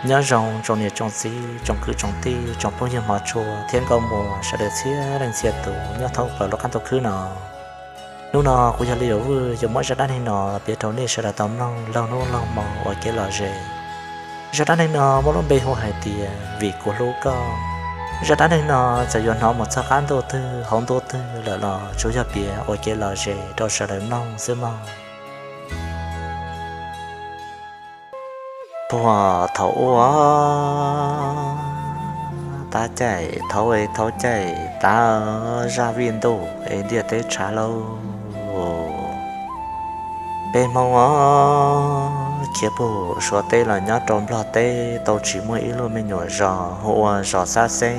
Nyob zoo tsoom niam tsoom txiv, tsoom kwv tsoom tij, tsoom phooj ywg hmov tshua thiab nkauj muam sawv daws txhia leej txhia tus nyob thoob plaws lub qab ntuj khwb no. Hnub no kuv yog Li Yauv Vwj yuav muab zaj dab neeg no piav rau nej sawv daws tau mloog laug hnub laug hmo ua kev lom zem. Zaj dab neeg no muaj lub npe hu hais tias Vim Kuv Hlub Koj. Zaj dab neeg no txawm yuav hnov mus txog qab ntuj twg hauv ntuj twg lawm los tsuas yog piav ua kev lom zem rau sawv daws mloog xwb mog. Puag thaum ub, tab caij thaum es thaum caij tav zaj vij ntuj es ntiaj teb tshav lauj, peb Hmoob os, khiav puag Suav teb los nyob rau Nplog teb tau tsis muaj ib lub me nyuam zos hu ua zos Xab Xeeb.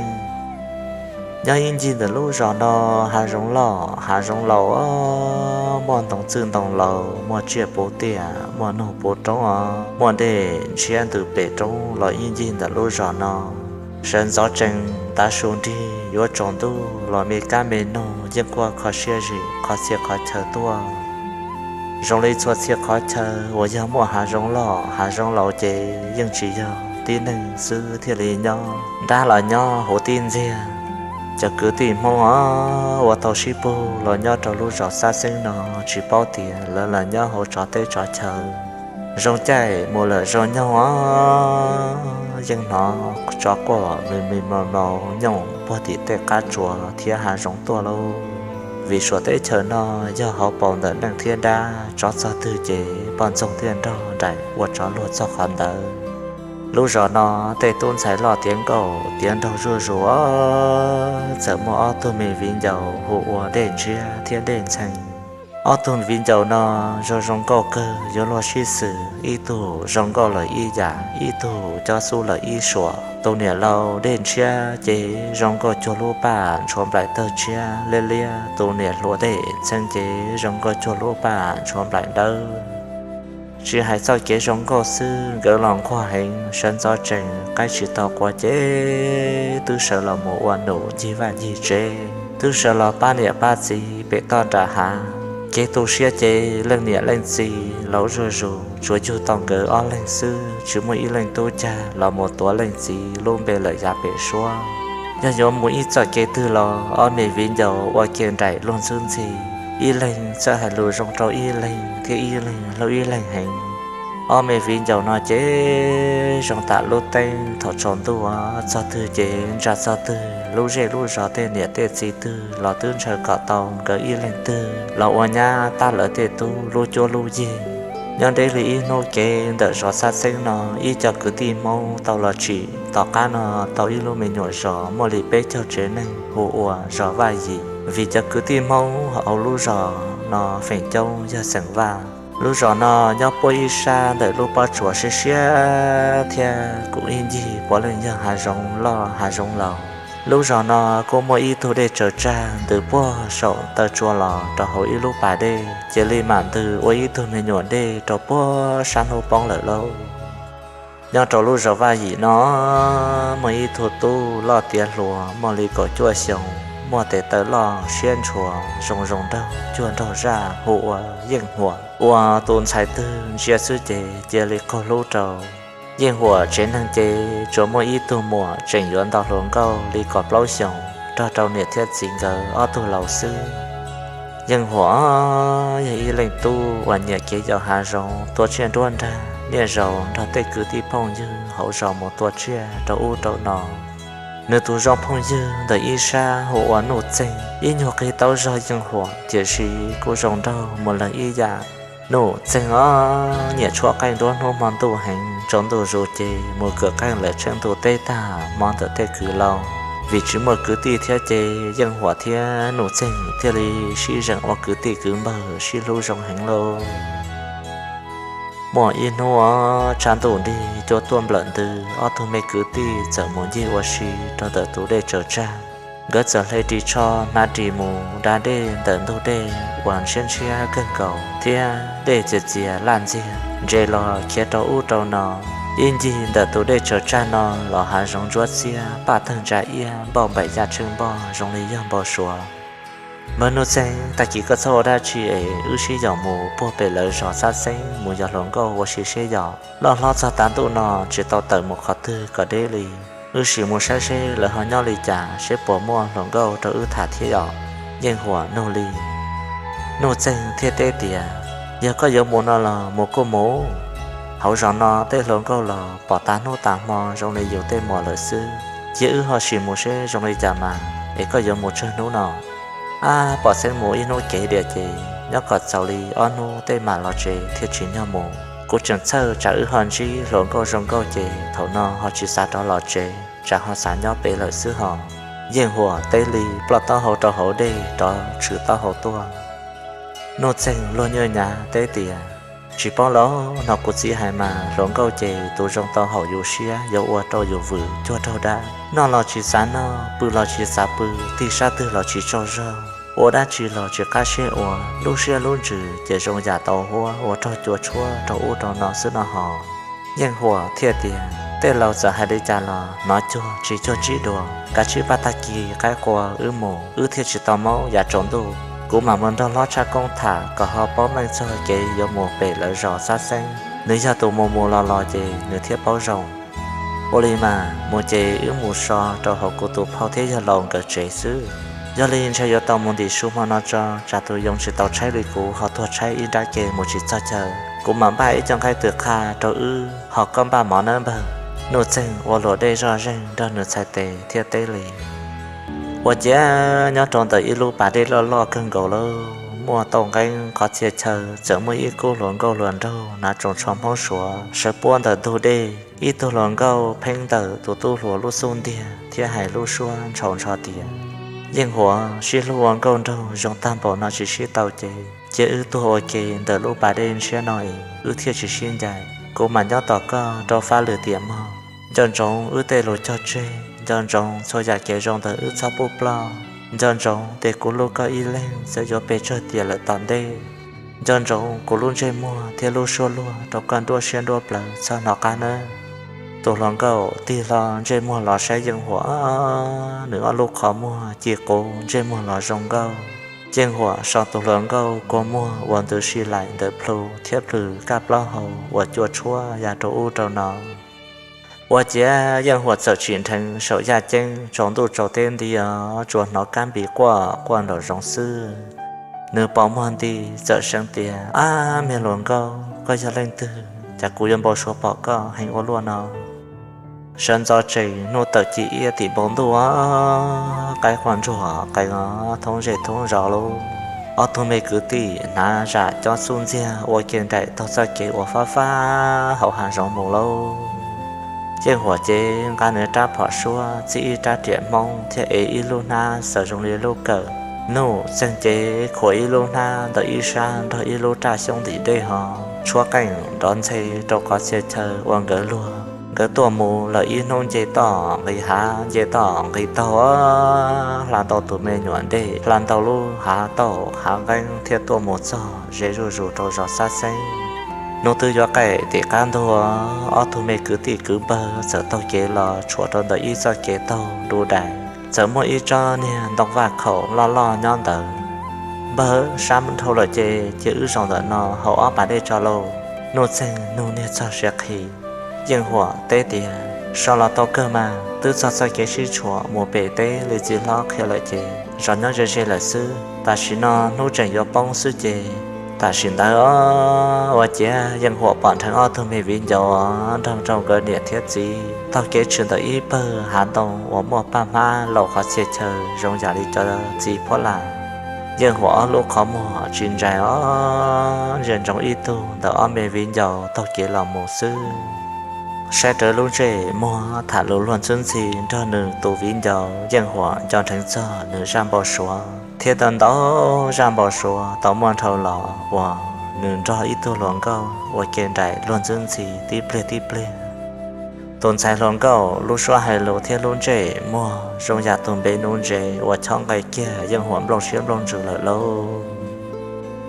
Nyob ib ncig ntawm lub zos no, hav zoov loj hav zoov laus, muaj ntoo txwj ntoo laus, muaj tsiaj puv tiaj, muaj noog puv roob os, muaj dej ntshiab ntws pem roob los ib ncig ntawm lub zos no. Sawv ntxov tsees tav su nrig yuav tsaus ntuj los me kab me noog yeej quaj kho siab zim qhov txhia qhov chaw tuaj. Zoo li txhua txhia qhov chaw uas yog muaj hav zoov loj hav zoov laus ces yeej tsis yog tib neeg xwb thiaj li nyob, dab los nyob huv tib ntxiag. Cov kwv tij Hmoob os, uas tau sib pug los nyob rau lub zos Xab Xeeb no tsis paub tias lawv los nyob hauv tsov teb tsov chaw. Zoo caij mus lawm zoo nyoog os, yeej hnov tsov quaj mis mis mos mos nyooj puag tim tej qab tsuas thiab hav zoov tuaj lauj. Vim Suav teb chaws no yog hauv paus ntawm neeg thiab dab, tsov txog twg ces poj ntxoog thiaj nrog nraim ua tsov luag txog qhov ntawd. Lub zos no tej tub ntxhais loj tiav nkauj tiav nraug zuj zus, txawm muaj ob tug me viv ncaus hu ua Dej Ntshiab thiab Dej Ntxhee. Ob tug viv ncaus no zoo zoo nkauj kawg yuav luag sib xws, ib tug zoo nkauj lawm ib yam, ib tug cob xub lawm ib suam. Tus niam laus Dej Ntshiab ces zoo nkauj cuag lub paj ntshuav nplaim tawg tshiab liab liab, tus niam hluas Dej Ntxhee ces zoo nkauj cuag lub paj ntshuav nplaim dawb. Tsis hais txoj kev zoo nkauj xwb, nkawd los nquag heev, sawv ntxov tsees qaib tsis tau qua ces twb sawv los mus ua num ncig vaj ncig tsev, twb sawv los pab niam pab txiv pem toj nram hav. Kev tu siab ces leej niam leej txiv laus zuj zus, tsuas yug tau nkawd ob leeg xwb, tsis muaj ib leej tub cag los mus tuav leej txiv lub npe lawm yav pem suab. Yog yuav mus ib txoj kev twg los ob me viv ncaus ua ke nraim luag ntxub ntxhi, ib leeg txawj hais lus zoo rau ib leeg thiab ib leeg hlub ib leeg heev. Ob me viv ncaus no ces zoo tam lub teeb thaum tsaus ntuj, txog twg ces ntsa txog twg, lub zej lub zos tej niam tej txiv twg los twb ntshaw kom tau nkawd ib leeg twg los ua nyab tab lawv tej tub lub cuab lub yig. Nyob deb li ib hnub kev ntawm zos Xab Xeeb no, ib co kwv tij Hmoob tau los tsim tom qab no tau ib lub me nyuam zos muaj li peb caug tsev neeg hu ua zos Vaj Yim. Vim cov kwv tij Hmoob hauv lub zos no feem coob yog xeem Vaj. Lub zos no nyob puab ib sab ntawm lub pob tsuas siab siab thiab kuj ib ncig puav leej yog hav zoov loj hav zoov laus. Lub zos no kuj muaj ib tug dej tsaws tsag ntws puag saum taw tsua los rau hauv ib lub pas dej, cia li mam ntws ua ib tug me nyuam dej rau puag sab hnub poob lawm lauj. Nyob rau lub zos Vaj Yim no muaj ib tug tub loj tiav hluas muaj li kaum cuaj xyoos, muaj tes taw loj siab ntshua, zoo zoo nraug cuag nraug zaj hu ua Yeej Huam. Ua tus ntxhais twg ntsia xwb ces cia li qaug hlub rau. Yeej Huam tsev neeg ces tsuas muaj ib tug muam tseem yuav nto hluas nkauj li kaum plaub xyoos, nrog rau niam thiab txiv nkawd ob tug laus xwb. Yeej Huam yog ib leej tub uas nyiam kev yos hav zoov, tua tsiaj nruab nrag, niaj zaus nrog tej kwv tij phooj ywg hauv zos mus tua tsiaj rau ub rau no. Nws tus zoo phooj ywg ntawm ib sab hu ua Nuj Txeeg, ib nyuag qig tau zog Yeej Huam tiam sis kuj zoo nraug mus lawm ib yam. Nuj Txeeg os, nyiam tshuab qeej nruab hnub hmo ntuj heev, tsaus ntuj zus ces mus kawm qeej lawm tsheej ntuj teb tag hmo ntawm tej kwv laus. Vim tsis muaj kwv tij thiab ces Yeej Huam thiab Nuj Txeeg thiaj li sib zeem ua kwv tij kwv npawg sib hlub zoo heev lauj. Muaj ib hnub tshav ntuj nrig cua tuaj nplawm ntws, ob tug me kwv tij txawm mus ncig ua si rau ntawm tus dej tsaws tsag. Nkawd txawm hle ris tsho hnav ris mus da dej ntawm ntug dej uas ntshiab ntshiab kawg nkaus thiab dej txias txias laj ntxiag, ntses los khiav rau ub rau no. Ib ncig ntawm tus dej tsaws tsag no los hav zoov ntsuab xiab, paj tawg ntsa iab, npauj npaim yaj tsheej npoj zoo li yog npau suav. Npawg Nuj Txeeg, tag kis koj txhob ua dab tsi es wb sib yaum mus puag pem lawv zos Xab Xeeb mus yos hluas nkauj ua si seb yom. Loj hlob txog tav ntuj no tsis tau tawm mus qhov twg kom deb li. Wb sim mus saib seb lawv ho nyob li cas, seb puas muaj hluas nkauj rau wb tham thiab yom. Yeej Huam nug li. Nuj Txeeg thiaj teb tias, yog koj yuav mus no los mus kuj mus. Hauv zos no tej hluas nkauj los pom tas hnub tas hmo zoo li yus tej muam lawm xwb. Cia wb ho sim mus seb zoo li cas mas, es koj yuav mus tsawg hnub no? Ab, pom xeeb mus ib hnub kev diam ces nyob kom txaus li ob hnub tej mam los tsev thiaj tsim nyog mus. Kuv tseem txhawj tsam wb ho ntsib hluas nkauj zoo nkauj ces thaum no ho tsis xav rov los tsev, tsam ho xav nyob pem lawm xwb hos. Yeej Huam teb li, ploj taub hau rau hauv dej rov tshwm taub hau tuaj. Nuj Txeeg luag nyuaj nyav teb tias, tsis paub los, hnov kuv txiv hais mas hluas nkauj ces tus zoo tau haum yus siab yuav ua rau yus vwm cuag raug dab. Noj los tsis xav noj, pw los tsis xav pw, tig sab twg los tsis tsaug zog, ua dab tsi los tsis qab siab ua, lub siab lub ntsws ces zoo yam tau huab ua raug cua tshuab rau ub rau no xwb no hos. Yeej Huam thiaj tias, tej laus txawm hais li cas los hnov cuag tsis cuag tsib dua, kav tsij pab tag kis qaib qua wb mus, wb thiaj tsis tau maub yav tsaus ntuj. Kuv mam mus nrog hlob tshaj koob tham kom ho paub meej txog kev yuav mus pem lawv zos Xab Xeeb, nws yog tus mus mus los los ces nws thiaj paub zoo. Ua li mas, mus ces wb mus so rau hauv kuv tus phauj thiab yawg laus nkawd tsev xwb. Yog li ntshe yuav tau mus ntim su hmo no tso, tsam tus yoo tsis tau tshaib li kuv ho tuag tshaib ib nrab ke mus tsis txog chaw. Kuv mam npaj ib co nqaij twm qha rau wb, ho koj npaj mov nawb npawg. Nuj Txeeg ua luam dej zoj zeeg nrog nws txhais tes thiab teb li. Ua ciav nyob rau ntawm ib lub pas dej loj loj kawg nkaus lawm, muaj tauj nqeeb qhov txhia chaw, txawm muaj ib khub hluas nkauj hluas nraug hnav tsoos tsho Hmoob Suav sawv puab ntawm ntug dej. Ib tug hluas nkauj pheej ntawm tus tub hluas lub xub ntiag thiab hais lub suab ntshaus ntsho tias, Yeej Huam, sib hlub ua nkauj nraug zoo tag npaum no tsis sib tau ces cia wb tuag ua ke ntawm lub pas dej ntshiab no es wb thiaj tsis sib ncaim. Kuv mam nyob tos koj rau fab lwm tiam mog. Nco ntsoov wb tej lus cog tseg, nco ntsoov txhua yam kev zoo ntawm wb txhob pub ploj. Nco ntsoov tias kuv hlub koj ib leeg txawm yuav pes tsawg tiam lawm tom ntej. Nco ntsoov kuv lub ntsej muag thiab lub suab luag rau koj nruab siab nruab plawv txhob hnov qab nawb. Tus hluas nkauj tig hlo ntsej muag los saib Yeej Huam, nws ob lub qhov muag ci quv ntsej muag los zoo nkauj. Yeej Huam so tus hluas nkauj kua muag uas ntws si laim ntawm plhu thiab plhws kaj plaub hau uas cua tshuab ya rau ub rau no. Ua ciav Yeej Huam txawm tsim nrheev saum yaj ceeb tsaus ntuj tsaus teb nti os, tsuas hnov kab npis quaj quaj nraum zoov xwb. Nws pos muag nti txawm seev tias, Ab, me hluas nkauj, koj yog leej twg? Cas kuv yuav npau suav pom koj heev ua luaj no? Sawv ntxov tsees hnub tawm ci iab tim npoo ntuj, qaib quaj ntsuag qees os, thoob zej thoob zos lauj. Ob tug me kwv tij hnav zam cob xub ntxiag ua ke nraim taug txoj kev uas fab fab hauv hav zoov mus lauj. Yeej Huam ces nqa nws rab phom suab, txib ib rab riam Hmoob thiab ev ib lub hnab xaws zoo li lub kawm. Nuj Txeeg ces khuam ib lub hnab ntawm ib sab nrog ib lub raj xyoob ntim dej ho tshuab qeej nrov ntxhe rau qhov txhia chaw uas nkawd luag. Nkawd tuaj mus lawm ib hnub nce toj nqis hav, nce toj nqis taug, hla ntau tus me nyuam dej, hla ntau lub hav tauj hav nqeeb thiaj tuaj mus txog ze zuj zus rau zos Xab Xeeb. Hnub twb yuav qaij tim qab ntug, ob tug me kwv tij kwv npawg txawm taug kev los tshuam rau ntawm ib txoj kev taug du dais, txawm muaj ib tsob niag ntoo vaj khaum loj loj nyob ntawd. Npawg, sab dhau lawm ces cia wb zaum ntawm no haus ob pas dej tso lauj. Nuj Txeeg nug niag txog siav qhi. Yeej Huam teb tias, so los tau kawg mas, twb txog txoj kev sib tshuam mus pem teb li txiv hlob qhia lawm ces zos nyob ze ze lawm xwb. Tam sim no hnub tseem yuav poob xwb ces tam sim ntawd os. Ua ciav Yeej Huam pom nrheev ob tug me viv ncaus nrog rau nkawd niam thiab txiv taug kev tshwm ntawm ib pawg hav ntoo uas muaj paj hmab laus qhov txhia chaw zoo yam li cov txiv phuab lam. Yeej Huam ob lub qhov muag tsis ntsais os, ntsia ntsoov ib tug ntawm ob me viv ncaus taug kev los mus xwb. Saib rawv lub ntsej muag tham lus luag ntxwb ntxhi nrog nws tus viv ncaus, Yeej Huam nco nrheev txog nws zaj npau suav thiab ntau ntau zaj npau suav tau muaj dhau los uas nws nrog ib tug hluas nkauj ua ke nraim luag ntxwb ntxhi tib pliag tib pliag. Tus ntxhais hluas nkauj lub suab hais lus thiab lub ntsej muag zoo yam tus npe nuv ntsev uas chob nqe kiag Yeej Huam nplooj siab nplooj ntsws lawm lauj.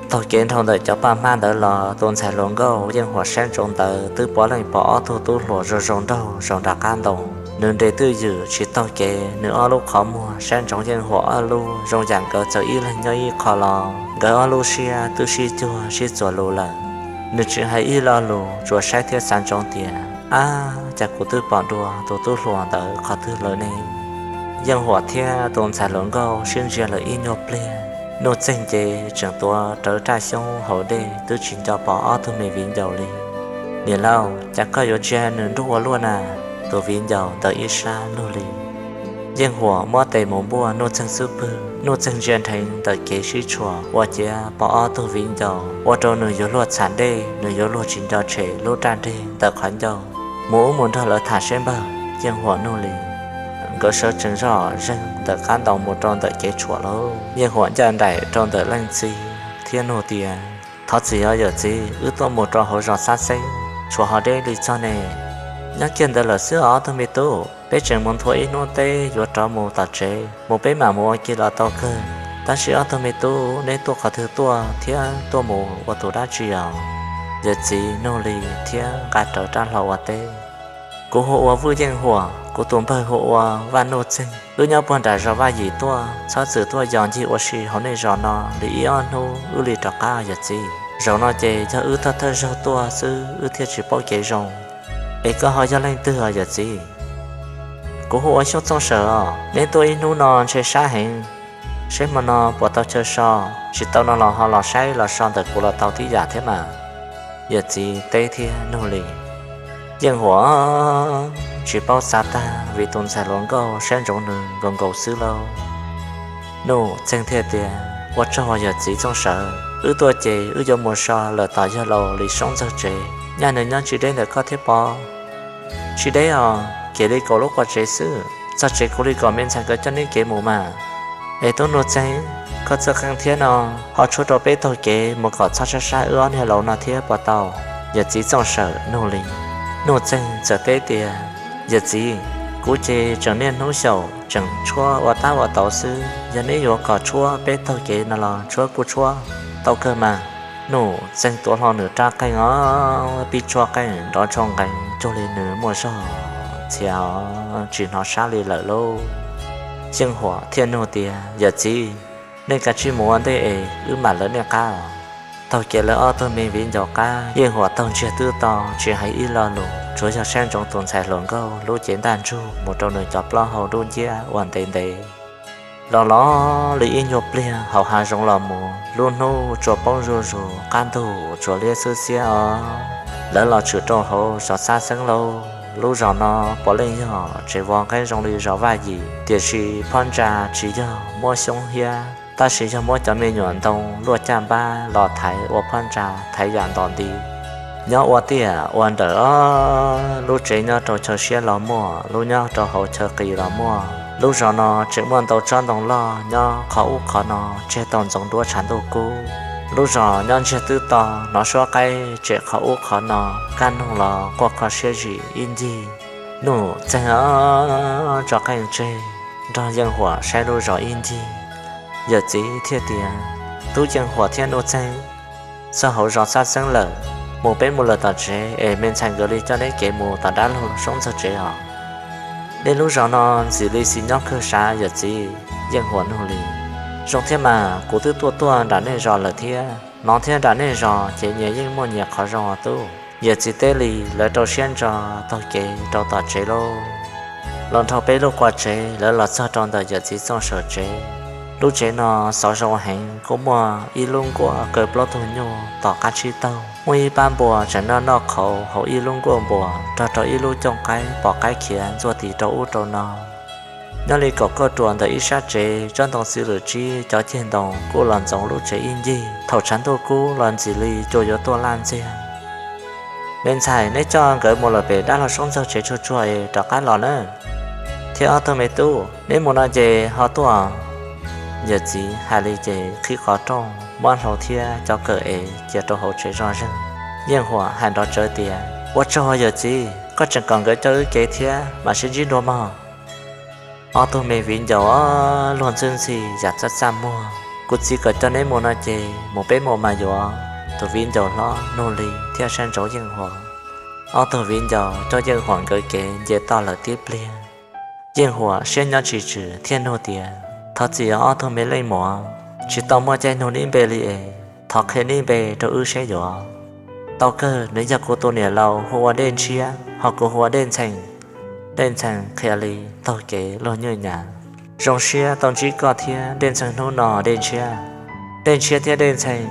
Taug kev dhau ntawm cov paj hmab ntawd los, tus ntxhais hluas nkauj Yeej Huam saib ntsoov ntawd twb puav leej pom ob tug tub hluas zoo zoo nraug zaum nram qab ntoo. Nws nres twj ywm tsis taug kev, nws ob lub qhov muag saib ntsoov Yeej Huam ob lub zoo yam nkawd txawm ib leeg nyob ib qho los nkawd ob lub siab twb sib cuag sib txuas lus lawm. Nws tsis hais ib lo lus, tsuas saib thiab xav ntsoov tias, ab, cas kuv twb pom dua tus tub hluas ntawd qhov twg lawm ne? Yeej Huam thiab tus ntxhais hluas nkauj sib ntsia lawm ib nyuag pliag, Nuj Txeeg ces tseem tuav rawv raj xyoob haus dej twb tsis nco pom ob tug me viv ncaus li. Niam laus, cas koj yuav ntsia nws nruj ua luaj na? Tus viv ncaus ntawm ib sab nug li. Yeej Huam muab tes mus npuaj Nuj Txeeg xub pwg, Nuj Txeeg ntsia nrheev ntawm kev sib tshuam ua ciav pom ob tug viv ncaus ua rau nws yuav luag txham dej, nws yuav luag tsis nco tshem lub raj nreg ntawm qhov ncauj. Mus ub mus nrog lawv tham seb npawg, Yeej Huam nug li. Nkawd sawv tsees zoj zeeg ntawm qab ntoo mus rau ntawm kev tshuam lawm. Yeej Huam ncaj nraim rau ntawm leej txiv thiab nug tias, thov txim os yawm txiv, wb tuaj mus rau hauv zos Xab Xeeb, tshuav ho deb li txog ne. Nyob kiag ntawd lawm xwb os ob tug me tub, peb tseem mus nthua ib hnub teb yuav rov mus tom tsev, mus peb mam mus ua ke los tau kawg. Tab sis ob tug me tub, neb tuaj qhov twg tuaj thiab tuaj mus ua tus dab tsi os? Yawm txiv nug li thiab nqa rawv rab hlau ua teb. Kuv hu ua Vwj Yeej Huam, kuv tus npawg hu ua Vaj Nuj Txeeg. Wb nyob puag nram zos Vaj Yim tuaj, txhob txwm tuaj yos ncig ua si hauv nej zos no li ib ob hnub wb li rov qab yawm txiv. Zaum no ces yog wb thawj thawj zaug tuaj xwb wb thiaj tsis paub kev zoo. Es koj ho yog leej twg os yawm txiv? Kuv hu ua Xyooj Txooj Sawm os. Neb tuaj ib hnub no ntshe sab heev, seb hmo no puas tau chaw so, tsis tau no los ho los saib los so ntawm kuv los tau tib yam thiab mas. Yawm txiv teb thiab nug li. Yeej Huam tsis paub xav tag vim tus ntxhais hluas nkauj saib ntsoov nws nkaus nkaus xwb lauj. Nuj Txeeg thiaj tias, ua tsaug yawm txiv Txooj Sawm, wb tuaj ces wb yuav mus so lawm tom yawg laus Lis Soob Ntxawg tsev, nyaj nws nyob tsis deb ntawm koj thiab pob? Tsis deb os, kiag li kaum lub qua tsev xwb, txog tsev kuv li kom me ntxhais nkawd coj neb kev mus mas. Es tub Nuj Txeeg, koj txawj qeej thiab no, ho tshuab rau peb taug kev mus kom txhob sab sab wb ob niag laus no thiab puas tau? Yawm txiv Txooj Sawm nug li. Nuj Txeeg txawm teb tias, yawm txiv, kuv ces tseem niaj hnub xyaum tseem tshuab ua tab ua tauv xwb, yog neb yuav kom tshuab peb taug kev no los tshuab kuj tshuab, tau kawg mas. Nuj Txeeg tuav hlo nws rab qeej os, pib tshuab qeej nrov tshoo nqees cuag li nws muaj zog txhia os, tsis hnov sab li lawm lauj. Yeej Huam thiaj nug tias, yawm txiv, nej kav tsij mus ua ntej es wb mam lawv nej qab os. Taug kev lawv ob tug me viv ncaus qab, Yeej Huam taug ntsiag twb to tsis hais ib lo lus, tsuas yog saib ntsoov tus ntxhais hluas nkauj lub cev ntaj ntsug mus rau nws cov plaub hau dub nciab ua ntev ntev. Los los li ib nyuag pliag hauv hav zoov los mus, lub hnub tsuas poob zuj zus, qab ntug tsuas liab xwb xiab os. Lawv los tshwm rau hauv zos Xab Xeeb lauj. Lub zos no puav leej yog tsev vov nqeeb zoo li zos Vaj Yim, tiam sis phab ntsa tsis yog muab xyoob hiab, tab sis yog muab cov me nyuam ntoo luaj caj npab los thaiv ua phab ntsa thaiv yam ntom nti. Nyob ua tiaj ua nrawm os, lub tsev nyob rau chaw siab los muaj, lub nyob rau hauv chaw qis los muaj. Lub zos no tseem muaj ntau tsob ntoo loj nyob qhov ub qhov no, tseg tau ntxoov duab tshav ntuj kub. Lub zos nyob ntsiag twb to, hnov suab qaib tsem qhov ub qhov no, kaj ntug los quaj kho siab zim ib ncig. Nuj Txeeg tso qeej tseg, nrog Yeej Huam saib lub zos ib ncig. Yawm txiv thiaj tias, tub Yeej Huam thiab Nuj Txeeg, txog hauv zos Xab Xeeb lawm, mus peb mus lawm tom tsev es me ntxhais nkawd li coj neb kev mus tom dab laug Soob Ntxawg tsev os. Nej lub zos no ntxim li xis nyob kawg sav yawm txiv. Yeej Huam nug li. Zoo thiab mas, kuv twb tuaj tuaj nram nej zos lawm thiab, hnov thiab nram nej zos ces nyias yeej muaj nyias qhov zoo os tub. Yawm txiv teb li, lawv rau siab ntso taug kev rau tom tsev lauj. Los dhau peb lub qua tsev, lawv los txog rau ntawm yawm txiv Txooj Sawm tsev. Lub tsev no xov zoo heev, kuj muaj ib lub nkuaj kaw plaub tug nyuj tom qab tsib taug, muaj ib pab npua tseem noj noj qhauv hauv ib lub nkuaj npua, nrog rau ib lub cooj qaib pom qaib khiav ntxuaj tis rau ub rau no. Nyob li kaum kauj ruam ntawm ib sab tsev, tsob ntoo txiv lwm tsib, cov ceg ntoo kuj los ntxoov lub tsev ib ncig. Thaum tshav ntuj kub los ntxim li cua yuav tuaj laj ntxiag. Me ntxhais, neb coj nkawd mus lawm pem dab laug Soob Ntxawg tsev tsuag tsuag es rov qab los nawb. Thiab ob tug me tub, neb mus no ces ho tuaj. Yawm txiv hais li ces qhib qhov rooj, muab hlau thiab cov kawm ev cia rau hauv tsev zoj zeeg. Yeej Huam hais nrov tsawv tias, ua tsaug yawm txiv, koj tseem kom nkawd coj wb kev thiab, mam sib ntsib dua mog. Ob tug me viv ncaus luag ntxwb ntxhi yam txaj txaj muag, kuv txiv kom coj neb mus no ces mus peb mus mas yuav. Tus viv ncaus hlob nug li thiaj saib ntsoov Yeej Huam. Ob tug viv ncaus coj Yeej Huam nkawd kev nce toj lawm tib pliag. Yeej Huam siab nyob tsis tswm thiaj nug tias, Thov txim os ob tug me leej muam, tsis tau muaj caij nug neb npe li es, thov qhia neb npe rau wb seb yuav. Tau kawg, nws yog kuv tus niam laus hu ua Dej Ntshiab, ho kuv hu ua Dej Ntxhee. Dej Ntxhee qhia li taug kev luag nyuj nyav. Zoo siab tau ntsib koj thiab Dej Ntxhee hnub no Dej Ntshiab. Dej Ntshiab thiab Dej Ntxhee,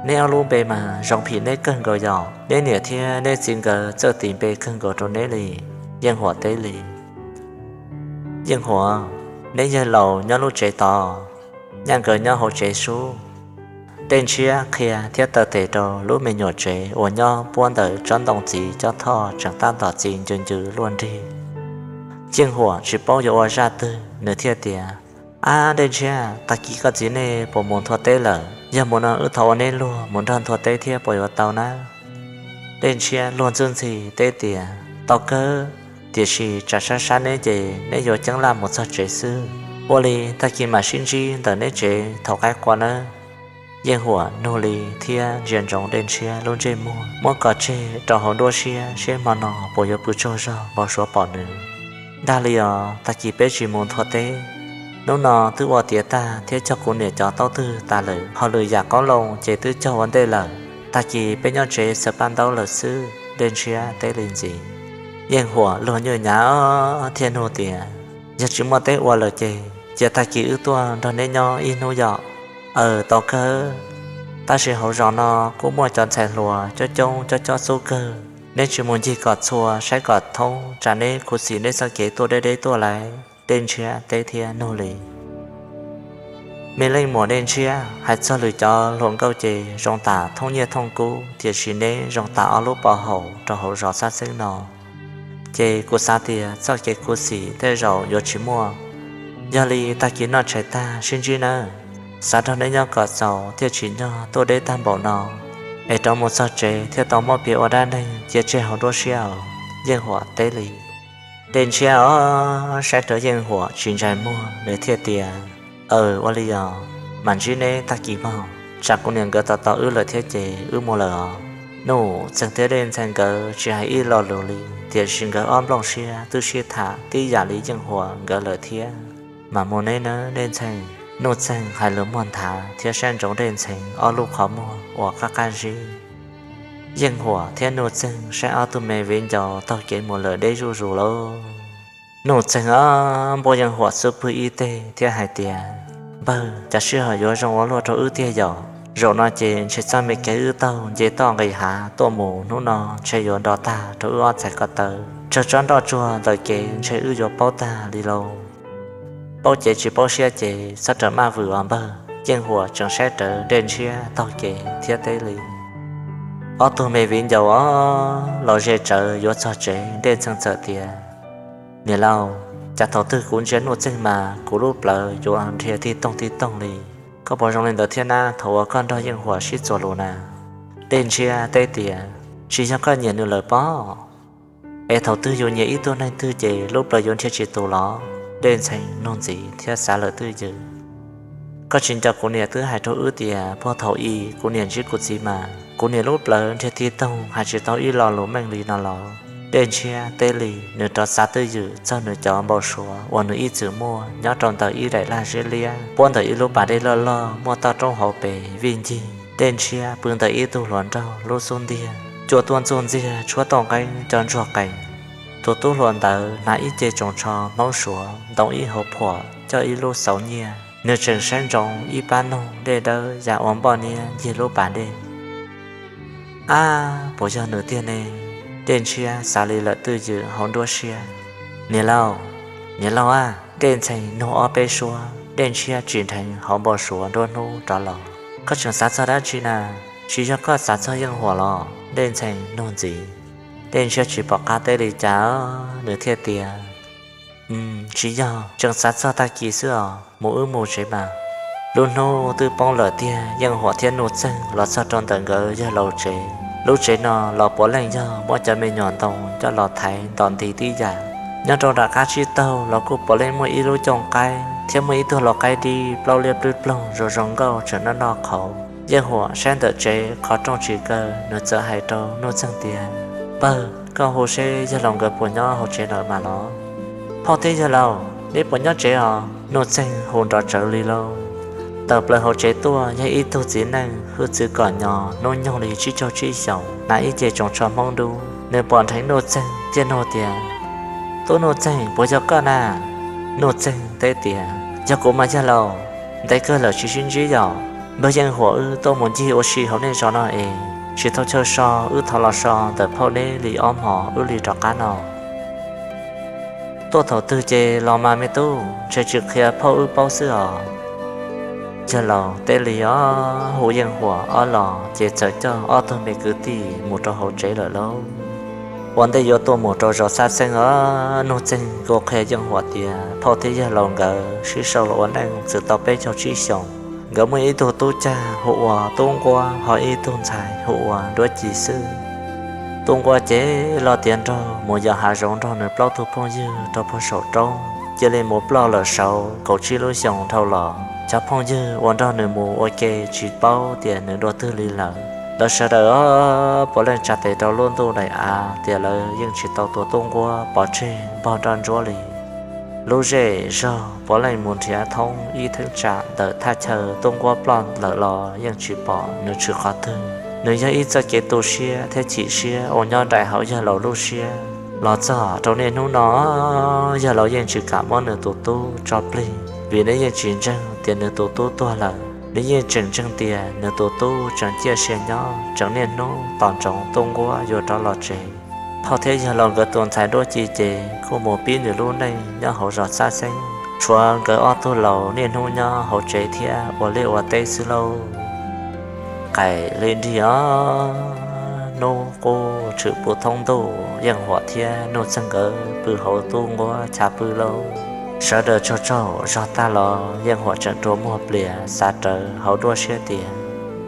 neb ob lub npe mas zoo phim neb kawg nkaus yom, neb niam thiab neb txiv nkawd txawj tis npe kawg nkaus rau neb li. Yeej Huam teb li, Yeej Huam, neb yawg laus nyob lub tsev tod, nyaj nkawd nyob hauv tsev sub. Dej Ntshiab qhia thiab taw tes rau lub me nyuam tsev uas nyob puab ntawm tsob ntoo txiv cob thoj tseem tab tom txi ncw ncw luaj nrig. Yeej Huam tsis paub yuav ua zaj twg, nws thiaj tias, Ab Dej Ntshiab, tag kis koj txiv nej puas mus nthua teb lawm? Yog mus no wb thov ua neb luag mus nrog nthua teb thiab puas yuav tau na? Dej Ntshiab luag ntxwb ntxhi teb tias, Tau kawg, tiam sis tsam sab sab neb ces neb yuav ceeb laj mus txog tsev xwb. Ua li tag kis mam sib ntsib ntawm neb tsev thaum qaib qua nawb. Yeej Huam nug li thiab ntsia ntsoov Dej Ntshiab lub ntsej muag muab kos tseg rau hauv nruab siab seb hmo no puas yuav pw tsaug zog npau suav pom nws. Dag li os, tag kis peb tsis mus nthua teb. Hnub no twb ua tiav tag thiab cog kuv niam cov taub twg tas lawm, ho lwm yam qoob loo ces twb cog ua ntej lawm. Tag kis peb nyob tsev xaws paj ntaub lawm xwb. Dej Ntshiab teb li ntxiv. Yeej Huam luag nyuj nyav thiaj nug tias, Yog tsis muaj teb ua lawm ces cia tag kis wb tuaj nrog neb nyob ib hnub yom. Aws, tau kawg, tab sis hauv zos no kuj muaj cov ntxhais hluas coob coob cob cob xub kawg, neb tsis mus ncig kom txhua saib kom thoob tsam neb khuv xim neb txoj kev tuaj deb deb tuaj lawm. Dej Ntshiab teb thiab nug li. Me leej muam Dej Ntshiab, hais txog lwm cov hluas nkauj ces zoo tam thooj nyiaj thooj kub, tiam sis neb zoo tam ob lub pov haum rau hauv zos xab xeeb no. Ces kuv xav tias txoj kev khuv xim tej zaum yuav tsis muaj. Yog li tag kis noj tshais tag sib ntsib nawb. Xav nrog neb nyob kom txaus thiaj tsim nyog tuaj deb tag npaum no, es rov mus txog tsev thiaj tau muab piav ua dab neeg cia tseg hauv nruab siab os. Yeej Huam teb li. Dej Ntshiab os, saib rau Yeej Huam tsis ntsais muag, nws thiaj tias, Aws, ua li os, mam ntsib neb tag kis mog, tsam kuv niam nkawd tos tos wb lawm thiab ces wb mus lawm os. Nuj Txeeg thiab Dej Ntxhee nkawd tsis hais ib lo lus li, tiam sis nkawd ob nplooj siab twb sib tham tib yam li Yeej Huam nkawd lawm thiab. Mam mus neb nawb Dej Ntxhee. Nuj Txeeg hais lus muag nthav thiab saib ntsoov Dej Ntxhee ob lub qhov muag uas qab qab zib. Yeej Huam thiab Nuj Txeeg saib ob tug me viv ncaus taug kev mus lawm deb zuj zus lauj. Nuj Txeeg ob npuaj Yeej Huam xub pwg ib teg thiab hais tias, Npawg, cas sij hawm yuav zoo ua luaj rau wb tiag yom? Zaum no ces ntshe txoj me kev wb taug nce toj nqis hav tuaj mus hnub no ntshe yuav nrov tag rau wb ob txhais ko taw. Tsawg tsob nroj tsuag ntawm kev ntshe wb yuav paub tag li lauj. Paub cev tsis paub siab ces txhob rawm maj vwm os npawg. Yeej Huam tseem saib rawv Dej Ntshiab taug kev thiab teb li. Ob tug me viv ncaus os, los ze tsawv yuav txog tsev, Dej Ntxhee txawm tias, Niam laus, cas thaum twg kuv ntsia Nuj Txeeg mas kuv lub plawv yuav nrhia tig toog tig toog li. Koj puas zoo li ntawd thiab na thaum uas koj nrog Yeej Huam sib txuas lus na? Dej Ntshiab teb tias, Tsis yog koj nyiam nws lawm pob? Es thaum twg yus nyiam ib tug neeg twg ces lub plawv yuav nrhia tsis tus los? Dej Ntxhee nug ntxiv thiab xav lawm twj ywm. Koj tsis nco kuv niam twb hais rau wb tias puag thaum i kuv niam ntsib kuv txiv mas kuv niam lub plawv nrhia tig toog hais tsis tau ib lo lus meej li no los? Dej Ntshiab teb li, nws rov xav twj ywm txog nws cov npau suav uas nws ib txwm muaj nyob rau ntawm ib daim laj zeb liab puab ntawm ib lub pas dej loj loj muaj toj roob hauv pes vij ncig. Dej Ntshiab pw ntawm ib tug hluas nraug lub xub ntiag, cua tuaj ntxuj ntxiag tshuab tauj nqeeb co ntsuag qees. Tus tub hluas ntawd hnav ib ce tsoos tsho Hmoob Suav ntoo ib hauv phuam coj ib lub xauv nyiaj, nws tseem saib ntsoov ib pab noog dej dawb ya ua npoj niab ncig lub pas dej. Ab, puas yog nws tiag ne? Dej Ntshiab xav li lawm twj ywm hauv nruab siab. Niam laus, niam laus a! Dej Ntxhee nug ob peb suab, Dej Ntshiab tsim dheev hauv npau suav nruab hnub rov los. Koj tseem xav txog dab tsi na? Tsis yog koj xav txog Yeej Huam los? Dej Ntxhee nug ntxiv. Dej Ntshiab tsis pom qab teb li cas, nws thiaj tias, Tsis yog, tseem xav txog tag kis xwb os, mus wb mus tsev mas. Lub hnub twb poob lawm tiag, Yeej Huam thiab Nuj Txeeg los txog rau ntawm nkawd yawg laus tsev. Lub tsev no los puav leej yog muab cov me nyuam ntoo coj los thaiv ntom nti tib yam. Nyob rau nram qab tsib taug los kuj puav leej muaj ib lub cooj qaib thiab muaj ib tug lau qaib dib plaub liab plwb ploog zoo zoo nkauj tseem noj noj qhauv. Yeej Huam saib ntawm tsev qhov rooj tsis kaw, nws txawm hais rau Nuj Txeeg tias, Npawg, koj hu seb yawg laus nkawd puas nyob hauv tsev lawm mas los? Phauj thiab yawg laus, Neb puas nyob tsev os? Nuj Txeeg hu nrov tsawv li lauj. Tawm plaws hauv tsev tuaj yog ib tug txiv neej hwj txwv kom nyo, hnub nyoog li tsib caug tsib xyoos, hnav ib ce tsoos tsho Hmoob dub. Nws pom dheev Nuj Txeeg thiaj nug tias, Tub Nuj Txeeg, puas yog koj na? Nuj Txeeg teb tias, Yog kuv mas yawg laus, ntev kawg lawm tsis sib ntsib yom. Npawg Yeej Huam wb tuaj mus ncig ua si hauv nej zos no es tsis tau chaw so, wb thov los so ntawm phauj neb li ob hmos wb li rov qab no. Tuaj thaum twg ces los mas me tub, ntshe tsis qhia phauj wb paub xwb os. Yawg laus teb li os. Hu Yeej Huam ob los ces txawm coj ob tug me kwv tij mus rau hauv tsev lawm lauj. Ua ntej yuav tuaj mus rau zos Xab Xeeb os, Nuj Txeeg kuj qhia Yeej Huam tias phauj thiab yawg laus nkawd sib sau los ua neej txwm tau peb caug tsib xyoos. Nkawd muaj ib tug tub cag hu ua Tub Nquab, ho ib tug ntxhais hu ua Nruab Ci xwb. Tub Nquab ces los tiav nrog mus yos hav zoov nrog nws plaub tug phooj ywg rau puag saum roob, cia li mus ploj lawm saud kaum tsib lub xyoos dhau los. Cov phooj ywg uas nrog nws mus ua ke tsis paub tias nws dua twg li lawm. Lawv sawv daws puav leej tsa tes rau lub ntuj daim av tias lawv yeej tsis tau tua Tub Nquab pov tseg npog nroj ntsuab li. Lub zej zog puav leej mus nrhiav thoob ib theeb tsam ntawm thaj chaw Tub Nquab ploj lawm los yeej tsis pom nws tshwm qhov twg. Nws yog ib txoj kev tu siab thiab chim siab uas nyob nraim hauv yawg laus lub siab. Los txog rau niaj hnub no, yawg laus yeej tsis kam muab nws tus tub tso plig, vim nws yeej tsis ntseeg tias nws tus tub tuag lawm. Nws yeej tseem ntseeg tias nws tus tub tseem ciaj sia nyob, tseem niaj hnub tos ntsoov Tub Nquab yuav rov los tsev. Phauj thiab yawg laus nkawd tus ntxhais Nruab Ci ces kuj mus pib nws lub neej nyob hauv zos Xab Xeeb. Tshuav nkawd ob tug laus niaj hnub nyob hauv tsev thiab ua liaj ua teb xwb lauj. Qaim li nrig os, hnub qub tshwm puv thoob ntuj, Yeej Huam thiab Nuj Txeeg nkawd pw hauv Tub Nquab chav pw lauj. Sawv daws tsaug tsaug zog tag los Yeej Huam tseem rua muag plias xav rawv hauv nruab siab tias,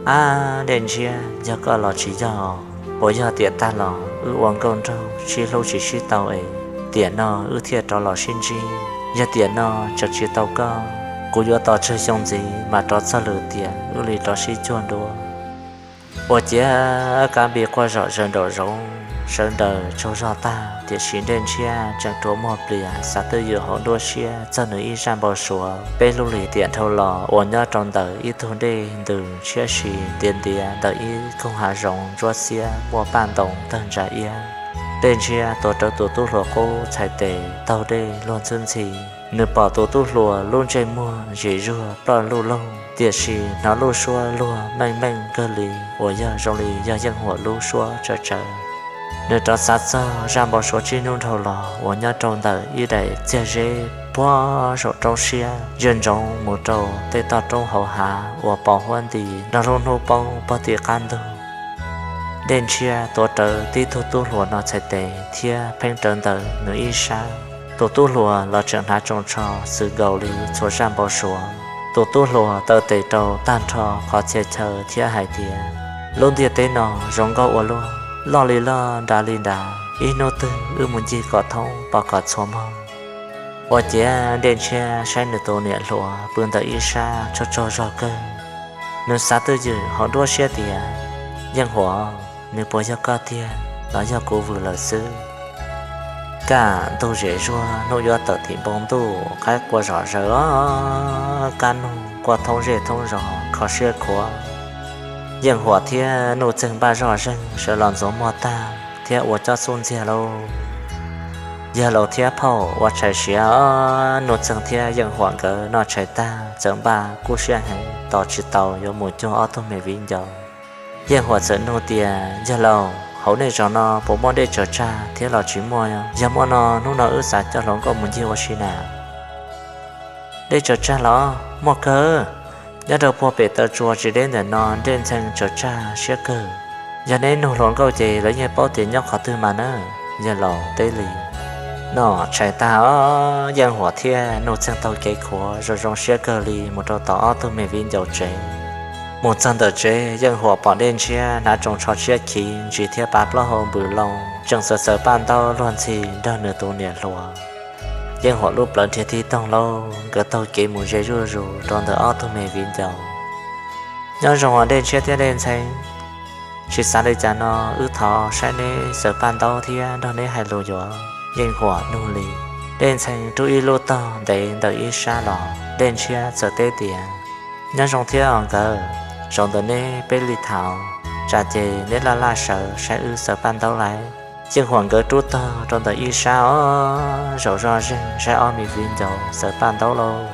Ab, Dej Ntshiab, yog koj los tsis yog? Puas yog tiam tag los wb ua nkauj nraug sib hlub tsis sib tau es tiam no wb thiaj rov los sib ntsib? Yog tiam no tseem tsis tau koj, kuv yuav tos tsawg xyoo ntxiv mas rov txog lwm tiam wb li rov sib cuag dua. Ua ciav kab npis quaj zom zaws nraum zoov, sawv daws tsaug zog tag, tiam sis Dej Ntshiab tseem rua muag plias xav twj ywm hauv nruab siab txog nws ib zaj npau suav peb lub lim tiam dhau los uas nyob rau ntawm ib tug dej ntws ntshiab si ntiav ntiav ntawm ib koog hav zoov ntsuab xiab muaj paj ntoo tawg ntsa iab. Dej Ntshiab tuav rawv tus tub hluas qub txhais tes taug dej luag ntxhwb ntxhi. Nws pom tus tub hluas lub ntsej muag zim zuag ploj luj loog, tiam sis hnov lub suab luag meej meej kawg li uas yog zoo li yog Yeej Huam lub suab tsawv tsawv. Nws rov xav txog zaj npau suav tsib hnub dhau los uas nyob rau ntawm ib daim txiag zeb puag saum roob siab, ntsia ntsoov mus rau tej toj roob hauv hav uas pos huab nti nrog lub hnub poob pog tim qab ntug. Dej Ntshiab tuav rawv tib tug tub hluas no txhais tes thiab pheej rawv ntawm nws ib sab. Tus tub hluas los tseem hnav tsoos tsho xwm nkaus li txhua zaj npau suav. Tus tub hluas taw tes rau tag nrho qhov txhia chaw thiab hais tias, Lub ntiaj teb no zoo nkauj ua luaj, loj li loj nrad li nrad, ib hnub twg wb mus ncig kom thoob pom kom txhua mog. Ua ciav Dej Ntshiab saib nws tus niam hluas pw ntawm ib sab tsaug tsaug zog kawg. Nws xav twj ywm hauv nruab siab tias, Yeej Huam, nws puas yog koj tiag los yog kuv vwm lawm xwb? Kaj ntug zem zuag, hnub yuav tawm tim npoo ntuj, qaib qua zom zaws os, kab noog quaj thoob zej thoob zos kho siab khuav. Yeej Huam thiab Nuj Txeeg npaj zoj zeeg sawv los ntxuav muag tag thiab ua cob xub ntxiag lauj. Yawg laus thiab phauj ua tshais siav os, Nuj Txeeg thiab Yeej Huam nkawd noj tshais tag txawm npaj kub siab heev tos tsis tau yuav mus cuag ob tug me viv ncaus. Yeej Huam txawm nug tias, Yawg laus, hauv nej zos no puas muaj dej tsaws tsag thiab los tsis muaj? Yog muaj no hnub no wb xav coj hluas nkauj mus ncig ua si na. Dej tsaws tsag los muaj kawg, nyob rau puag pem taw tsua tsis deb ntawm no dej ntxhee tsaws tsag siab kawg. Yog neb nug hluas nkauj ces lawv yeej paub tias nyob qhov twg mas na. Yawg laus teb li. Noj tshais tag os, Yeej Huam thiab Nuj Txeeg taug kev khuav zoo zoo siab kawg li mus rau tom ob tug me viv ncaus tsev. Mus txog ntawm tsev, Yeej Huam pom Dej Ntshiab hnav tsoos tsho tshiab khiv ntsis thiab pav plaub hau npws loo tseem xaws xaws paj ntaub luag ntxhi nrog nws tus niam hluas. Yeej Huam lub plawv nrhiav tig toog lauj, nkawd taug kev mus ze zuj zus rau ntawm ob tug me viv ncaus. Nyob zoo os Dej Ntshiab thiab Dej Ntxhee, tsis xav li cas no wb thov saib neb xaws paj ntaub thiab nrog neb hais lus yuav. Yeej Huam nug li. Dej Ntxhee rub ib lub taug ntev ntawm ib sab los, Dej Ntshiab txawm teb tias, Nyob zoo thiab os nkawd, zaum ntawm neb peb li thaum, tsam ces neb laj laj sawv saib wb xaws paj ntaub lawm. Yeej Huam nkawd rub taug rau ntawm ib sab os, zaum zoj zeeg saib ob me viv ncaus xaws paj ntaub lauj.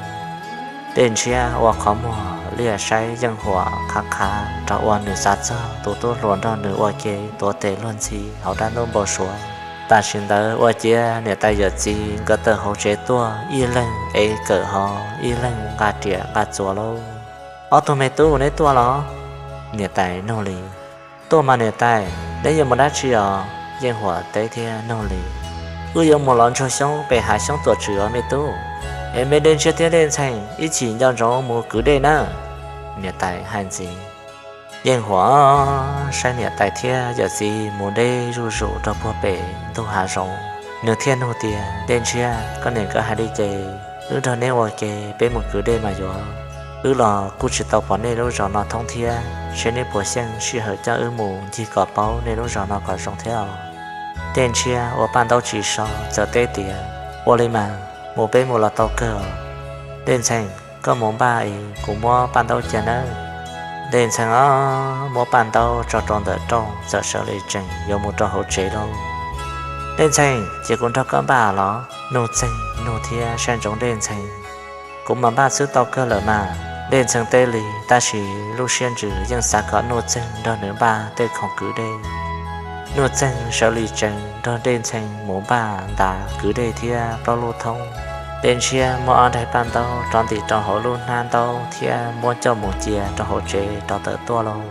Dej Ntshiab ua qhov muag liaj saib Yeej Huam qhav qhav rau ua nws xav txog tus tub hluas nrog nws ua ke tuav tes luag ntxhi hauv dab ntub npau suav. Tam sim ntawd ua ciav niam tais yawm txiv nkawd tawm hauv tsev tuaj, ib leeg ev kawm hov, ib leeg nqa riam nqa txuas lauj. Ob tug me tub neb tuaj los? Niam tais nug li. Tuaj mas niam tais, neb yuav mus dab tsi os? Yeej Huam teb thiab nug li. Wb yuav mus lov ntsuag xyoob pem hav xyoob tuam tswm os me tub. Es me Dej Ntshiab thiab Dej Ntxhee ib chim nco ntsoov mus kwv dej nawb, niam tais hais ntxiv. Yeej Huam saib niam tais thiab yawm txiv mus deb zuj zus rau puag pem ntug hav zoov, nws thiaj nug tias, Dej Ntshiab, koj niam nkawd hais li ces wb nrog neb ua ke peb mus kwv dej mas yuav. Wb los kuj tsis tau pom nej lub zos no thoob thiab, seb neb puas xyeej sij hawm coj wb mus ncig kom paub nej lub zos no kom zoo thiab os. Dej Ntshiab ua paj ntaub tsis so txawm teb tias, Ua li mas, mus peb mus los tau kawg. Dej Ntxhee, koj mus npaj es kuv muab paj ntaub cia nawb. Dej Ntxhee os, muab paj ntaub tso rau ntawm rooj txawm sawv li tsees yuav mus rau hauv tsev lauj. Dej Ntxhee, ces kuv nrog koj npaj los? Nuj Txeeg nug thiab saib ntsoov Dej Ntxhee. Kuv mam npaj xwb tau kawg lawm mas, Dej Ntxhee teb li, tab sis lub siab ntsws yeej xav kom Nuj Txeeg nrog nws npaj tej khoom kwv dej. Nuj Txeeg sawv li tsees nrog Dej Ntxhee mus npaj ntav kwv dej thiab plaub lub thoob. Dej Ntshiab muab ob daim paj ntaub rov ntim rau hauv lub hnab ntaub thiab muab coj mus cia rau hauv tsev rov tawm tuaj lauj.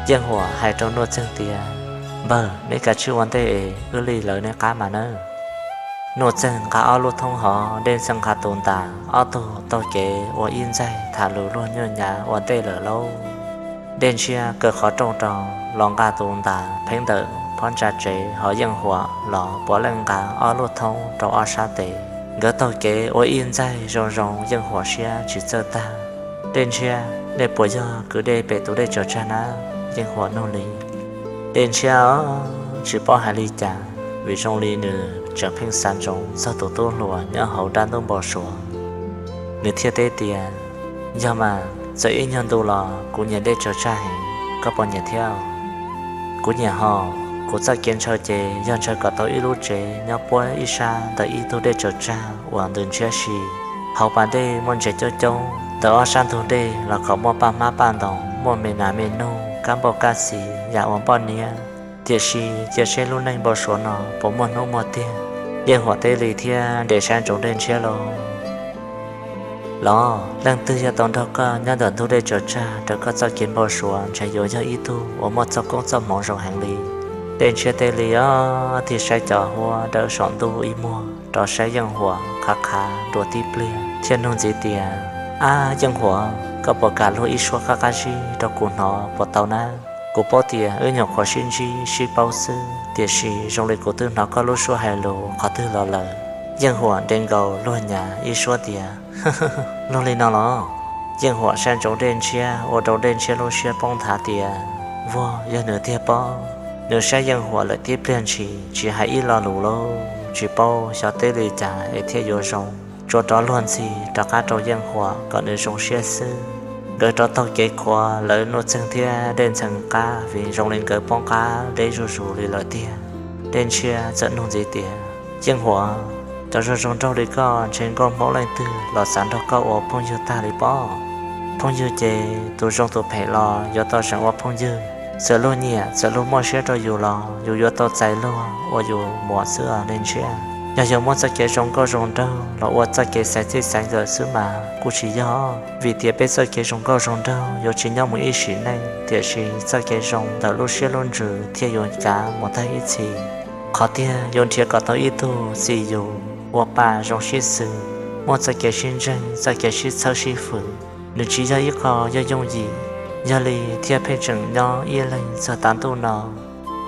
Yeej Huam hais rau Nuj Txeeg tias, Npawg, neb kav tsij ua ntej es wb li lawv neb qab mas nawb. Nuj Txeeg nqa ob lub thoob hov, Dej Ntxhee nqa tus ntas, ob tug taug kev ua ib ntxaig tham lus luag nyuaj nyav ua ntej lawm lauj. Dej Ntshiab kaw qhov rooj rau los nqa tus ntas pheeb ntawm phab ntsa tsev, ho Yeej Huam los puav leej nqa ob lub thoob rau ob sab tes. Nkawd taug kev ua ib ntxaig zoo zoo, Yeej Huam siab tsis txawj tag. Dej Ntshiab, nej puas yog kwv dej pem tus dej tsaws tsag na? Yeej Huam nug li. Dej Ntshiab tsis paub hais li cas, vim zoo li nws tseem pheej xav ntsoov txog tus tub hluas nyob hauv dab ntub npau suav. Nws thiaj teb tias, Yog mas, txawm ib nyuag ntu los kuv nyiam dej tsaws tsag heev, koj puas nyiam thiab? Kuv nyiam hos, kuv txoj kev ntshaw ces yog ntshaw kom tau ib lub tsev nyob puab ib sab ntawm ib tug dej tsaws tsag uas ntws ntshiab si. Hauv pas dej muaj ntses coob coob, ntawm ob sab ntug dej los kom muaj paj hmab paj ntoos, muaj me nas me noog, kab npauj kab xis, yam ua npoj niab. Tiam sis cia seb lub neej npau suav no puas muaj hnub muaj tiag. Yeej Huam teb li thiab nres saib ntsoov Dej Ntshiab lauj. Los, leej twg yog tau nrog koj nyob ntawm ntug dej tsaws tsag raws koj txoj kev npau suav ntshe yuav yog ib tug uas muaj txoj koob txoj hmoov zoo heev li. Dej Ntshiab teb li os, thiaj saib cov huab dawb saum ntuj ib muag rov saib Yeej Huam qhav qhav dua tib pliag thiaj nug ntxiv tias, Ab Yeej Huam, koj puas kam luag ib suab qab qab zib rau kuv hnov puas tau na? Kuv paub tias wb nyuam qhuav sib ntsib sib paub xwb, tiam sis zoo li kuv twb hnov koj lub suab hais lus qhov twg los lawm. Yeej Huam nres nkaus luag nyav ib suab tias, Luag li no los? Yeej Huam saib ntsoov Dej Ntshiab ua rau Dej Ntshiab lub siab poob nthav tias, Vuag, yog nws tiag pob. Nws saib Yeej Huam lawm tib pliag ntshis tsis hais ib lo lus lauj, tsis paub xyov teb li cas es thiaj yuav zoo. Tsuas rov luag ntxhi rov qab rau Yeej Huam kom nws zoo siab xwb. Nkawd rov taug kev khuav lawv Nuj Txeeg thiab Dej Ntxhee qab vim zoo li nkawd poob qab deb zuj zus li lawm tiag. Dej Ntshiab txawm nug ntxiv tias, Yeej Huam, cov zoo zoo nraug li koj ntshe nkauj Hmoob leej twg los xav nrog koj ua phooj ywg tag li pob. Phooj ywg ces tus zoo tus phem los yuav tau seem ua phooj ywg. Txawm luag nyiam txawm luag muaj siab rau yus los yus yuav tau txais luag ua yus muam xwb os Dej Ntshiab. Yog yuav muab txoj kev zoo nkauj zoo nraug los ua txoj kev xaiv txij xaiv nkawm xwb mas kuj tsis yog, vim tias peb txoj kev zoo nkauj zoo nraug yuav tsis nyob mus ib sim neej, tiam sis txoj kev zoo ntawm lub siab lub ntsws thiaj yuav kav mus tag ib txhis. Qhov tiag yuav nrhiav kom tau ib tug xis yus ua pa zoo sib xws, muaj txoj kev sib ntseeg txoj kev sib txhawb sib fwm. Nws tsis yog ib qho yooj yooj yim, yog li thiaj pheej tseem nyob ib leeg txog tav ntuj no.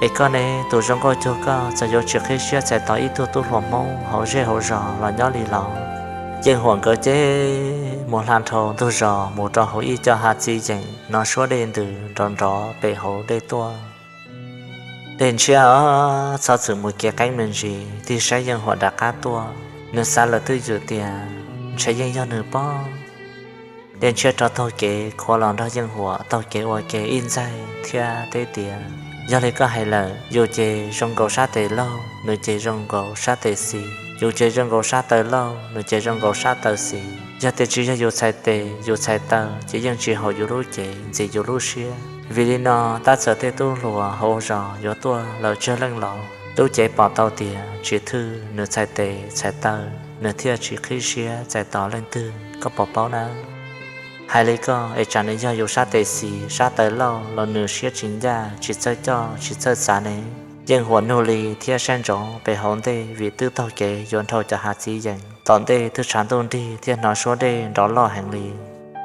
Es koj ne, tus zoo nkauj cuag koj txawm yuav tsis qhib siab txais tos ib tug tub hluas Hmoob hauv zej hauv zos los nyob li los? Yeej Huam nkawd ces mus hla nrhau ntug zos mus rau hauv ib co hav txiv yeem hnov suab dej ntws nrov nrov pem hauv dej tuaj. Dej Ntshiab os, txhob txwm mus kev qeeb me ntsis, tig saib Yeej Huam rov qab tuaj. Nws xav lawm twj ywm tias ntshe yeej yog nws pob. Dej Ntshiab rov taug kev khuav los nrog Yeej Huam taug kev ua ke ib ntxaig thiab teb tias, yog li koj hais lawm, yus ces zoo nkaus sab tes laug, nws ces zoo nkaus sab tes xis, yus ces zoo nkaus sab taw laug, nws ces zoo nkaus sab taw xis. Yog tias tsis yog yus txhais tes yus txhais taw ces yeej tsis haum yus lub cev ntxim yus lub siab. Vim li no tab txawm tej tub hluas hauv zos yuav tuaj lawm tsawg leej los lub cev pom tau tias tsis thwj nws txhais tes txhais taw, nws thiaj tsis qhib siab txais tos leej twg, koj puas paub nawb? Hais li koj es tsam nws yog yus sab tes xis sab taw laug los nws siab tsis ncaj tsis txawj coj tsis txawj xav ne. Yeej Huam nug li thiab saib ntsoov pem hauv ntej vim twb taug kev yuav nrhau cov hav txiv yees, tom ntej twb tshav ntuj nrig thiab hnov suab dej nrov loj heev li.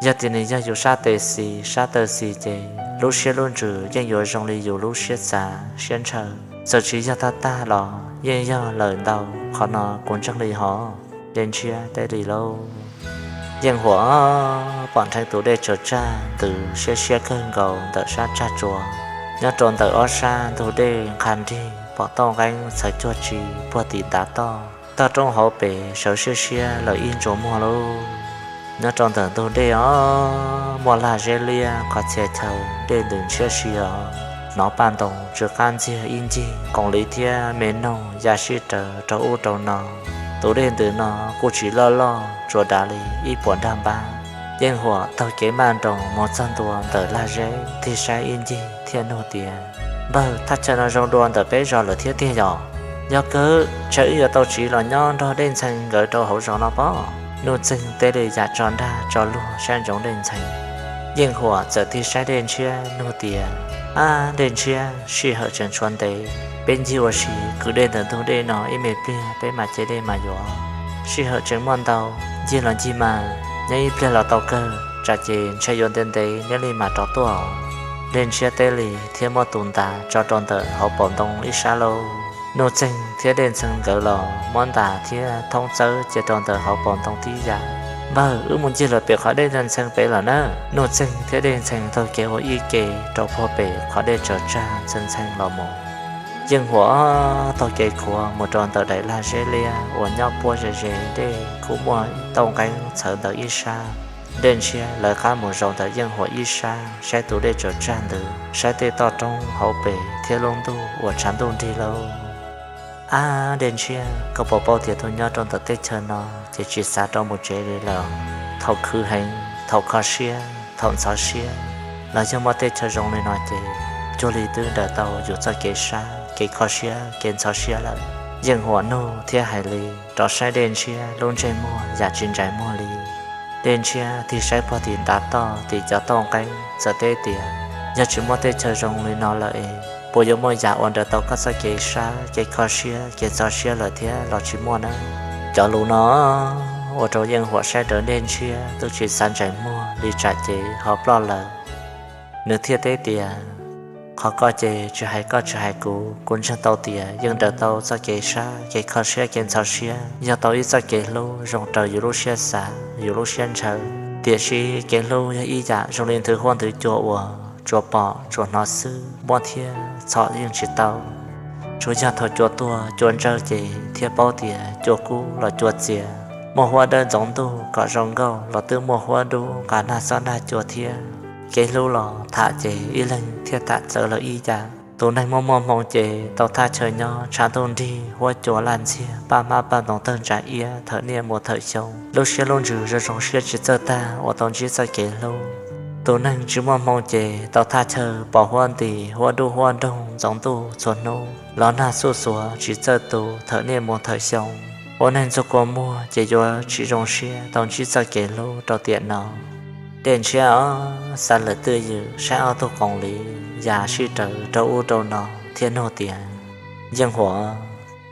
Yog tias nws yog yus sab tes xis sab taw xis ces lub siab lub ntsws yeej yuav zoo li yus lub siab xav siab ntshaw. Txawm tsis yog tag tag los yeej yog lawm ntau, qhov no kuv ntseeg li hos. Dej Ntshiab teb li lauj. Yeej Huam pom nrheev tus dej tsaws tsag ntws siab siab kawg nkaus ntawm sab tsag tsua. Nyob rau ntawm ob sab ntug dej nqha nrig pom toj nqeeb txhawv cuag tsi puag tim ntav toj, toj roob hauv pes sawv siab siab lawm ib ntsuas muag lauj. Nyob rau ntawm ntug dej os, muaj lag zeb liab qhov txhia chaw, dej ntws ntshiab si os, hnov paj ntoos tsw qab ntxiag ib ncig, qoom liv thiab me noog ya sib raws rau ub rau no. Tus dej ntws no kuj tsis loj loj tsuas dav li ib puas nrag npab. Yeej Huam taug kev maj nroos mus txog ntua ntawm lag zeb, tig saib ib ncig thiaj nug tias, npawg, thaj chaw no zoo dua ntawm peb zos lawm thiab tiag yom? Yog kawg, ntshe wb yuav tau tsiv los nyob nrog Dej Ntxhee nkawd rau hauv zos no pob. Nuj Txeeg teb li yam tso nrag tso luag saib ntsoov Dej Ntxhee. Yeej Huam txawm tig saib Dej Ntshiab nug tias, ab, Dej Ntshiab, sij hawm tseem tshuav ntev, peb ncig ua si kwv dej ntawm ntug dej no ib me pliag peb mam cev dej mas yuav. Sij hawm tseem muaj ntau, ncig los ncig mas, nyob ib pliag los tau kawg, tsam ces ntshe yuav ntev ntev neb li mam rov tuaj. Dej Ntshiab teb li thiab muab tus ntas tso rau ntawm hauv paus ntoo ib sab lauj. Nuj Txeeg thiab Dej Ntxhee nkawd los muab ntas thiab thoob txawb cia rau ntawm hauv paus ntoo tib yam. Npawg, wb mus ncig lawm pem qhov dej ntxhee ntxhee pem lawm na. Nuj Txeeg thiab Dej Ntxhee taug kev ua ib ke rau puag pem qhov dej tsaws tsag ntxhee ntxhee los mus. Yeej Huam taug kev khuav mus rau ntawm daim lag zeb liab uas nyob puab ze ze dej, kuj muaj tauj nqeeb txhawv ntawm ib sab. Dej Ntshiab lawv qab mus zaum ntawm Yeej Huam ib sab saib tus dej tsaws tsag ntawd, saib tej toj roob hauv pes thiab lub ntuj uas tshav ntuj nrig lauj. Ab, Dej Ntshiab, koj puas paub tias tuaj nyob rau ntawm teb chaws no ces tsis xav rov mus tsev li lawm. Thaum khwv heev, thaum kho siab, thaum ntxhov siab, los yog muaj tej chaw zoo li no ces cuag li twb daws tau yus txoj kev sab, kev kho siab, kev ntxhov siab lawm. Yeej Huam nug thiab hais li, rov saib Dej Ntshiab lub ntsej muag yam tsis ntsais muag li. Dej Ntshiab tig saib puag tim ntav toj tim cov tauj nqeeb txawm teb tias, yog tsis muaj tej chaw zoo li no lawm es puas yuav muaj yam uas daws tau koj txoj kev sab, kev kho siab, kev ntxhov siab lawm thiab los tsis muaj na? Cov lus no ua rau Yeej Huam saib rawv Dej Ntshiab twb tsis xav ntsais muag li tsam ces ho ploj lawm. Nws thiaj teb tias, qhov ko ces tsis hais koj tsis hais kuv, kuv ntseeg tau tias yeej daws tau txoj kev sab, kev kho siab, kev ntxhov siab, yog tau ib txoj kev hlub zoo raws yus lub siab xav, yus lub siab ntshaw. Tiam sis kev hlub yog ib yam zoo li nthwv huab nthwv cua uas tsuas pom tsuas hnov xwb, muab thiab txhom yeej tsis tau. Tsuas yog thaum cua tuag cua ntsawj ces thiaj paub tias cua kub los cua txias. Muaj huab dawb ntxoov ntuj kom zoo nkauj los twb muaj huab dub nqa nag xob nag cua thiab. Kev hlub los tham ces ib leeg thiaj tham txawv lawm ib yam. Tus neeg muaj muaj hmoo ces tau thaj chaw nyob tshav ntuj nrig huab cua laj ntxiag paj hmab paj ntoos tawg ntsa iab thawm niaj mus thawm xyoo. Lub siab lub ntsws zoo zoo siab tsis txawj tag uas tau ntsib txoj kev hlub. Tus neeg tsis muaj hmoo ces tau thaj chaw pos huab ntis huab dub huab nroog ntxoov ntuj txhua hnub los nag xuj xuav tsis txawj tu thawm niaj mus thawm xyoo. Ua neeg ntxuag kua muag ces yuav tsis zoo siab tau ntsib txoj kev hlub rau tiam no. Dej Ntshiab xav lawm twj ywm saib ob tug qoom liv ya sij raws rau ub rau no thiaj nug tias, Yeej Huam,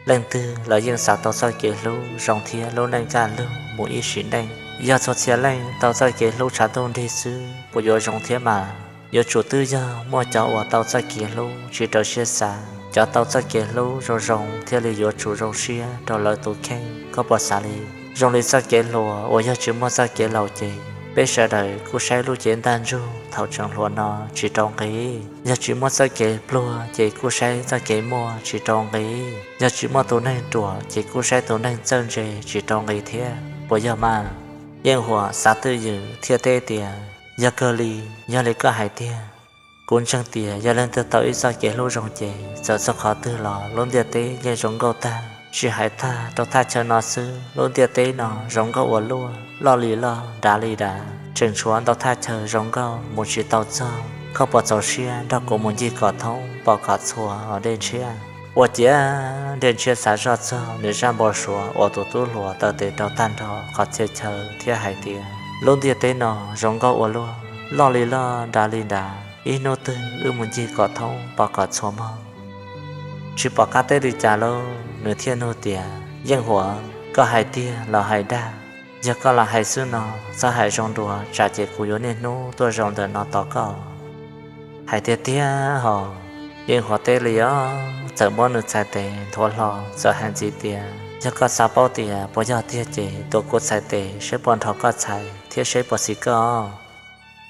leej twg los yeej xav tau txoj kev hlub zoo thiab lub neej kaj lug mus ib sim neej. Yog txhua txhia leej tau txoj kev hlub tshav ntuj nrig xwb puas yuav zoo thiab mas? Yuav tsum twb yog muaj cov uas tau txoj kev hlub tsis raws siab xav, cov tau txoj kev hlub zoo zoo thiaj li yuav tsum zoo siab rau lawv tus kheej. Koj puas xav li? Zoo li txoj kev hluas uas yog tsis muaj txoj kev laus ces Peb sawv daws kuj saib lub cev ntaj ntsug thaum tseem hluas no tsis rau nqi. Yog tsis muaj txoj kev pluag ces kuj saib txoj kev muaj tsis rau nqi. Yog tsis muaj tus neeg ruam ces kuj saib tus neeg txawj ntse tsis rau nqi thiab, puas yog mas? Yeej Huam xav twj ywm thiaj teb tias, Yog kawg li, yog li koj hais tiag. Kuv ntseeg tias yog leej twg tau ib txoj kev hlub zoo ces txawm txog qhov twg los lub ntiaj teb yeej zoo nkauj tag. Tsis hais tag rau thaj chaw no xwb, lub ntiaj teb no zoo nkauj ua luaj, loj li loj, dav li dav, tseem tshuav ntau thaj chaw zoo nkauj mus tsis tau txog. Koj puas txaus siab nrog kuv mus ncig kom thoob pom kom txhua os Dej Ntshiab? Ua ciav Dej Ntshiab xav zoj txog nws zaj npau suav uas tus tub hluas taw tes rau tag nrho qhov txhia chaw thiab hais tias, Lub ntiaj teb no zoo nkauj ua luaj, loj li loj, dav li dav, ib hnub twg wb mus ncig kom thoob pom kom txhua mog. Tsis pom qab teb li cas lauj, nws thiaj nug tias, Yeej Huam, koj hais tiag los hais dag? Yog koj los hais xwb no, txhob hais zoo dua tsam ces kuv yuav niaj hnub tuaj zaum ntawm no tos koj. Hais tiag tiag hos, Yeej Huam teb li os, txawm muab nws txhais tes nthuav hlo, txawm hais ntxiv tias, Yog koj xav paub tias puas yog tiag ces tuav kuv txhais tes seb puas nrho koj txhais thiab seb puas xis koj.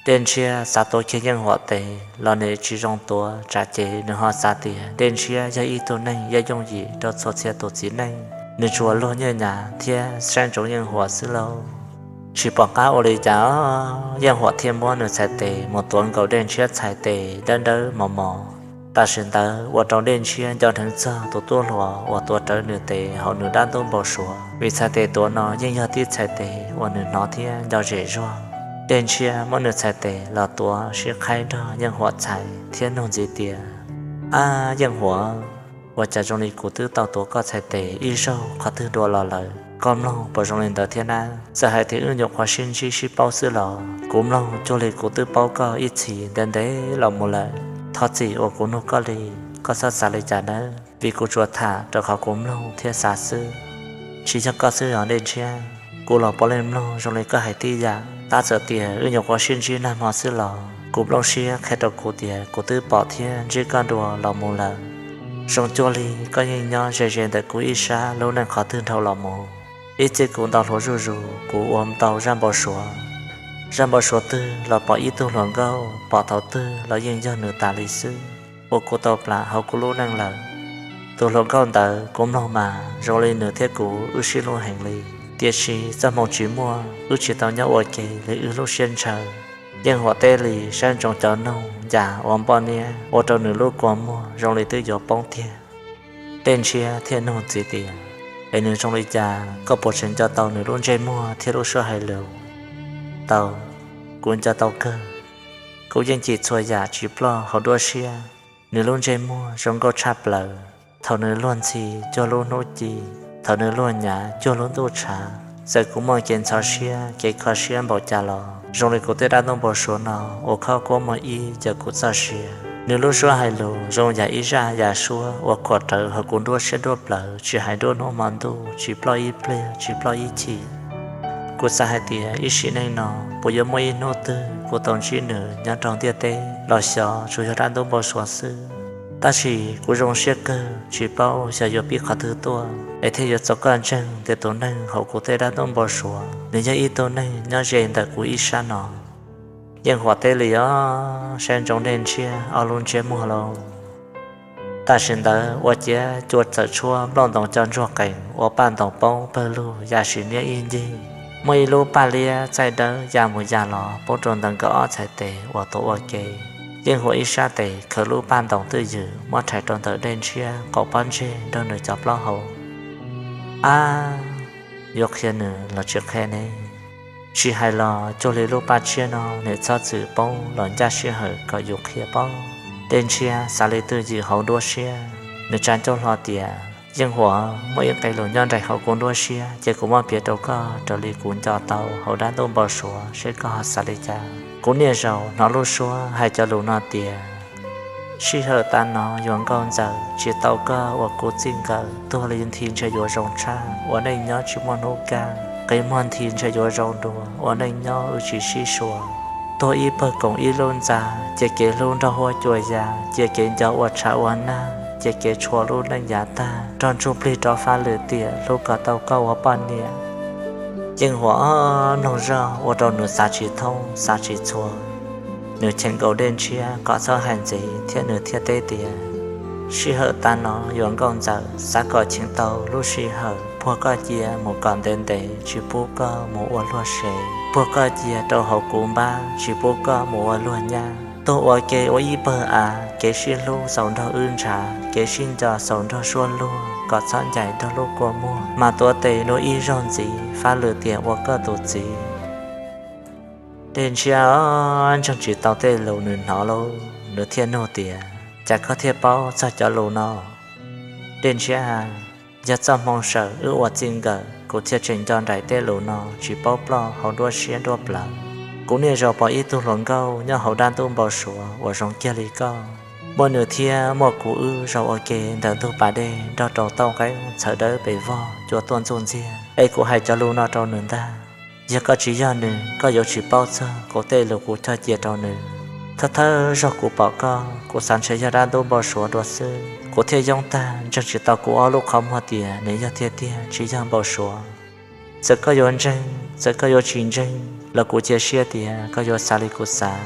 Dej Ntshiab xav tuav kiag Yeej Huam tes los nws tsis zoo tuav tsam ces nws ho xav tias Dej Ntshiab yog ib tug neeg yeej yooj yim rau txhua txhia tus txiv neej, nws tsuas luag nyiaj nyav thiab saib ntsoov Yeej Huam xwb lauj. Tsis pom qab ua li cas, Yeej Huam thiaj muab nws txhais tes mus tuav nkaus Dej Ntshiab txhais tes dawb dawb mos mos. Tam sim ntawd ua rau Dej Ntshiab nco dheev txog tus tub hluas uas tuav rawv nws tes hauv nws dab ntub npau suav, vim txhais tes tuav no yeej yog tib txhais tes uas nws hnov thiab nco zem zuag. Dej Ntshiab muab nws txhais tes los tuav sib qhaib nrog Yeej Huam txhais thiab nug ntxiv tias, Ab Yeej Huam, ua cas zoo li kuv twb tau tuav koj txhais tes ib zaug qhov twg dua los lawm, koj mloog puas zoo li ntawd thiab nab? Txawm hais tias wb nyuam qhuav sib ntsib sib paub xwb los kuv mloog cuag li kuv twb paub koj ib txhis ntev ntev los mus lawm. Thov txim uas kuv nug koj li, koj txhob xav li cas nawb, vim kuv tsuas tham rau qhov kuv mloog thiab xav xwb. Tsis yog koj xwb os Dej Ntshiab, kuv los puav leej mloog zoo li koj hais tib yam. Tab txawm tias wb nyuam qhuav sib ntsib nag hmo xwb los kuv nplooj siab qhia rau kuv tias kuv twb pom thiab ntsib koj dua los mus lawm. Zoo cuag li koj yeej nyob ze ze ntawm kuv ib sab lub neej qhov twg dhau los mus. Ib txij kuv ntau hluas zuj zus, kuv ua ntau zaj npau suav. Zaj npau suav twg los pom ib tug hluas nkauj, pom thaum twg los yeej yog nws tas li xwb, ua kuv tau plam hauv kuv lub neej lawm. Tus hluas nkauj ntawd kuv mloog mas zoo li nws thiab kuv wb sib hlub heev li, tiam sis txoj hmoo tsis muaj, wb tsis tau nyob ua ke li wb lub siab ntshaw. Yeej Huam teb li saib ntsoov cov noog yam ua npoj niab ua rau nws lub kua muag zoo li twb yuav poob tiag. Dej Ntshiab thiaj nug ntxiv tias, Es nws zoo li cas, koj puas tseem nco tau nws lub ntsej muag thiab lub suab hais lus? Tau, kuv nco tau kawg. Kuv yeej cim txhua yam tsis ploj hauv duab siab. Nws lub ntsej muag zoo nkauj tshaj plaws. Thaum nws luag ntxhi cuag lub hnub ci, thaum nws luag nyav cuag lub ntuj tshav, txawm kuv muaj kev ntxhov siab kev kho siab npaum cas los zoo li kuv tej dab ntub npau suav no ua khob kuab muag ib cawm kuv txoj sia. Nws lub suab hais lus zoo yam ib zaj yam suab uas khuam rawv hauv kuv nruab siab nruab plawv tsis hais nruab hnub hmo ntuj, tsis ploj ib pliag tsis ploj ib chim. Kuv xav hais tias ib sim neej no puas yuav muaj ib hnub twg kuv tau ntsib nws nyob rau ntiaj teb los xyov tsuas yog dab ntub npau suav xwb. Tab sis kuv zoo siab kawg tsis paub xyov yuav pib qhov twg tuaj es thiaj yuav txaus koj ntseeg tias tus neeg hauv kuv tej dab ntub npau suav nws yog ib tug neeg nyob ze ntawm kuv ib sab no. Yeej Huam teb li os, saib ntsoov Dej Ntshiab ob lub ntsiab muag lauj. Tam sim ntawd ua ciav cua txawm tshuab nplooj ntoos co ntsuag qees ua paj ntoos poob pawg lug ya sim niab ib ncig. Muaj ib lub paj liab txaij dawb ya mus ya los poob rau ntawm nkawd ob txhais tes uas tuav ua ke. Yeej Huam ib sab tes khaws lub paj ntoos twj ywm muab rhais rau ntawm Dej Ntshiab qaum pob ntseg nrog nws cov plaub hau. Ab, yuav qhia nws los tsis qhia ne? Tsis hais los cuag li lub paj tshiab no nws txhob txwm poob los ncaj sij hawm kom yus qhia paub. Dej Ntshiab xav li twj ywm hauv nruab siab, nws tsa ncauj hlo tias, Yeej Huam, muaj ib qe lus nyob nraim hauv kuv nruab siab ces kuv muab piav rau koj raws li kuv nco tau hauv dab ntub npau suav seb koj ho xav li cas. Kuv niaj zaus hnov lub suab hais cov lus no tias, Sij hawm tav no yuav nkauj ntxawm, tsis tau koj ua kuv txij nkawm, tuag li nthi ntshe yuav zoo tshaj, ua neej nyob tsis muaj hnub kaj, qi muag nthi ntshe yuav zoo dua, ua neej nyob wb tsis sib sua. Tuag ib pawg koom ib lub ntxa, cia kev hlub nrog huab cua ya, cia kev nco ua tshav ua nag, cia kev tshua lub neej yav tag, nrog ntsuj plig rov fab lwm tiam, hlub kom tau koj ua poj niam. Yeej Huam mloog zog ua rau nws xav tsis thoob xav tsis txhua. Nws cheem nkaus Dej Ntshiab kom txhob hais ntxiv thiab nws thiaj teb tias, sij hawm tav no yuav nkauj ntxawm, xav kom cheem tau lub sij hawm, puag koj cia mus kom ntev ntev, tsis pub koj mus ua luag sev, puag koj cia rau hauv kuv npab, tsis pub koj mus ua luag nyab. Tuag ua ke ua ib pawg av, kev sib hlub xaus nrog wb ntshav, kev sib nco xaus nrog suab luag, kom txhob ncaim nrog lub kua muag, mas tuav tes dua ib zaug ntxiv, fab lwm tiam ua koj tus txiv. Dej Ntshiab ntseeg tsis tau tej lus nws hnov lauj, nws thiaj nug tias, cas koj thiaj paub txog cov lus no? Dej Ntshiab, yog txoj hmoo sawm wb ua txij nkawm kuv thiaj tseem nco nraim tej lus no tsis paub ploj hauv nruab siab nruab plawv. Kuv niaj zaus pom ib tug hluas nkauj nyob hauv dab ntub npau suav uas zoo kiag li koj, muaj nws thiab muaj kuv wb zaum ua ke ntawm ntug pas dej nrog rau tauj nqeeb txhawv dawb pes vog cua tuaj ntxuj ntxiag, es kuv hais cov lus no rau nws ntag. Yog koj tsis yog nws, koj yuav tsis paub txog kuv tej lus kuv cog cia rau nws. Thawj thawj zaug kuv pom koj, kuv xav ntshe yog dab ntub npau suav dua xwb, kuv thiaj yoob tag ntseeg tsis tau kuv ob lub qhov muag tias nws yog tiag tiag tsis yog npau suav. Txawm koj yuav ntseeg, txawm koj yuav tsis ntseeg los kuv cia siab tias koj yuav xav li kuv xav.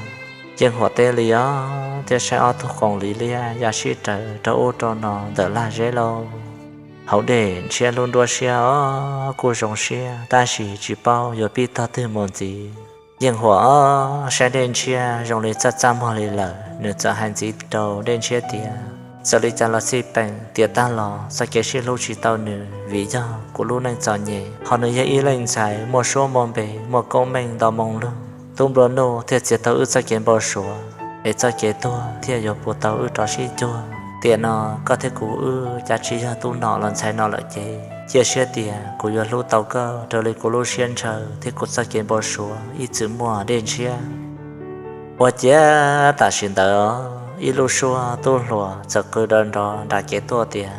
Yeej Huam teb li os, thiaj saib ob tug qoom li liab ya sib raws rau ub rau no ntawm lag zeb lauj. Hauv Dej Ntshiab lub nruab siab os kuj zoo siab tab sis tsis paub yuav pib tog twg mus ntxiv. Yeej Huam os saib Dej Ntshiab zoo li txaj txaj muag li lawm, nws txawm hais ntxiv rau Dej Ntshiab tias, txawm li cas los xij peem tiam tag los txoj kev sib hlub tsis tau nws vim yog kuv lub neej txom nyem, ho nws yog ib leej ntxhais muaj suab muaj npe muaj koob meej ntau moo lug. Tub nplua nuj thiaj txiav tau wb txoj kev npau suav, es txoj kev tuag thiaj yuav puv tau wb rov sib cuag. Tiam no koj thiab kuv wb cas tsis yog tub nom los ntxhais nom lawm ces cia siab tias kuv yuav hlub tau koj raws li kuv lub siab ntshaw thiab kuv txoj kev npau suav ib txwm muaj. Dej Ntshiab. Ua ciav tam sim ntawd ib lub suab tub hluas txawm qw nrov nrov nram kev tuaj tias,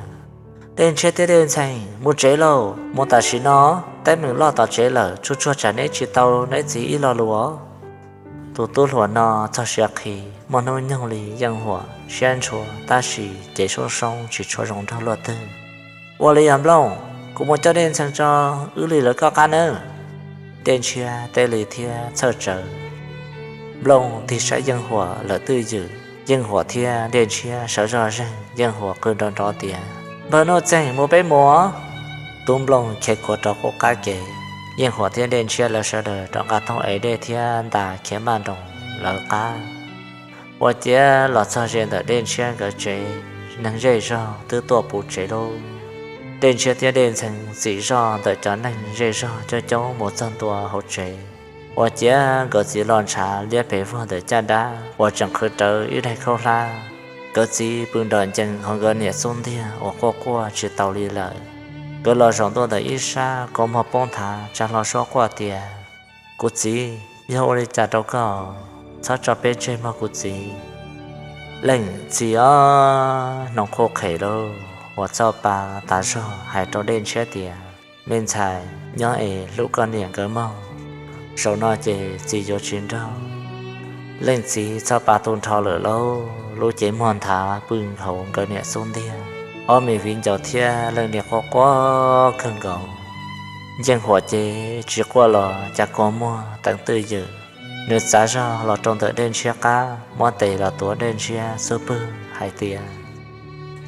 Dej Ntshiab thiab Dej Ntxhee, mus tsev lauj, mus tam sim no, teeb meem loj tom tsev lawm, tsuag tsuag tsam neb tsis tau neb txiv ib lo lus os. Tus tub hluas no txog siav qhi, muaj hnub nyoog li Yeej Huam siab ntshua tab sis cev soob soob tsis tshua zoo nraug luaj twg. Ua li yog Nplooj, kuv mus coj Dej Ntxhee tso, wb li lawv koj qab nawb. Dej Ntshiab teb li thiab txhawj tsawv. Nplooj tig saib Yeej Huam lawm twj ywm, Yeej Huam thiab Dej Ntshiab sawv zoj zeeg, Yeej Huam qw nrov nrov tias, Npawg Nuj Txeeg, mus peb mus. Tub Nplooj khiav khuav rov qub qab kev, Yeej Huam thiab Dej Ntshiab lawv sawv daws rov nqa toog ev dej thiab ntas khiav maj nroos lawv qab. Ua ciav los txog ze ntawm Dej Ntshiab nkawd tsev, neeg zej zog twb tuaj puv tsev lauj. Dej Ntshiab thiab Dej Ntxhee txim zoj ntawm cov neeg zej zog coob coob mus txog ntua hauv tsev. Ua ciav nkawd txiv los ntshav liab pes vog ntawm caj dab uas tseem qhwv rawv ib daig khaub hlab. Nkawd txiv pw nrom ncees hauv nkawd niam xub ntiag uas quaj quaj tsis taus li lawm. Nkawd los zaum ntua ntawm ib sab, kua muag poob nthav tsa hlo suab quaj tias, Kuv txiv, yog ua li cas rau koj? Txhob tso peb tseg mog kuv txiv. Leej txiv os, hnoos qhuj qhem lauj, uas txoj pa tas zog hais rau Dej Ntshiab tias, Me ntxhais, nyob es hlub koj niam nkawd mog, zaum no ces txiv yuav tsis nrog leej txiv txoj pa tu nrho lawm lauj. Lub cev muag nthav pw hauv nkawd niam xub ntiag, ob me viv ncaus thiab leej niam quaj quaj kawg nkaus. Yeej Huam ces tsis quaj los cas kua muag teev twj ywm. Nws txav zog los rau ntawm Dej Ntshiab qab, muab tes los tuav Dej Ntshiab xub pwg hais tias,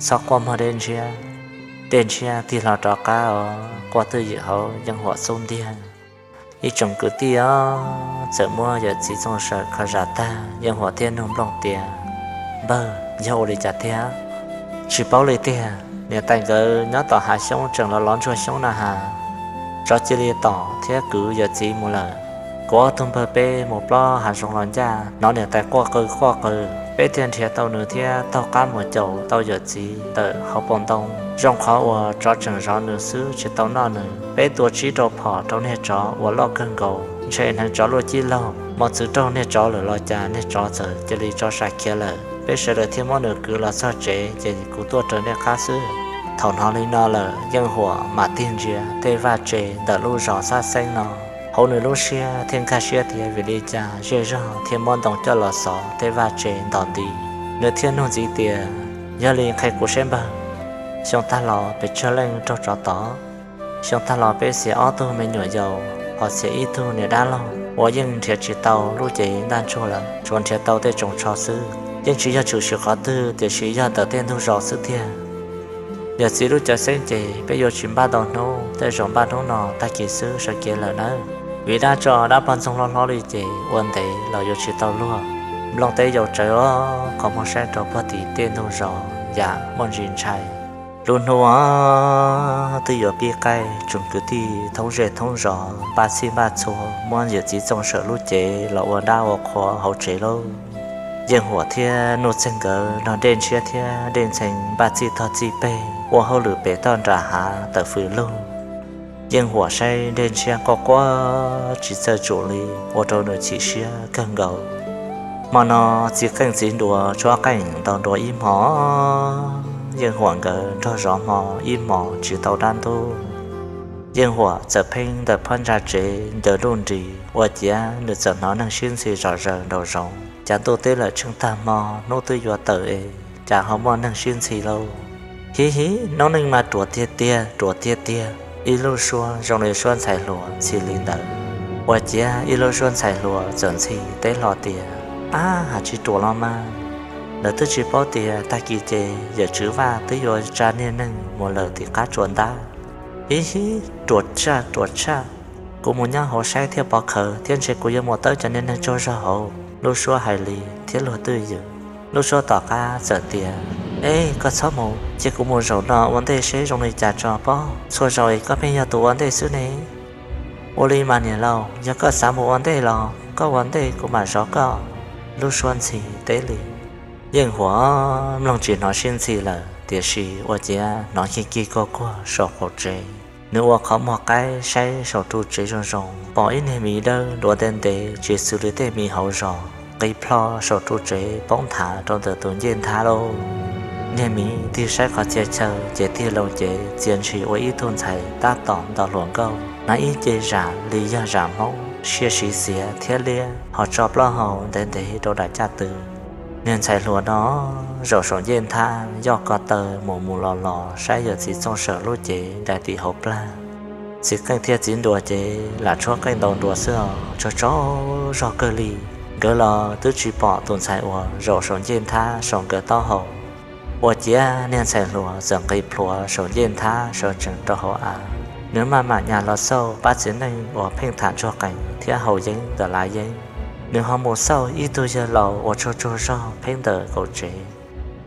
Txhob quaj mog Dej Ntshiab. Dej Ntshiab tig hlo rov qab os, quaj twj ywm hauv Yeej Huam xub ntiag. Ib tsoom kwv tij os, txawm muab yawm txiv Txooj Sawm kho zam tag, Yeej Huam thiaj nug Nplooj tias, Npawg, yog ua li cas thiab? Tsis paub li tiag, niam tais nkawd nyob tom hav xyoob tseem los lov ntsuag xyoob na has, tsov cia li tom thiab kwv yawm txiv mus lawm. Kuv ob tug npawg peb mus plob hav zoov los ncaj, hnov niam tais quaj qw quaj qw, peb thiaj nrhiav tau nws thiab taug qab mus caum tau yawm txiv ntawm hauv paus ntoo. Zoo qhov uas tsov tseem zov nws xwb tsis tau noj nws. Peb tua tsib rau phom rau niag tsov uas loj kawg nkaus, ntshe hneev tsov luaj cib laug, mos txwv raug niag tsov lawm los cas niag tsov txawm cia li tso sam khiav lawm. Peb sawv daws thiaj muab nws kwv los txog tsev ces kuv tuaj raws nej qab xwb. Thaum hnov li no lawm, Yeej Huam mam tig ntsia tej vaj tse ntawm lub zos Xab Xeeb no. Hauv nws lub siab thiaj nkag siab tias vim li cas zej zog thiaj muab ntoo coj los xov tej vaj tse nto nti. Nws thiaj nug ntxiv tias, Yog li qhia kuv saib npawg, xyoo tag los pes tsawg leej raug tsov tom? Xyoo tag los peb xiam ob tug me nyuam yaus, Hos txhia ib tug niam dab laug uas yeej nrhiav tsis tau lub cev ntaj ntsug lawm, tsuas nrhiav tau tej tsoos tsho xwb. Yeej tsis yog tshwm sim qhov twg, tiam sis yog ntawm tej ntug zos xwb tiag. Yawm txiv lub cawv xeeb ces peb yuav tsis npaj ntau hnub, tej zaum npaj hnub no tag kis xwb sawv kev lawm nawb. Vim dab tso dab poj ntxoog hlob hlob li ces ua ntev los yuav tsis tau luag. Nplooj teb yaus tsawv os, qhov muag saib rau puag tim tej ntug zos yam muaj ntsis ntshai. Lub hnub twb yuav pib qaij, tsoom kwv tij thoob zej thoob zos npaj txhij npaj txhua muab yawm txiv Txooj Sawm lub cev los ua dab ua qhua hauv tsev lauj. Yeej Huam thiab Nuj Txeeg nkawd nrog Dej Ntshiab thiab Dej Ntxhee npaj txhij tog txhij peg ua hauj lwm pem toj nram hav tawm fws lug. Yeej Huam saib Dej Ntshiab quaj quaj tsis txawj tsum li, ua rau nws chim siab kawg nkaus. Hmo no txiv qeej txiv nruas tshuab qeej ntaus nruas ib hmo, Yeej Huam nkawd nrog zov hmo ib hmos tsis tau dab ntub. Yeej Huam txawm pheej ntawm phab ntsa tsev ncaws nruj nris, ua ciav nws txawm hnov neeg sib ntxhi zom zaws nraum zoov. Cas ntuj teb lawm tsheej tag hmo, hnub twb yuav tawm es cas ho muaj neeg sib ntxhi lauj? Hiv hiv, noob neej mas ruam tiag tiag, ruam tiag tiag. Ib lub suab zoo li suab ntxhais hluas ntxhi li ntawd, ua ciav ib lub suab ntxhais hluas txawm ntxhi teb hlo tias, Ab, has tsis ruam los mas, lawv twb tsis paub tias tag kis ces yawm Tswv Vaj twb yuav tsa niag neeg mus lawm tim qab tsuas ntab. Hiv hiv, ruam tshaj, ruam tshaj. Kuv mus nyob hauv saib thiaj pov khawv thiab ntshe kuv yuav mus tawb cov niag neeg tsaug zog hauv. Lub suab hais li thiab luag twj ywm. Lub suab tom qab txawm tias, Ej, koj txhob mus, cia kuv mus zaum no ua ntej seb zoo li cas tso pob. Txhua zaus es koj pheej yog tus ua ntej xwb ne. Ua li mas niam laus, yog koj xav mus ua ntej los koj ua ntej kuv mam zov koj. Lub suab ntxhi teb li. Yeej Huam mloog tsis hnov sib ntxhi lawm, tiam sis ua ciav hnov kig kig kuag kuag saum qaum tsev. Nws ua qhov muag qaib saib saum ru tsev zoo zoo, pom ib niag miv dawb duav ntev ntev tsis xws li tej miv hauv zos nqis plho saum ru tsev poob nthav rau ntawm tus ncej nthab lauj. Niag miv tig saib qhov txhia chaw ces tig loo cev txia ntshis ua ib tug ntxhais tab tom ntaus hluas nkauj, hnav ib ce zam li yog zam Hmoob, siab siv xiav thiab liab, ho tso plaub hau ntev ntev rau daim caj tw. Niag ntxhais hluas no zaum saum ncej nthab yoj ko taw mus mus los los saib yawm txiv Txooj Sawm lub cev daim tim hauv plag. Txiv qeej thiab txiv nruas ces lam tshuab qeej ntaus nruas xwb os, tsaug tsaug zog kawg li. Nkawd los twb tsis pom tus ntxhais uas zaum saum ncej nthab saum nkawd taub hau. Ua ciav niag ntxhais hluas txawm nqis plhuav saum ncej nthab sawv tsees rau hauv av. Nws maj mam nyas los xauj pab txiv neej uas pheej tham ntsuag qees thiab haus yeeb ntawm lav yeeb. Nws ho mus xauj ib tug yawg laus uas tsaug tsaug zog pheej ntawm kaum tsev.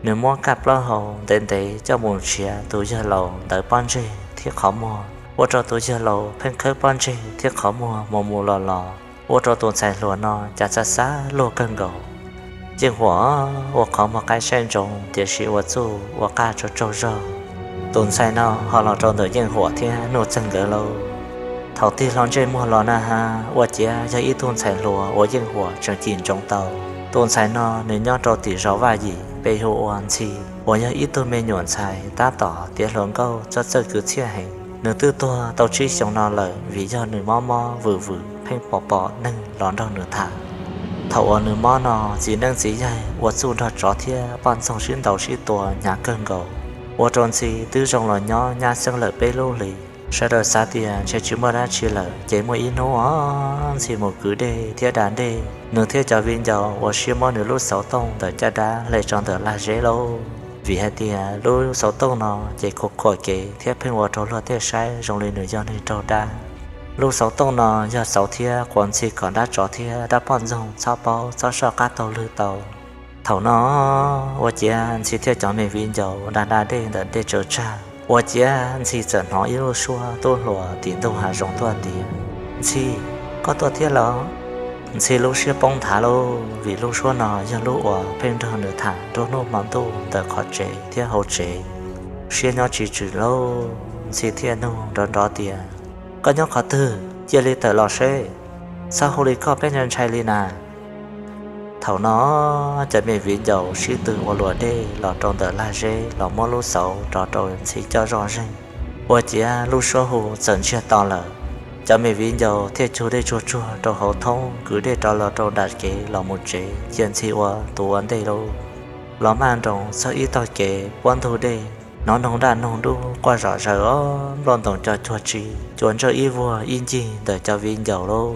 Nws muab kaj plaub hau ntev ntev coj mus nrhiav tus yawg laus ntawd pob ntseg thiab qhov muag, ua rau tus yawg laus pheej khawb pob ntseg thiab qhov muag mus mus los los, ua rau tus ntxhais hluas no cas xav xav luag kawg nkaus. Yeej Huam ua qhov muag qaib saib ntsoov tiam sis ua txuj ua qaj tsaug tsaug zog. Tus ntxhais no ho los rau ntawm Yeej Huam thiab Nuj Txeeg nkawd lauj. Thaum tig hlo ntsej muag los na has, ua ciav yog ib tug ntxhais hluas uas Yeej Huam tseem cim ntsoov tau. Tus ntxhais no nws nyob rau tim zos Vaj Yim, peb hu ua Ntxhi, uas yog ib tug me nyuam ntxhais tab tom tiav hluas nkauj txawj txawj kwv txhiaj heev. Nws twb tuag tau tsib xyoos no lawm vim yog nws mob mob vwm vwm pheej pom pom neeg los nrog nws tham. Thaum uas nws mob no, txiv neeb txiv yaig ua txuj nrog tsov thiab poj ntxoog sib ntaus sib tua hnyav kawg nkaus, ua rau Ntxhi twb zoo los nyob nyab xeeb lawm peb lub hlis. Sawv daws xav tias ntshe tsis muaj dab tsi lawm, ces muaj ib hnub os, Ntxhi mus kwv dej thiab da dej, nws thiab cov viv ncaus ua siab muab nws lub xauv tooj ntawm caj dab hle tso ntawm lag zeb lauj. Vim hais tias lub xauv tooj no ces khuam khuam kev thiab pheej ua rau luag tej saib zoo li nws yog neeg raug dab. Lub xauv tooj no yog xauv thiab quav Ntxhi kom dab tsov thiab dab poj ntxoog txhob paub txhob soj qab taug lwg tau. Thaum no ua ciav Ntxhi thiab cov me viv ncaus da da dej ntawm dej tsaws tsag, ua ciav Ntxhi txawm hnov ib lub suab tub hluas tim ntug hav zoov tuaj tias, Ntxhi, koj tuaj thiab los? Ntxhi lub siab poob nthav lauj, vim lub suab no yog lub uas pheej nrog nws tham nruab hnub hmo ntuj ntawm qhov tsev thiab hauv tsev. Siab nyob tsis tswm lauj, Ntxhi thiaj nug nrov nrov tias, Koj nyob qhov twg? Cia li tawm los seb, txhob hu li koj peb ntshai ntshai li na. Thaum no cov me viv ncaus sib tw ua luam dej los rau ntawm lag zeb los muab lub xauv rov rau Ntxhi coj zoj zeeg, ua ciav lub suab hu txawm ntsiag to lawm. Cov me viv ncaus thiaj cug dej tsuag tsuag rau hauv thoob kwv dej rov los rau nram kev los mus tsev cia Ntxhi ua tus ua ntej lauj. Los maj nroos txog ib tog kev puab ntug dej, Hnov noog daj noog dub quaj zom zaws os, nplooj ntoos co cuag tsi, cua ntsawj ib vuag ib ncig ntawm cov viv ncaus lauj.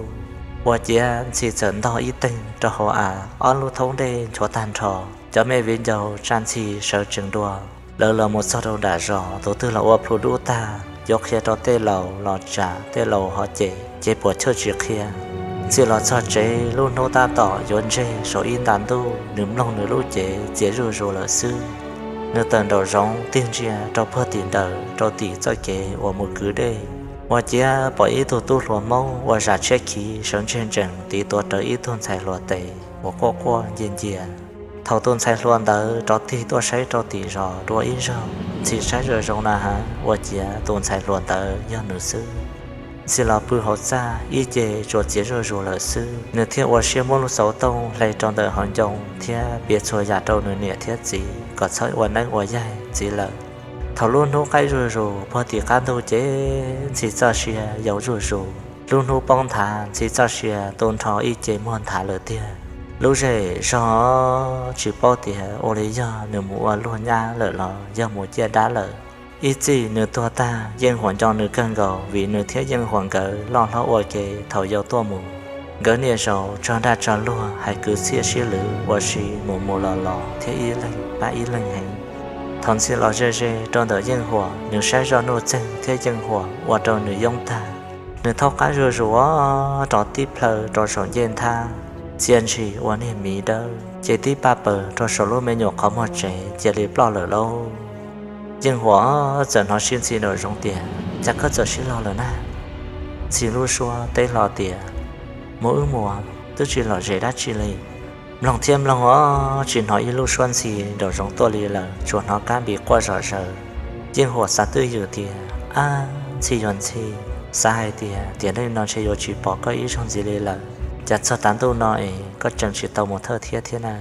Ua ciav Ntxhi txawm ntog ib teeg rau hauv av, ob lub thoob dej nchuav tag nrho. Cov me viv ncaus tsa Ntxhi sawv tsees dua. Lawv los mus txog rau nram zos, tus twg los ua plhu dub tag, yuav qhia rau tej laus los tsam tej laus ho cem, ces puam chawj tsis qhia. Ntxhi los txog tsev, lub hnub tab tom yuav ntseg saum ib nta ntuj, nws mloog nws lub cev txias zuj zus lawm xwb. Nws tawm nraum zoov tig ntsia rau puag tim ntawm rau tim txoj kev uas mus kwv dej, ua ciav pom ib tug tub hluas Hmoob ua zam tshiab khiv sawv ntseg ntsees tiv tuav rawv ib tug ntxhais hluas tes uas quaj quaj ncia ncia. Thaum tus ntxhais hluas ntawd rov tig tuaj saib rau tim zos dua ib zaug, Ntxhi saib zoo zoo na has ua ciav tus ntxhais hluas ntawd yog nws xwb. Ntxhi los pw hauv txaj ib ce tsuas txias zuj zus lawm xwb, nws thiaj ua siab muab lub xauv tooj hle rau ntawm hauv ncoo thiab piav txhua yam rau nws niam thiab txiv kom txhob ua neeb ua yaig ntxiv lawm. Thaum lub hnub qaij zuj zus puag tim qab ntug ces Ntxhi txoj sia yau zuj zus. Lub hnub poob nthav Ntxhi txoj sia tu nrho ib ce muag nthav lawm tiag. Lub zej zog tsis paub tias ua li yog nws mus ua luag nyab lawm los yog mus ciaj dab lawm. Ib txij nws tuag tag, Yeej Huam nco nws kawg nkaus vim nws thiab Yeej Huam nkawd loj hlob ua ke thaum yau tuaj mus. Nkawd niaj zaus tso dag tso luag hais kwv txhiaj sib lwv ua si mus mus los los thiab ib leeg pab ib leeg heev. Thaum Ntxhi los ze ze rau ntawm Yeej Huam, nws saib zoj Nuj Txeeg thiab Yeej Huam ua rau nws yoob tag. Nws thaub qab zuj zus rov tib plhaw rau saum ncej nthab, txia ntshis ua niag miv dawb ces tib paj paws rau saum lub me nyuam qhov muag tsev cia li ploj lawm lauj. Yeej Huam txawm hnov sib ntxhi nraum zoov tias, Cas koj txawm sib log lawm na? Ntxhi lub suab teb hlo tias, Mus wb mus, twb tsis lom zem dab tsi li. Mloog thiab mloog os, tsis hnov ib lub suab ntxhi nraum zoov tuaj li lawm, tsuas hnov kab npis quaj zom zaws. Yeej Huam xav twj ywm tias, Ab, ntxhi yuav ntxhi, xav hais tias tiam neej no ntshe yuav tsis pom koj ib zaug ntxiv li lawm. Cas txog tav ntuj no es koj tseem tsis tau mus thawj thiab thiab na?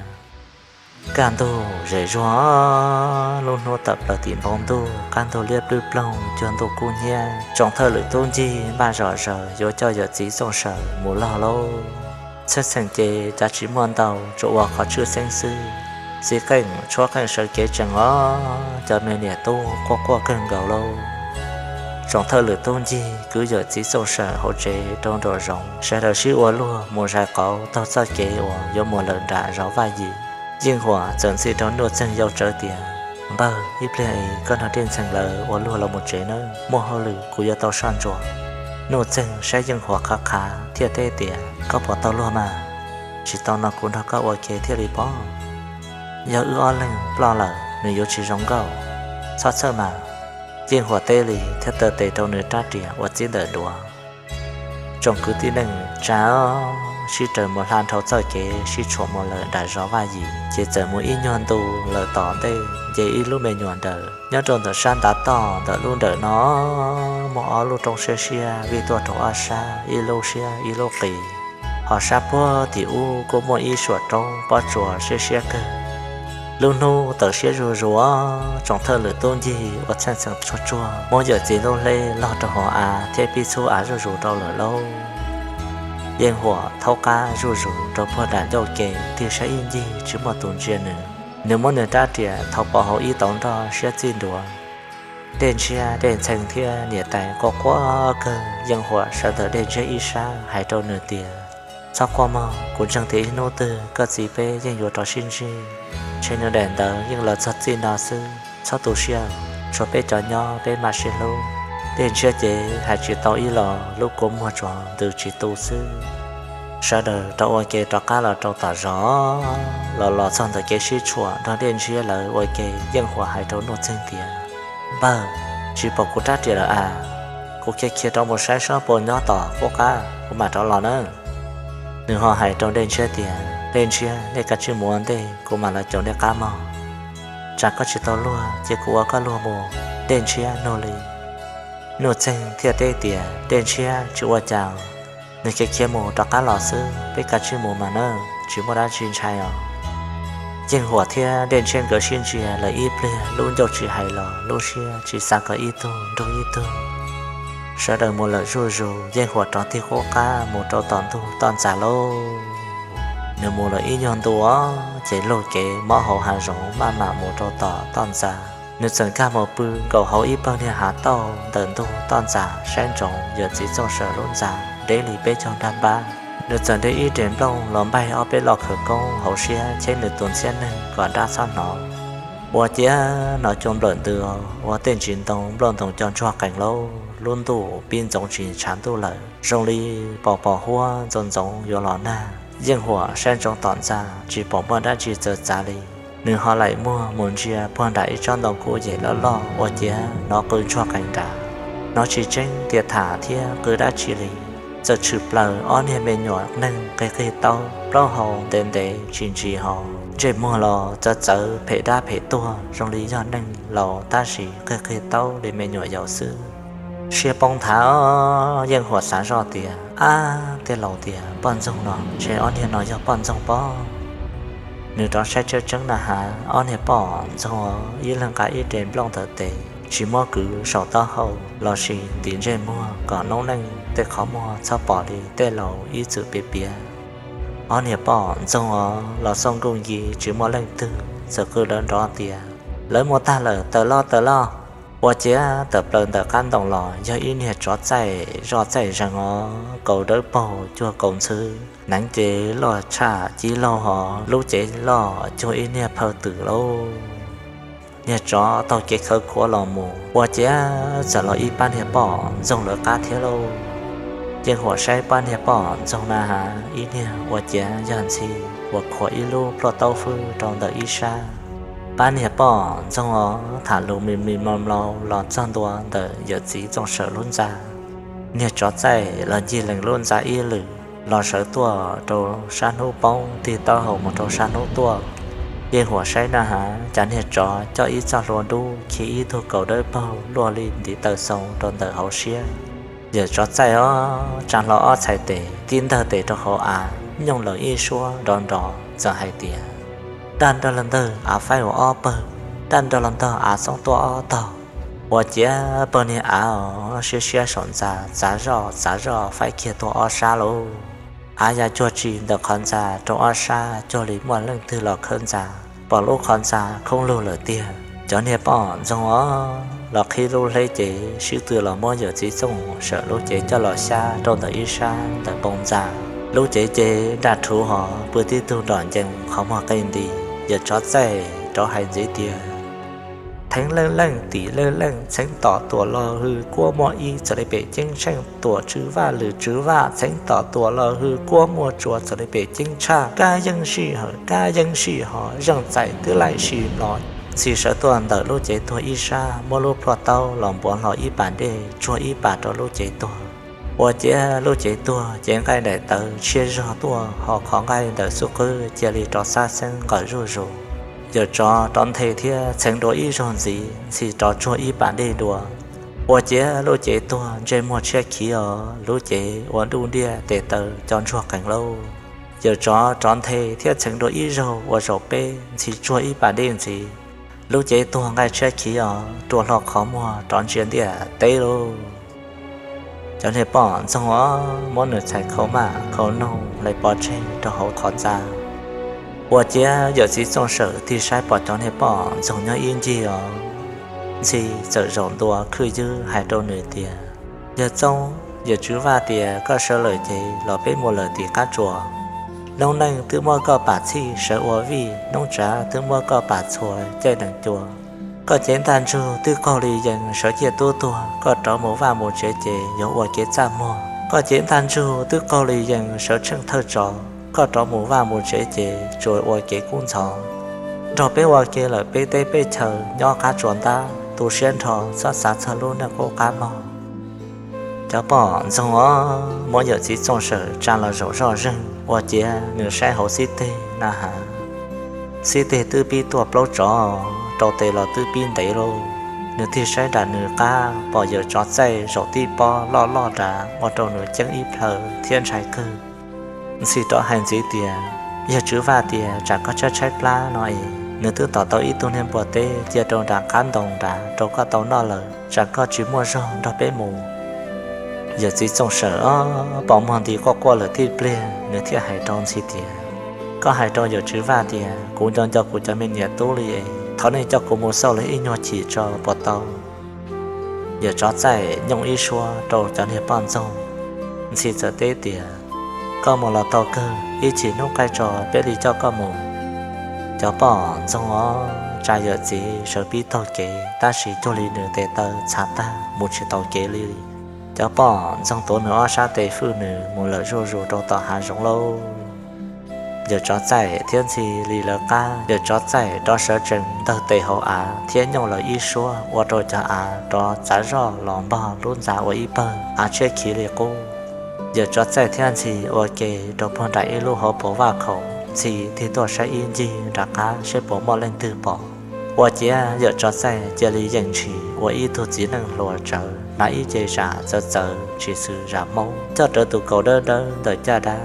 Kaj ntug zem zuag, lub hnub tawm plaws tim npoo ntuj, qab ntug liab plwb ploog cuag ntuj kub hnyiab. Tsoom thawj lwm tub ncig npaj zom zaws yuav coj yawm txiv Txooj Sawm mus log lauj. Txheej txheem ces cav tsis muaj ntau, tsuas ua qhov tshwj xeeb xwb. Txiv qeej tshuab qeej sawv kev tsees os, cov me niam tub quaj quaj kawg nkaus lauj. Tsoom thawj lwm tub ncig kwv yawm txiv Txooj Sawm hauv tsev rau nraum zoov, sawv daws sib ua luag mus zais qauv taug txoj kev uas yuav mus lawm nram zos Vaj Yim. Yeej Huam txawm ntxhi rau Nuj Txeeg yau tsawv tias, Npawg, ib pliag es koj nrog Dej Ntxhee lawv ua luag los mus tsev nawb, muaj hauj lwm kuv yuav tau soj ntsuam. Nuj Txeeg saib Yeej Huam qhav qhav thiaj teb tias, Koj puas tau luag mas? Tsis tau no kuv nrog koj ua ke thiaj li paub. Yog wb ob leeg ploj lawm nws yuav tsis zoo nkauj. Txhob txhawj mas. Yeej Huam teb li thiab taw tes rau nws rab riam ua txij ntawm duav. Tsoom kwv tij neej tsa sib raws mus hla nrhau txoj kev sib tshuam mus lawm nram zos Vaj Yim, ces txawm mus ib nyuag ntu lawm tom ntej nce ib lub me nyuam ntawm. Nyob rau ntawm sab ntav toj ntawm lub ntawm no muaj ob lub roob siab siab vij tuaj rau ob sab, ib lub siab ib lub qis. Ho sab puag tim ub kuj muaj ib suam roob pob tsuas siab siab kawg. Lub hnub tawm siab zuj zus, tsoom thawj lwm tub ncig ua txheej txheem tsuag tsuag muab yawm txiv lub hleb log rau hauv av thiab pib txhub av zuj zus rau lawm lauj. Yeej Huam thaub qab zuj zus rau puag nram ncauj ke tig saib ib ncig tsis muaj tus ntsia nws. Nws muab nws rab riam thau pov hauv ib tauv nroj siab txij ntua. Dej Ntshiab, Dej Ntxhee thiab niam tais quaj quaj kawg, Yeej Huam sawv ntawm Dej Ntshiab ib sab hais rau nws tias, Txhob quaj mog, kuv ntseeg tias ib hnub twg koj txiv peb yeej yuav rov sib ntsib. Ntshe nws daim ntawv yeej los txog txij no xwb, txhob tu siab. Tshuav peb cov nyob peb mam sib hlub. Dej Ntshiab ces hais tsis tau ib los, lub kua muag tsuas ntws tsis tu xwb. Sawv daws rov ua ke rov qab los rau tom zos. Los los txog ntawm kev sib tshuam nrog Dej Ntshiab lawv ua ke, Yeej Huam hais rau Nuj Txeeg tias, Npawg, tsis pom kuv rab riam lawm as. Kuv khiav khiav rov mus saib seb puas nyob tom qub qab, kuv mam rov los nawb. Nws ho hais rau Dej Ntshiab tias, Dej Ntshiab, nej kav tsij mus ua ntej, kuv mam los caum nej qab mog. Tsam koj tsis tau luag ces kuv ua koj luag mus. Dej Ntshiab nug li. Nuj Txeeg thiaj teb tias, Dej Ntshiab, tsis ua cas, nws khiav khiav mus rov qab los xwb, peb kav tsij mus mas nawb, tsis muaj dab tsi ntshai os. Yeej Huam thiab Dej Ntshiab nkawd sib ntsia lawm ib pliag, lub ncauj tsis hais los lub siab tsis xav kom ib tug nrug ib tug. Sawv daws mus lawm zuj zus, Yeej Huam rov tig qub qab mus rau tom ntug toj ntxas lauj. Nws mus lawm ib nyuag ntu os, ces luag kev mob hauv hav zoov maj mam mus rau tom toj ntxas. Nws txawm nkag mus pw nkaus hauv ib pawg niag hav tauj ntawm ntug toj ntxas saib ntsoov yawm txiv Txooj Sawm lub ntxa deb li peb caug nrag npab. Nws txawm de ib rev nplooj los npaig ob peb lo khawv koob hauv siab cheeb nws tus ntxhiab neeg kom dab txhob hnov. Ua ciav hnov cuag nplawm ntws ua tej ntsis ntoo nplooj ntoos co ntsuag qees lauj, lub ntuj pib ntxoov tsis tshav ntuj lawm, zoo li pos pos huab ntxoov ntxoov yuav los nag. Yeej Huam saib ntsoov tom ntxa tsis pom muaj dab tsi txawv txav li. Nws ho laim muag mus ntsia puag nram ib tsob ntoo kuj yem loj loj ua ciav hnov qw ntsuag qees nrad. Hnov tsis tseeb tias tham thiab qw dab tsi li, txawm tshwm plaws ob niag me nyuam neeg qig qig taub plaub hau ntev ntev tsis ntsis hos, ntsej muag los txawv txawv phem dab phem tuag zoo li yog neeg laus tab sis qig qig taub li me nyuam yaus xwb. Siab poob nthav, Yeej Huam xav zoj tias, ab, tej laus tias poj ntxoog no ntshe ob niag no yog poj ntxoog pob. Nws rov saib tseeb tseeb na has, ob niag poj ntxoog ib leeg nqa ib rev nplooj ntawm tes, tsis muab kwv saum taub hau lossis ntim ntsej muag kom noob neej tej qhov muag txhob pom li tej laus ib txwm piav piav. Ob niag poj ntxoog os los xauj nkuj nci tsis muaj leej twg, txawm qw lawv nrov tias, lawv mus tag lawm, tawm loj tawm loj. Ua ciav tawm plaws ntawm qab ntoo los yog ib niag tsov txaij zoj txaij zeeg os, kaus dawb paug cuag kaus ntxhw, hneev ces loj tshaj cib laug hos lub cev loj cuag ib niag phaw twm lauj. Niag tsov taug kev khawv khuav los mus ua ciav txawm los ib pab niag poj ntxoog lawv qab thiab lauj. Yeej Huam saib pab niag poj ntxoog na has, ib niag ua ciav yog ntxhi uas khuam ib lub plhuaj taub fwb rau ntawm ib sab. Pab niag poj ntxoog os tham lus mis mis mlaus mlaus los txog ntua ntawm yawm txiv Txooj Sawm lub ntxa. Niag tsov txaij los ncig lees lub ntxa ib lwm los sawv tuaj rau sab hnub poob tig taub hau mus rau sab hnub tuaj. Yeej Huam saib na has, cas niag tsov coj ib txoj hlua dub khi ib tug kaus dawb paug luaj li ntiv taw xoo rau ntawm hauv siab. Yawm tsov txaij os tsa hlo ob txhais tes tib ntawg tes rau hauv av, nyooj laws ib suab nrov nrov txawm hais tias, daj nrog los ntawg av faib ua ob pawg, daj nrog los ntog av xoob tuaj ob tog. Ua ciav pawg niag av os siab siab saum ntxa txav zoj txav zoj faib kiag tuaj ob sab lauj. Av ya cuag tsi ntawm qhov ntxa rau ob sab cuag li muaj leej twg los khawb ntxa, pom lub qhov ntxa khoob lug lawm tiag. Cov niag poj ntxoog os los qhib lub hleb cev sib tw los muab yawm txiv Txooj Sawm lub cev coj los xyab rau ntawm ib sab ntawm npoo ntxa. Lub cev ces nraj rhuv hos pw tib tug nrom ncees qhov muag qe nti. Yawm tsov txaij rov hais ntxiv tias, theev leej leej tim leej leej txheev tom tuam los hws kuab muaj ib txawm li pem ceeb tsheej tuam tswv vaj lwm tswv vaj txheev tom tuam los hws kuab muaj tsua txawm li pem ceeb tshaj kab yeeb sij hawm kab yeeb sij hos zeej txais twb laim sij mlos. Ntxhi sawv tuaj ntawm lub cev tuag ib sab muab lub plhuaj taub los npuav hlo ib pas dej tsuag ib pas rau lub cev tuag. Ua ciav lub cev tuag cev nqaij daim tawv tshiab zog tuaj ho qhov nqaij ntawm xub qwb cia li rov xab xeeb nqawm zuj zus. Yawm tsov rov nthe thiab txheev dua ib zaug ntxiv, Ntxhi rov tsuag ib pas dej dua. Ua ciav lub cev tuag ntsej muag tshiab khiv os, lub cev ua nruj ndiaj tes taw co ntsuag qees lauj. Yawm tsov rov nthe thiab txheev dua ib zaug ua zaum peb, Ntxhi tsuag ib pas dej ntxiv. Lub cev tuag nqaij tshiab khiv os, rua hlo qhov muag rov ntsia ntiaj teb lauj. Cov niag poj ntxoog os muab nws txhais khau maj khau noog hlais pov tseg rau hauv qhov ntxa. Ua ciav yawm txiv Txooj Sawm tig saib pom cov niag poj ntxoog nyob ib ncig os, Ntxhi txawm zaum ntua khwj ywb hais rau nws tias, yawg Txooj, yawm tswv vaj tias koj sawv lawm ces los peb mus lawm tim qab tsuas. Noob neej twb muab koj pam txhij sawv ua vij, noob tsav twb muab koj pam txhua caij nees cua. Koj cev ntaj ntsug twb qaug li yees sawv ciaj tub tuag, koj rov mus vaj mus tsev ces yuav ua kev txaj muag. Koj cev ntaj ntsug twb qaug li yees sawv tsheej thawj tsov, koj rov mus vaj mus tsev ces tsuas ua kev kub ntxhov. Nrog peb ua ke lawm peb teb peb chaw nyob qab tsuas ntab, tu siab nrho txhob xav txog lub neej qub qab mog. Cov poj ntxoog os muab yawm txiv Txooj Sawm tsa los zaum zoj zeeg, ua ciav nws saib hauv xib teg na has, xib teg twb pib tuaj plaub tsov, rau tes los twb pib ntev lauj. Nws tig saib nram nws qab pom yawm tsov txaij zaum tib pob loj loj nrad ua rau nws ceeb ib plhaw thiab ntshai kawg. Ntxhi rov hais ntxiv tias, yawg tswv vaj tias tsam koj tshaib tshaib plab no es nws twb tom tau ib tug niag npua teb cia rau nram qab ntoo nrad rau koj tau noj lawm, tsam koj tsis muaj zog nrog peb mus. Yawm txiv Txooj Sawm os pom muag nti quaj quaj lawm tib pliag, nws thiaj hais rau Ntxhi tias, koj hais rau yawm tswv vaj tias kuv nco nco kuv cov me niam tub li es Qhov nej coj kuv mus xauj los ib nyuag chim tso puas tau? Yawm Tsov Txaij nyooj ib suab rau cov niag poj ntxoog. Ntxhi txawm teb tias, Koj mus los tau kawg, ib chim hnub qaij tso peb li coj koj mus. Cov poj ntxoog ob tsa yawm txiv sawv pib taug kev tab sis cuag li nws tes taw txhav tag mus tsis tau kev li. Cov poj ntxoog tuav nws ob sab tes fwj nws mus lawm zuj zus rau tom hav zoov lauj. Yawm Tsov Txaij thiab Ntxhi li lawv qab, Yawm Tsov Txaij rov sawv tsees ntawg tes hauv av thiab nyooj lawv ib suab ua rau cov av rov txav zoj los npog lub ntxa ua ib pawg, av tshiab khiv li qub. Yawm Tsov Txaij thiab Ntxhi ua ke rau puag nram ib lub hauv paus vaj khaum, Ntxhi tig tuaj saib ib ncig nram qab seb puas muaj leej twg pom. Ua ciav Yawm Tsov Txaij cia li yeem ntshis ua ib tug txiv neej hluas tsawv, hnav ib ce zam txawv txawv tsis xws zam Hmoob, coj rawv tus kaus dawb dawb ntawm caj dab.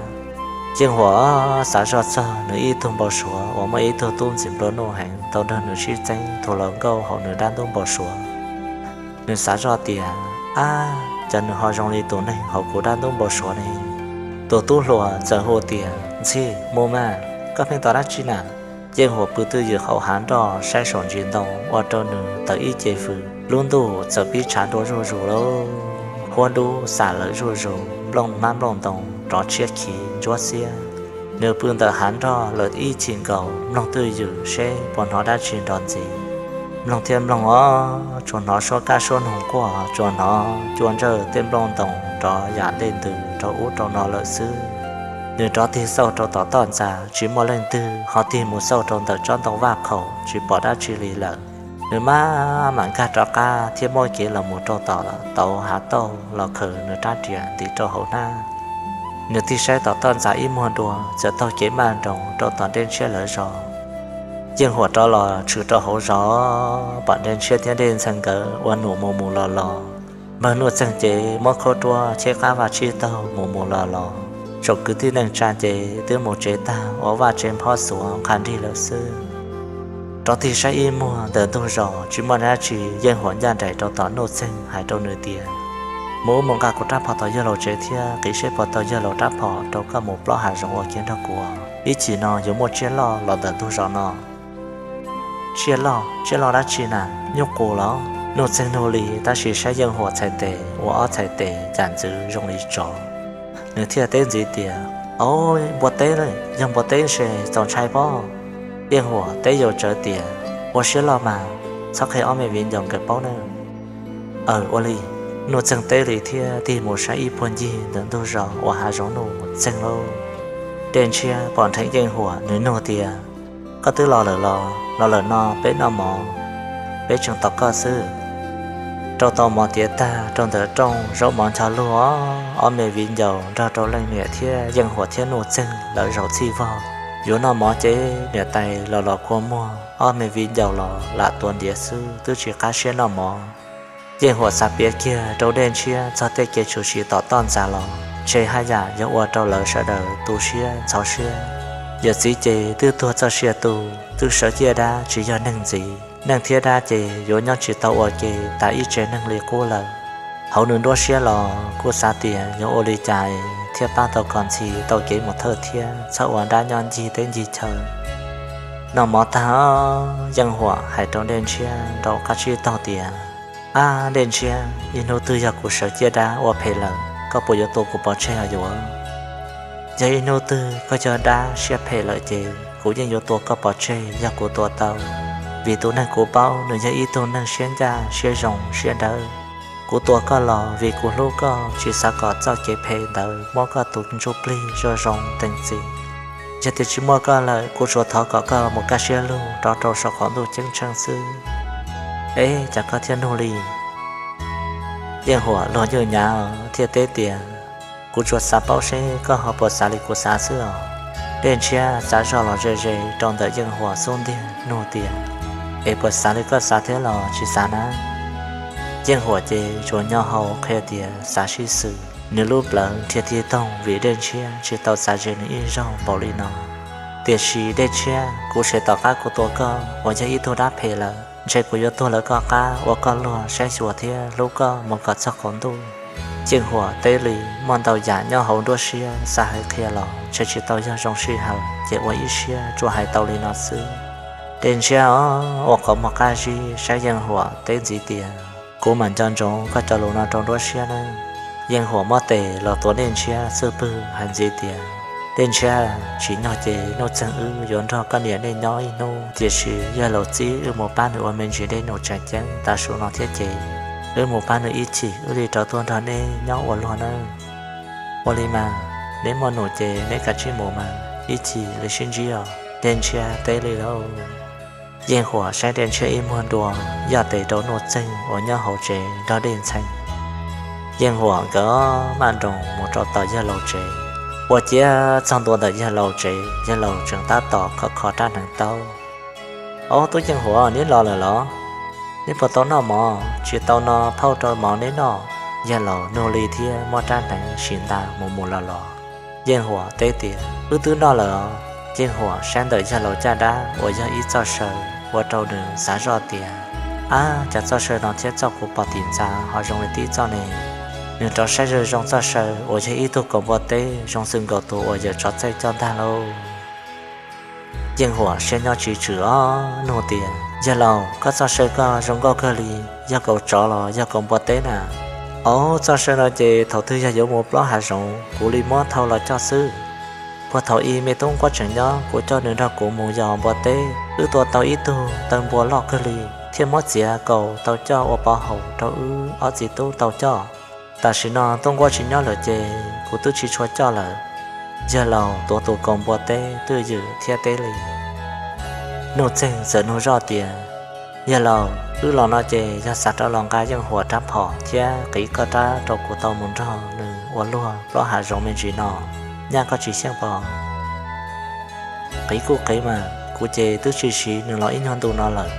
Yeej Huam xav zoj txog nws ib tug npau suav uas muaj ib tug tub ntxim nplua nuj heev tau nrog nws sib txeeb tus hluas nkauj hauv nws dab ntub npau suav. Nws xav zoj tias, Ab, cas nws ho zoo li tus neeg hauv kuv dab ntub npau suav ne? Tus tub hluas txawm hu tias, Ntxhi, mus mas, koj pheej tos dab tsi na? Yeej Huam pw twj ywm hauv hav nroj saib saum ntsis ntoo ua rau nws tawm ib ce fws. Lub ntuj txawm pib tshav ntuj zuj zus lauj, huab dub xam lawm zuj zus, nplooj hmab nplooj ntoo rov tshiab khiv ntsuab xiab. Nws pw ntawm hav nroj lawm ib chim nkaus mloog twj ywm seb puas hnov dab tsi nrov ntxiv. Mloog thiab mloog os, tsuas hnov suab kab suab noog quaj, tsuas hnov cua ntsawj tej nplooj ntoo nrov yam dej ntws rau ub rau no lawm xwb. Nws rov tig xauj rau tom toj ntxa tsis muaj leej twg, ho tig mus xauj rau ntawm tsob ntoo vaj khaum tsis pom dab tsi li lawm. Nws maj mam nkag rov qab thiab muab kev los mus rau tom tauv hav tauj los khaws nws rab riam ntiv rau hauv hnab. Nws tig saib tom toj ntxa ib muag dua txawm taug kev maj nroos rau tom Dej Ntshiab lawv zos. Yeej Huam rov los tshwm rau hauv zos, pom Dej Ntshiab thiab Dej Ntxhee nkawd ua num mus mus los los. Npawg Nuj Txeeg ces muab khaub ruab cheb qab vaj tsib taug mus mus los los. Tsoom kwv tij neej tsa ces twb mus tsev tag ua vaj tsev nphob xuav nqha nrig lawm xwb. Rov tig saib ib muag ntawm ntug zos tsis muaj dab tsi, Yeej Huam ncaj nraim rau tom Nuj Txeeg hais rau nws tias, Mus ub mus nqa kuv rab phom tom yawg laus tsev thiab qiv seb puas tau yawg laus rab phom rau koj mus plob hav zoov ua ke nrog kuv. Ib chim no yuav muaj tsiaj loj los ntawm ntug zos no. Tsiaj loj? Tsiaj loj dab tsi na? Nyuj qus los? Nuj Txeeg nug li tab sis saib Yeej Huam txhais tes ua ob txhais tes cas ntxwv zoo li tsov. Nws thiaj teb ntxiv tias, Au, npua teb, yog npua teb ces txaus ntshai pob. Yeej Huam teb yaus tsawv tias, Ua siab loj mas, txhob qhia ob me viv ncaus nkawd paub nawb. Aws, ua li. Nuj Txeeg teb li thiab tig mus saib ib puag ncig ntawm ntug zos uas hav zoov Nuj Txeeg lauj. Dej Ntshiab pom nrheev Yeej Huam, nws nug tias, Koj twb los lawm los? Los lawm no peb noj mov, peb tseem tos koj xwb. Rau tau mov tiav tag rau ntawm rooj, zaub mov ncho lug, ob me viv ncaus nrog rau leej niam thiab Yeej Huam thiab Nuj Txeeg lawv zaum txhij vog. Yuav noj mov ces niam tais los los kua muag, ob me viv ncaus los lam tuav ntiav xwb twb tsis qab siab noj mov. Yeej Huam xav piav kiag rau Dej Ntshiab txog tej kev tshwm sim tom toj ntxas los ntshe haj yam yuav ua rau lawv sawv daws tu siab ntxhov siab. Yawm txiv ces twb tuag txoj sia tu, twb sawv ciaj dab tsis yog neeg ntxiv, neeg thiab dab ces yuav nyob tsis tau ua ke tas ib tsev neeg li qub lawm. Hauv nws nruab siab los kuj xav tias yuav ua li cas thiaj pab tau kom Ntxhi tau kev mus thawj thiab txhob ua dab nyob ncig teb ncig chaw. Noj mov tag, Yeej Huam hais rau Dej Ntshiab rau qab tsib taug tias, Ab Dej Ntshiab, ib hnub twg yog kuv sawv ciaj dab ua phem lawm, koj puas yuav tua kuv pov tseg os yuav? Yog ib hnub twg koj yog dab siab phem lawm ces kuv yeej yuav tua koj pov tseg yog kuv tua tau, vim tus neeg kuv paub nws yog ib tug neeg siab ncaj siab zoo siab dawb. Kuv tua koj los vim kuv hlub koj tsis xav kom txoj kev phem ntawd muab koj tus ntsuj plig zoo zoo teem txim. Yog tias tsis muaj koj lawm kuv tsuas thov kom koj mus kaj siab lug rov rau saum qaum ntuj ceeb tsheej xwb. Eb, cas koj thiaj nug li? Yeej Huam luag ywj nyav thiaj teb tias, Kuv tsuas xav paub seb koj ho puas xav li kuv xav xwb os. Dej Ntshiab xav zog los ze ze rau ntawm Yeej Huam xub ntiag nug tias, Es puas xav li koj xav thiab los tsis xav na? Yeej Huam ces tsuas nyo hau qhia tias xav sib xws. Nws lub plawv nrhiav tig toog vim Dej Ntshiab tsis tau xav ze nws ib zaug npaum li no. Tiam sis Dej Ntshiab, kuv sev tom qab kuv tua koj uas yog ib tug dab phem lawm, ntshe kuv yuav tuag lawv koj qab ua koj luag saib xyuas thiab hlub koj mus kom txog qaum ntuj. Yeej Huam teb li muaj ntau yam nyob hauv nruab siab xav hais qhia los ntshe tsis tau yog zoo sij hawm ces ua ib siab tsuas hais tau li no xwb. Dej Ntshiab ua qhov muag qab zib saib Yeej Huam teb ntxiv tias, Kuv mam nco ntsoov koj cov lus no rau nruab siab nawb. Yeej Huam muab tes los tuav Dej Ntshiab xub pwg hais ntxiv tias, Dej Ntshiab, tsim nyog ces Nuj Txeeg wb yuav nrog koj niam nej nyob ib hnub, tiam sis yawg laus txib wb mus pab nws ua me ntsis dej num tseem ceeb tav su no thiab ces wb mus pab nws ib chim wb li rov tuaj nrog nej nyob ua luag nawb. Ua li mas, neb muaj num ces neb kav tsij mus mas, ib chim li sib ntsib os. Dej Ntshiab teb li lauj. Yeej Huam saib Dej Ntshiab ib muag dua, yaj tes rau Nuj Txeeg uas nyob hauv tsev nrog Dej Ntxhee. Yeej Huam nkawd maj nroos mus rau tom yawg laus tsev, ua ciav txog ntua ntawm yawg laus tsev, yawg laus tseem tab tom kho kho rab hneev taub. Au, tub Yeej Huam, neb los lawm los? Neb puas tau noj mov? Tsis tau no phauj rau mov neb noj. Yawg laus nug li thiab muab rab hneev sim nta mus mus los los. Yeej Huam teb tias, Wb twb noj lawm os. Yeej Huam saib ntawm yawg laus caj dab uas yog ib txoj saw, ua rau nws xav zoj tias, Ab, cas txoj saw no thiab txoj kuv pom tim ntxa ho zoo li tib txoj ne? Nws rov saib zoo zoo txoj saw uas yog ib tug kaus npua teb zoo xws nkaus tus uas yawm tsov txaij coj ntag lauj. Yeej Huam siab nyob tsis tswm os, nug tias, Yawg laus, koj txoj saw koj zoo nkauj kawg li, yog kaus tsov los yog kaus npua teb na? Au, txoj saw no ces thaum twg yog yuav mus plob hav zoov kuv li muab thau los coj xwb. Puag thaum ub me tub Nquab tseem nyob kuv coj nws nrog kuv mus yos npua teb, wb tua tau ib tug taw npua loj kawg li, thiaj muab txiav kaus tau coj ua pov haum rau wb ob txiv tub tau coj. Tam sim no tub Nquab tsis nyob lawm ces kuv twb tsis tshua coj lawm. Yawg laus tuav tus kaus npua teb twj ywm thiab teb li. Nuj Txeeg txawm nug zoj tias, Yawg laus, wb los no ces yog xav rov los nqa Yeej Huam rab phom thiab qiv koj rab rau kuv tau mus nrog nws ua luag plob hav zoov me ntsis no, nyaj koj tsis xyeej pom? Qiv kuj qiv mas, kuv ces twb tsis siv nws los ib nyuag ntu no lawm.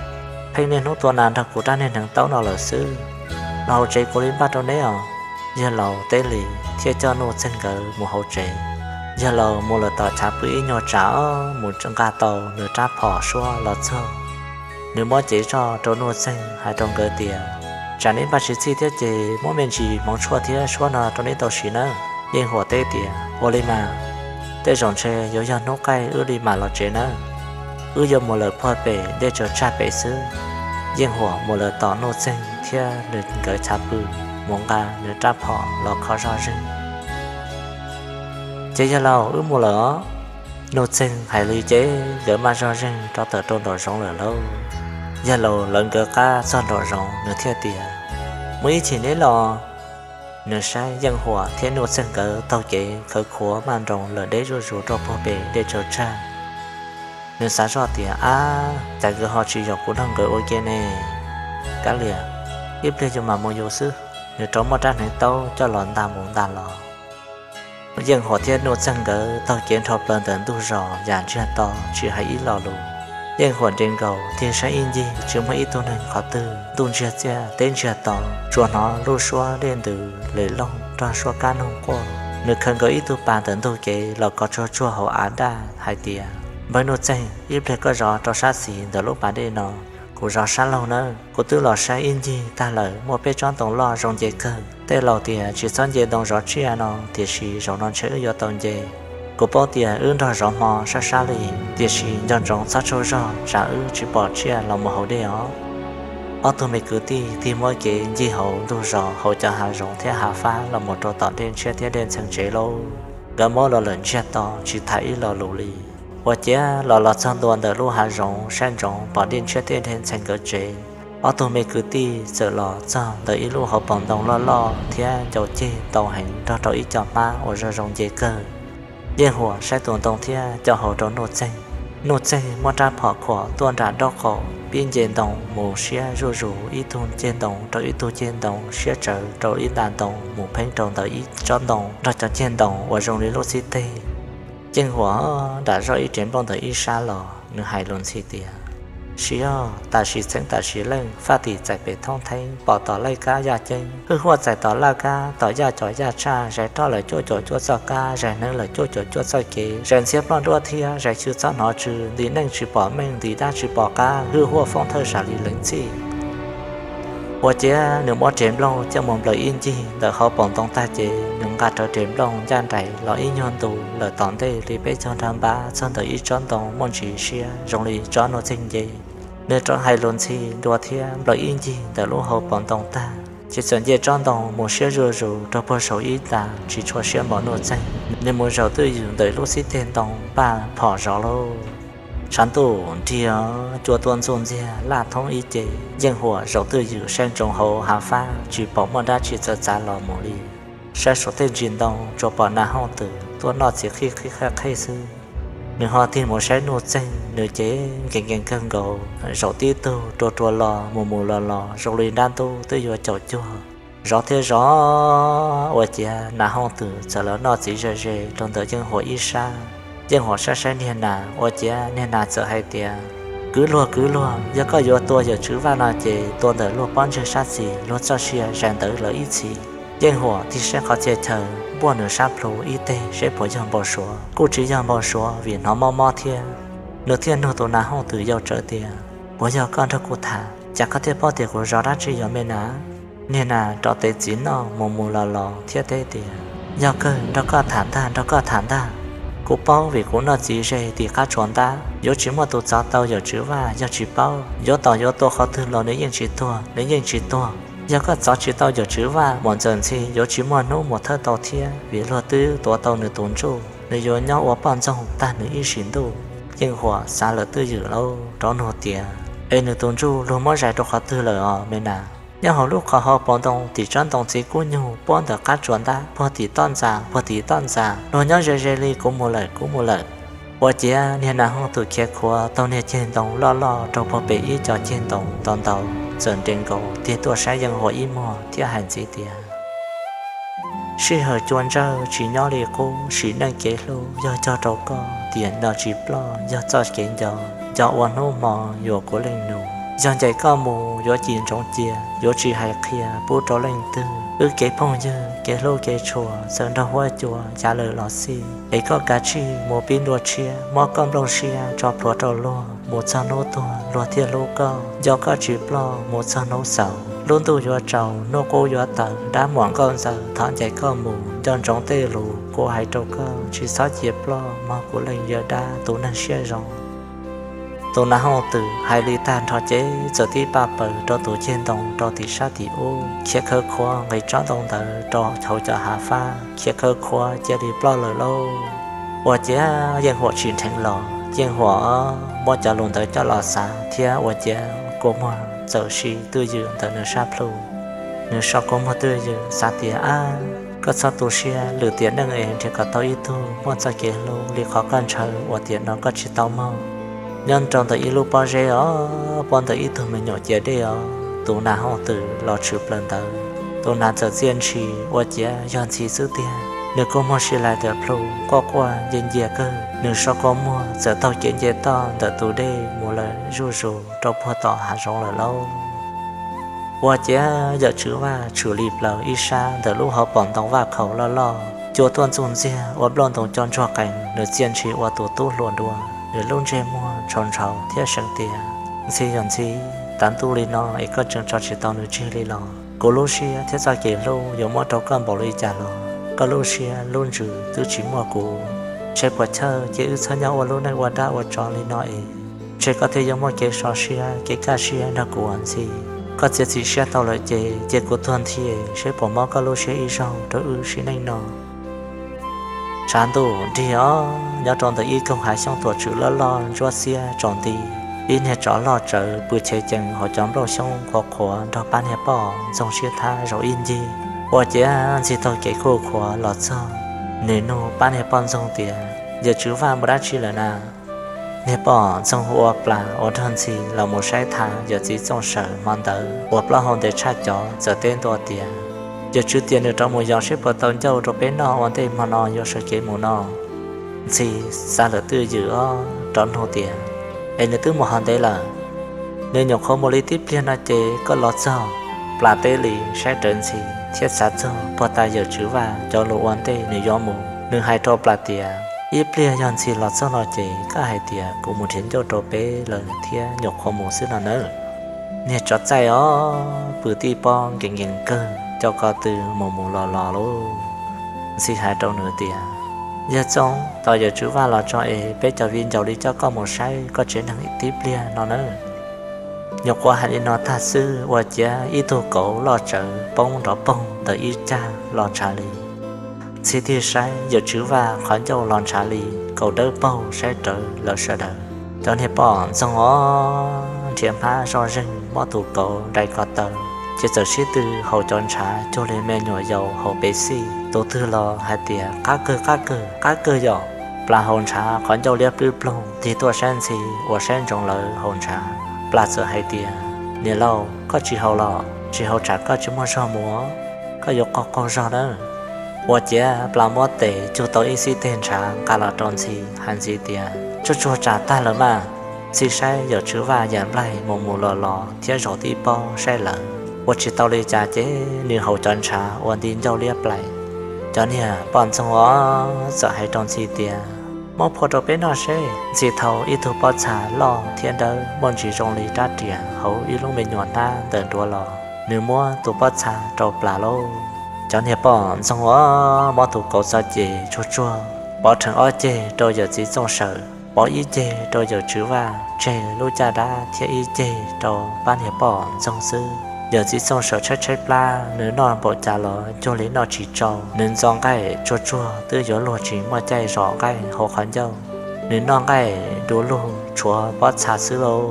Pheej niaj hnub tua nas nrog kuv rab niag hneev taub no lawm xwb. Los hauv tsev kuv li npaj rau neb os. Yawg laus teb li thiaj coj Nuj Txeeg nkawd mus hauv tsev. Yawg laus mus lawm tom chav pw ib nyuag tsam os mus nqa tau nws rab phom suab los txog. Nws muab cev zoj rau Nuj Txeeg hais rau nkawd tias, Tsam neb npaj tsis txhij thiab ces muab me ntsis hmoov tshuaj thiab suab no rau neb tau siv nawb. Yeej Huam teb tias, Ua li mas, tej zaum ntshe yuav yog hnub qaij wb li mam los tsev nawb. Wb yuav mus lawm puag pem dej tsaws tsag pem xwb. Yeej Huam mus lawm tom Nuj Txeeg thiab nws nkawd chav pw, mus nqa nws rab phom los kho zoj zeeg. Ces, Yawg laus, wb mus lawm os. Nuj Txeeg hais li ces nkawd maj zoj zeeg rov tawm rau nraum zoov lawm lauj. Yawg laus lawv nkawd qab txog nraum zoov nws thiaj tias, Muaj ib chim neb los. Nws saib Yeej Huam thiab Nuj Txeeg nkawd taug kev khawv khuav maj nroos lawm deb zuj zus rau puag pem dej tsaws tsag. Nws xav zoj tias, Ab, cas nkawd ho tsis yaum kuv nrog nkawd ua ke ne? Kav liam, ib pliag yus mam mus yus xwb. Nws rov muab rab hneev taub coj los nta mus nta los. Yeej Huam thiab Nuj Txeeg nkawd taug kev nrho plaws ntawm ntug zos yam ntsiag to tsis hais ib lo lus. Yeej Huam nres nkaus tig saib ib ncig tsis muaj ib tug neeg qhov twg, ntuj ntsiag txiaj teb ntsiag to, tsuas hnov lub suab dej ntws lem loog nrog suab kab noog quaj. Nws khaws nkaus ib tug pas ntawm ntug kev los kov tsuag tsuag hauv av daj hais tias, Npawg Nuj Txeeg, ib pliag koj zov rau sab xis ntawm lub pas dej no, kuv zov sab laug nawb. Kuv twb los saib ib ncig tag lawm, muaj peb tsob ntoo loj zoo nce kawg. Tej laus tias tsis txhob nce ntoo zov tsiaj no, tiam sis zaum no ntshe wb yuav tau nce. Kuv paub tias wb nrog zov hmo sab sab li, tiam sis nco ntsoov txhob tsaug zog tsam wb tsis pom tsiaj los mus haus dej os. Ob tug me kwv tij tig muab kev ncig hauv ntug zos, hauv cov hav zoov thiab hav fab los mus rau tom Dej Ntshiab thiab Dej Ntxhee tsev lauj. Nkawd muab los lawm ntsiag to tsis tham ib lo lus li. Ua ciav los los txog ntua ntawm lub hav zoov saib ntsoov pom Dej Ntshiab thiab Dej Ntxhee nkawd tsev. Ob tug me kwv tij txawm los txog ntawm ib lub hauv paus ntoo loj loj thiab ncau ceg ntau heev nrog rau ib co hmab uas zoo zoo nce kawg. Yeej Huam saib tus ntoo thiab co hau rau Nuj Txeeg. Nuj Txeeg muab rab phom khuam tuaj nram nraub qaum pib nce ntoo mus siab zuj zus ib tug ceg ntoo rau ib tug ceg ntoo siab tsawv rau ib nta ntoo mus pheeb rau ntawm ib tsob ntoo nrog cov ceg ntoo uas zoo li lub xib teg. Yeej Huam nram zoj ib rev nplooj ntawm ib sab los nws hais lus ntxhi tias, Siv yog tam sim txheeb tam sim leej, faj tim txais pem thoob theeb, pom tom laij kab yaj ceeb, hwj huaj txais tom laj kab, tom yaj cov yaj tshaj, zais roj lawm cuaj caum cuaj txoj kab, zais hneev lawm cuaj caum cuaj txoj kev, zais ntxhiab ploj nruab thiab, zais xyw txhob hnov tsw, ntim neej tsis pom meej, ntim dab tsis pom qab, hwj huaj foob thawj sam li leev txhij. Ua ciav nws muab rev nplooj coj mus nplawm ib ncig ntawm hauv paus ntoo tag ces nws nqa rawv rev nplooj ncaj nraim los ib nyuag ntu lawm tom ntej li peb caug nrag npab txog ntawm ib tsob ntoo muaj ntsis siab zoo li tsob nuj txeeg nce. Nws rov hais lus ntxhi dua thiab nplawm ib ncig ntawm lub hauv paus ntoo tag ces txawm nce tsob ntoo mus siab zuj zus rau puag saum ib ntas tsis tshua siab npaum nuj txeeg. Nws mus zaum twj ywm ntawm lub xib teg ntoo npaj phom zov lauj. Tshav ntuj nrig, cua tuaj ntxuj ntxiag laj thoob ib ce. Yeej Huam zaum twj ywm saib ntsoov hauv hav fab tsis pom muaj dab tsi txawv txav los mus li. Saib saum tej ntsis ntoo tsuas pom Nas Hooj Twm tuaj noj txiv qhij qhib qhaj qhej xwb. Nws ho tig mus saib nuj txeeg, nws ces nkees nkees kawg nkaus, zaum tib tug rua rua los mus mus los los zoo li nrab ntub twb yuav caum cuag. Zov thiab zov, ua ciav Nas Hooj Twm txawm los noj txiv ze ze rau ntawm Yeej Huam ib sab. Yeej Huam saib saib niag nas, ua ciav niag nas txawm hais tias, Kwv luag kwv luag, yog koj yuav tua yawm tswv Vaj no ces tua ntawm luag pob ntseg sab xis luag txoj sia zais ntawd lawm ib txhis. Yeej Huam tig saib qhov txhia chaw, npuaj nws sab plhu ib teg saib puas yog npau suav, kuj tsis yog npau suav vim hnov mob mob thiab. Nws thiaj nug tus Nas Hooj Twm yau tsawv tias, Puas yog koj nrog kuv tham, cas koj thiaj paub tias kuv zov dab tsi yog me nas? Niag nas rov tev txiv noj mus mus los los thiab teb tias, Yog kawg, nrog koj tham ntag, nrog koj tham ntag. Kuv paub vim kuv noj txiv ze tim qab tsuas ntab, yuav tsis muaj tus txov tau yawm tswv Vaj, yog tsis paub yuav tos yuav tua qhov twg los nws yeej tsis tuag, nws yeej tsis tuag. Yog koj txov tsis tau yawm tswv Vaj, Muam Ntxawm Ntxhi yuav tsis muaj hnub mus thawj tau thiab vim luag twb tuav tau nws tus ntsuj, nws yuav nyob ua poj ntxoog tag nws ib sim ntuj. Yeej Huam xav lawm twj ywm lauj, rov nug tias, Es nws tus ntsuj luag muab zais rau qhov twg lawm os me nas? Nyob hauv lub qhov hauv paus ntoo tim tsob ntoo txiv kub nyug puab ntawm qab tsuas ntab puag tim toj ntxas, puag tim toj ntxas, luag nyob ze ze li, kuv mus lawm, kuv mus lawm. Ua ciav niag Nas Hooj Twm khiav khuav tau niag ceg ntoo loj loj rau puag pem ib co ceg ntoo ntau ntau, txawm nres nkaus tig tuaj saib Yeej Huam ib muag thiab hais ntxiv tias, Sij hawm cua ntsawj tsis nyob li qub, sim neej kev hlub yog cog rau koj, tiam no tsis ploj yog txoj kev nco, nco ua hnub hmo yuam kuv leej nus. Yog ncaim koj mus yuav cim ntsoov cia, yuav tsis hais qhia pub rau leej twg. Wb kev phooj ywg kev hlub kev tshua txawm nrog huab cua yav lawm los xij, es koj kav tsij mus pib nruab tshiab, muab koj nplooj siab tso plhuav rau luag, mus txog hnub tuag luag thiaj hlub koj, nco koj tsis ploj mus txog hnub xaus. Lub ntuj yuav tsaus, hnub qub yuav tawm, dab muam nkauj ntxawm thov ncaim koj mus, nco ntsoov tej lus kuv hais rau koj, tsis txhob cia ploj mog kuv leej yawg dab tus neeg siab zoo. Tus Nas Hooj Twm hais li tag nrho ces txawm tib paj paws rau tus ceg ntoo rau tim sab tim ub, khiav khawv khuav nqis tsob ntoo ntawd rau hauv cov hav fab, khiav khawv khuav cia li ploj lawm lauj. Ua ciav Yeej Huam tsim dheev los, Yeej Huam muab cov lus ntawd coj los xav thiab ua ciav kua muag txawm si twj ywm ntawm nws sab plhu. Nws so kua muag twj ywm xav tias, Ab, koj txhob tu siab, lwm tiam neej es nrhiav kom tau ib tug muaj txoj kev hlub li qhov koj ntshaw uas tiam no koj tsis tau mog. Nyob rau ntawm ib lub pob zeb os, puab ntawm ib tug me nyuam cia dej os, tus Nas Hooj Twm los tshwm plaws ntawd. Tus nas txawm txia ntshis ua ciav yog ntxhi xwb tiag. Nws kua muag si lais tawm plhu quaj quaj nce ncia kawg, nws so kua muag txawm taug kev nce toj ntawm tus dej mus lawm zuj zus rau puag tom hav zoov lawm lauj. Ua ciav yawm tswv Vaj tshwm li plaws ib sab ntawm lub hauv paus ntoo vaj khaum loj loj, cua tuaj ntxuj ntxiag ua nplooj ntoo co ntsuag qees, nws txia ntshis ua tus tub hluas dua, nws lub ntsej muag ntshau ntshau thiab seev tias, Ntxhi yog ntxhi, tav ntuj li no es koj tseem tso tsis tau nws tseg li los? Kuv lub siab thiab txoj kev hlub yuav muab rau koj npaum li cas los koj lub siab lub ntsws twb tsis muaj kuv. Ntshe puas chawj ces wb txhob nyob ua lub neej ua dab ua tsov li no es, ntshe koj thiaj yuav muaj kev so siab kev kaj siab nrog kuv ua ntxhi. Koj txiav txim siab tau lawm ces cia kuv tuag nthi, seb puas mob koj lub siab ib zaug rau wb sim neej no. Tshav ntuj nrig os, nyob rau ntawm ib koog hav xyoob tuam tswm loj loj ntsuab xiab tsaus nti, ib niag tsov loj tsawv pw chev cees hauv cov nplooj xyoob qhuav qhuav nrog pab niag poj ntxoog sib thab zaum ib ncig. Ua ciav ntxhi taug kev khuj khuav los txog, nws nug pab niag poj ntxoog tias, Yawm tswv Vaj mus dab tsi lawm na? Niag poj ntxoog hu ua Plas uas nrog ntxhi los mus saib tham yawm txiv Txooj Sawm hmo ntawd uas plaub hau ntev tshaj cov txawm teb ntua tias, Yawm tswv tias nws rov mus yos seb puas tau ncauj rau peb noj ua ntej hmo no yuav sawv kev mus no. Ntxhi xav lawm twj ywm os, rov nug tias, Es nws twb mus hov ntev lawm? Nws nyuam qhuav mus li tib pliag no ces koj los txog. Plas teb li saib rawv ntxhi thiab xav txog puag ta yawm tswv Vaj cov lus ua ntej nws yuav mus. Nws hais rau Plas tias, Ib pliag yog ntxhi los txog no ces koj hais tias kuv mus nrhiav ncauj rau peb lawm thiab nyuam qhuav mus xwb no nawb. Niag tsov txaij os, pw tib pob nkees nkees kawg, coj ko tw mus mus los los lauj. Ntxhi hais rau nws tias, Yawg Txooj, tos yawm tswv Vaj los tso es peb cov viv ncaus li coj koj mus saib koj tsev neeg tib pliag no nawb. Nyuam qhuav hais li no tag xwb ua ciav ib tug kauv loj tsawv poob nrov poog ntawm ib cag los ntshav li. Ntxhi tig saib yawm tswv Vaj qhov ncauj los ntshav li, kaus dawb paug saib rawv lawv sawv daws. Cov niag poj ntxoog os, nrhiav hmab zoj zeeg muab tus kauv dai ko taw, ces txawm sib tw haus cov ntshav cuag li me nyuam yaus haus Pepsi. Tus twg los hais tias, Qab kawg, qab kawg, qab kawg yom! Plas haus ntshav qhov ncauj liab plwb ploog tig tuaj saib Ntxhi uas saib ntsoov lawv haus ntshav. Plas txawm hais tias, Niam laus, koj tsis haus los? Tsis haus tsam koj tsis muaj zog mus, koj yuav qaug qaug zog nawb. Ua ciav Plas muab tes cug tau ib xib teg ntshav nqa los rau Ntxhi hais Ntxhi tias, Tsuag tsuag tsam tag lawm mas. Ntxhi saib yawm tswv Vaj yam nplaig mus mus los los thiab zaum tib pob saib lawv ua tsis tau li cas ces nws haus cov ntshav ua nti ncauj liab plaim. Cov niag poj ntxoog os txawm hais rau Ntxhi tias, Muab phua rau peb noj seb. Ntxhi thau ib tug pob txha loj thiab dawb muaj ntsis zoo li rab riam hauv ib lub me nyuam hnab ntawm duav los, nws muab tus pob txha rau Plas lauj. Cov niag poj ntxoog os muab tus kauv txo ces tsuag tsuag pov rhees ob ceg rau yawm txiv Txooj Sawm, pov ib ceg rau yawm tswv Vaj, tseg lub caj dab thiab ib ceg rau pab niag poj ntxoog xwb. Yawm txiv Txooj Sawm tshaib tshaib plab, nws noj npaum cas los cuag li noj tsis tsau. Nws ntxo nqaij tsuag tsuag twb yuav luag tsis muaj caij zom nqaij hauv qhov ncauj. Nws noj nqaij du lug tshuav pob txha xwb lauj,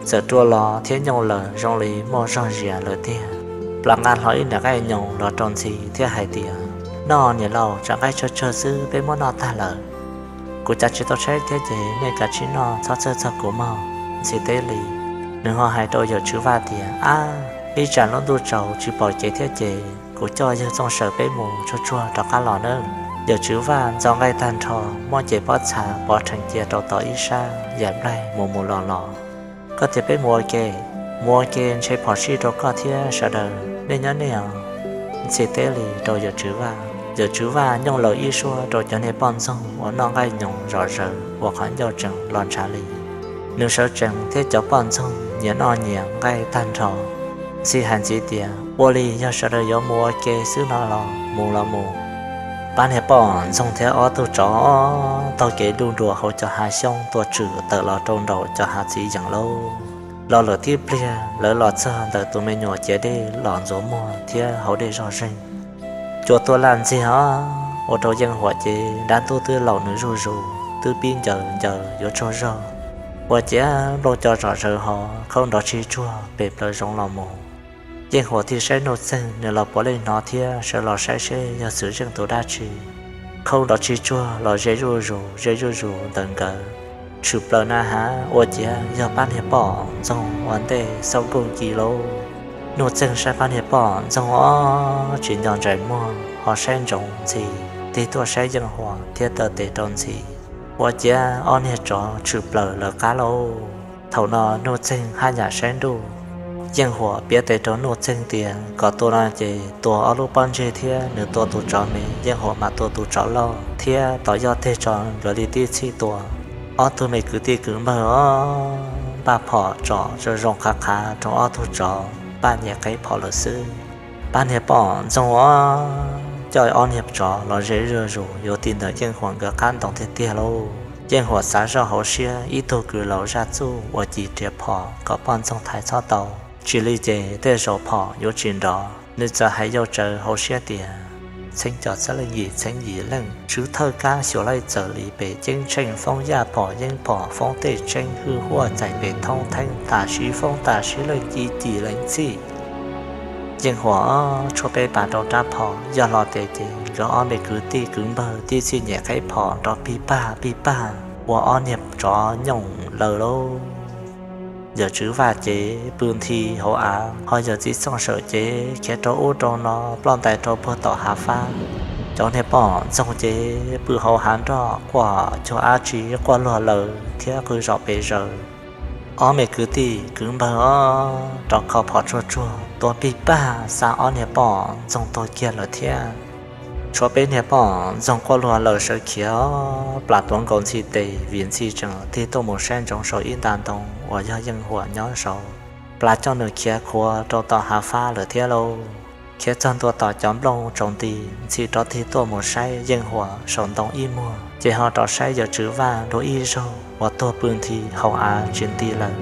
txawm rua los thiab nyooj lawm zoo li muaj zog zias lawm tiag. Plas nqa hlo ib niam nqaij nyoos los rau Ntxhi thiab hais tias, Noj niam laus, tsam nqaij tsawg tsawg xwb peb muab noj tag lawm. Kuv cav tsis tau tshaib thiab ces nej kav tsij noj, txhob txhawj txog kuv mog. Ntxhi teb li. Nws ho hais rau yawm tswv Vaj tias, Ab, ib tsam lub ntuj tsaus tsis pom kev thiab ces kuv coj yawg Txooj Sawm peb mus tsuag tsuag rov qab los nawb. Yawm tswv Vaj ntxo nqaij tag nrho, muab cev pob txha pov rhees cia rau tom ib sab, yam nplaig mus mus los los. Koj tias peb mus ua ke? Mus ua ke ntshe phom sij rau koj thiab sawv daws, nej nyob nej os. Ntxhi teb li rau yawm tswv Vaj. Yawm tswv Vaj nyooj laws ib suab rau cov niag poj ntxoog uas noj nqaij nyoos zom zaws uas qhov ncauj tseem los ntshav li. Nws sawv tsees thiab cov poj ntxoog nyias noj nyias nqaij tag nrho. Ntxhi hais ntxiv tias, Ua li yog sawv daws yuav mus ua ke xwb no los mus los mus. Pab niag poj ntxoog thiab ob tug tsov taug kev duj dua hauv cov hav xyoob tuaj tshwm tawm los rau nraum cov hav txiv yeem lauj. Los lawm tib pliag lawv los txog ntawm tus me nyuam ciav dej los ntxuav muag thiab haus dej zog zeeg. Cua tuaj laj ntxiag os, ua rau Yeej Huam ces dab ntub twb laum nws zuj zus, twb pib ncaws ncaws yuav tsaug zog. Ua ciav nplooj co zom zaws hos khaub nrov tsis tsuag pem plaws zoov los mus. Yeej Huam thiaj saib Nuj Txeeg, nws los puav leej hnov thiab sawv los saib seb yog Xwm Zeej tus dab tsi. Khaub nrov tsis tsuag los ze zuj zus ze zuj zus ntawm nkawd. Tshwm plaws na has ua ciav yog pab niag poj ntxoog ua ntej xauj nkuj ci lauj. Nuj Txeeg saib pab niag poj ntxoog os tsis nco ntsais muag ho saib ntsoov Ntxhi, tig tuaj saib Yeej Huam thiab taw tes rau Ntxhi. Ua ciav ob niag tsov tshwm plaws lawv qab lauj. Thaum no Nuj Txeeg haj yam saib ntuj. Yeej Huam piav tes rau Nuj Txeeg tias kom tua no ces tua ob lub pob ntseg thiab nws tua tus tsov me, Yeej Huam mam tua tus tsov loj thiab tos yoj teg tso nkawd li tib txhij tua. Ob tug me kwv tij kwv npawg os, npaj phom tsom zoo zoo qhav qhav rau ob tug tsov npaj nyem qeb phom lawm xwb. Pab niag poj ntxoog os coj ob niag tsov los ze zuj zus yuav ti ntawm Yeej Huam nkawd qab ntoo tiag tiag lauj. Yeej Huam xav zoj hauv siab ib tug kwv laus zaj txuj uas ci riam phom kom poj ntxoog thaiv txhob tau, tsis li ces tej zaum phom yuav tsis nrov. Nws txawm hais yau tsawv hauv siab tias, Txheeb cov txheeb leej yim txheeb yim leej, tswv thawj kab xyuas laij txawm li pem ceeb tsheej foob yaj phom yeeb phom foob tej tseeb hwj huaj txais pem thoob theeb tas sib foob tas sib leej ci ci leej txhij. Yeej Huam tshuab peb pas rau rab phom yog hlo tes ces nkawd ob me kwv tij kwv npawg tib txhij nyem qeb phom nrov pig pag pig pag ua ob niag tsov nyooj laws lauj. Yawm tswv Vaj ces pw nthi hauv av, ho yawm txiv Txooj Sawm ces khiav rau ub rau no ploj ntais rau puag tom hav fab. Cov niag poj ntxoog ces pw hauv hav nroj quaj cuag dab tsi quaj luag laws thiab qw zom pes zaws. Ob me kwv tij kwv npawg os rov kho phom tsuag tsuag tua pig pag xa ob niag poj ntxoog tuag kiag lawm thiab. Tshuav peb niag poj ntxoog quaj luag laws sawv khiav os. Plas tuav nkaus Ntxhi tes vim Ntxhi tseem tig tuaj mus saib ntsoov saum ib nta ntoo uas yog Yeej Huam nyob saud. Plas coj nws khiav khuav rau tom hav fab lawm thiab lauj. Khiav txog ntua tom cov nplooj tsaus nti, ntxhi rov tig tuaj mus saib Yeej Huam saum ntoo ib muag, ces ho rov saib yawm Tswv Vaj dua ib zaug uas tuag pw nthi hauv av tsis nti lawm.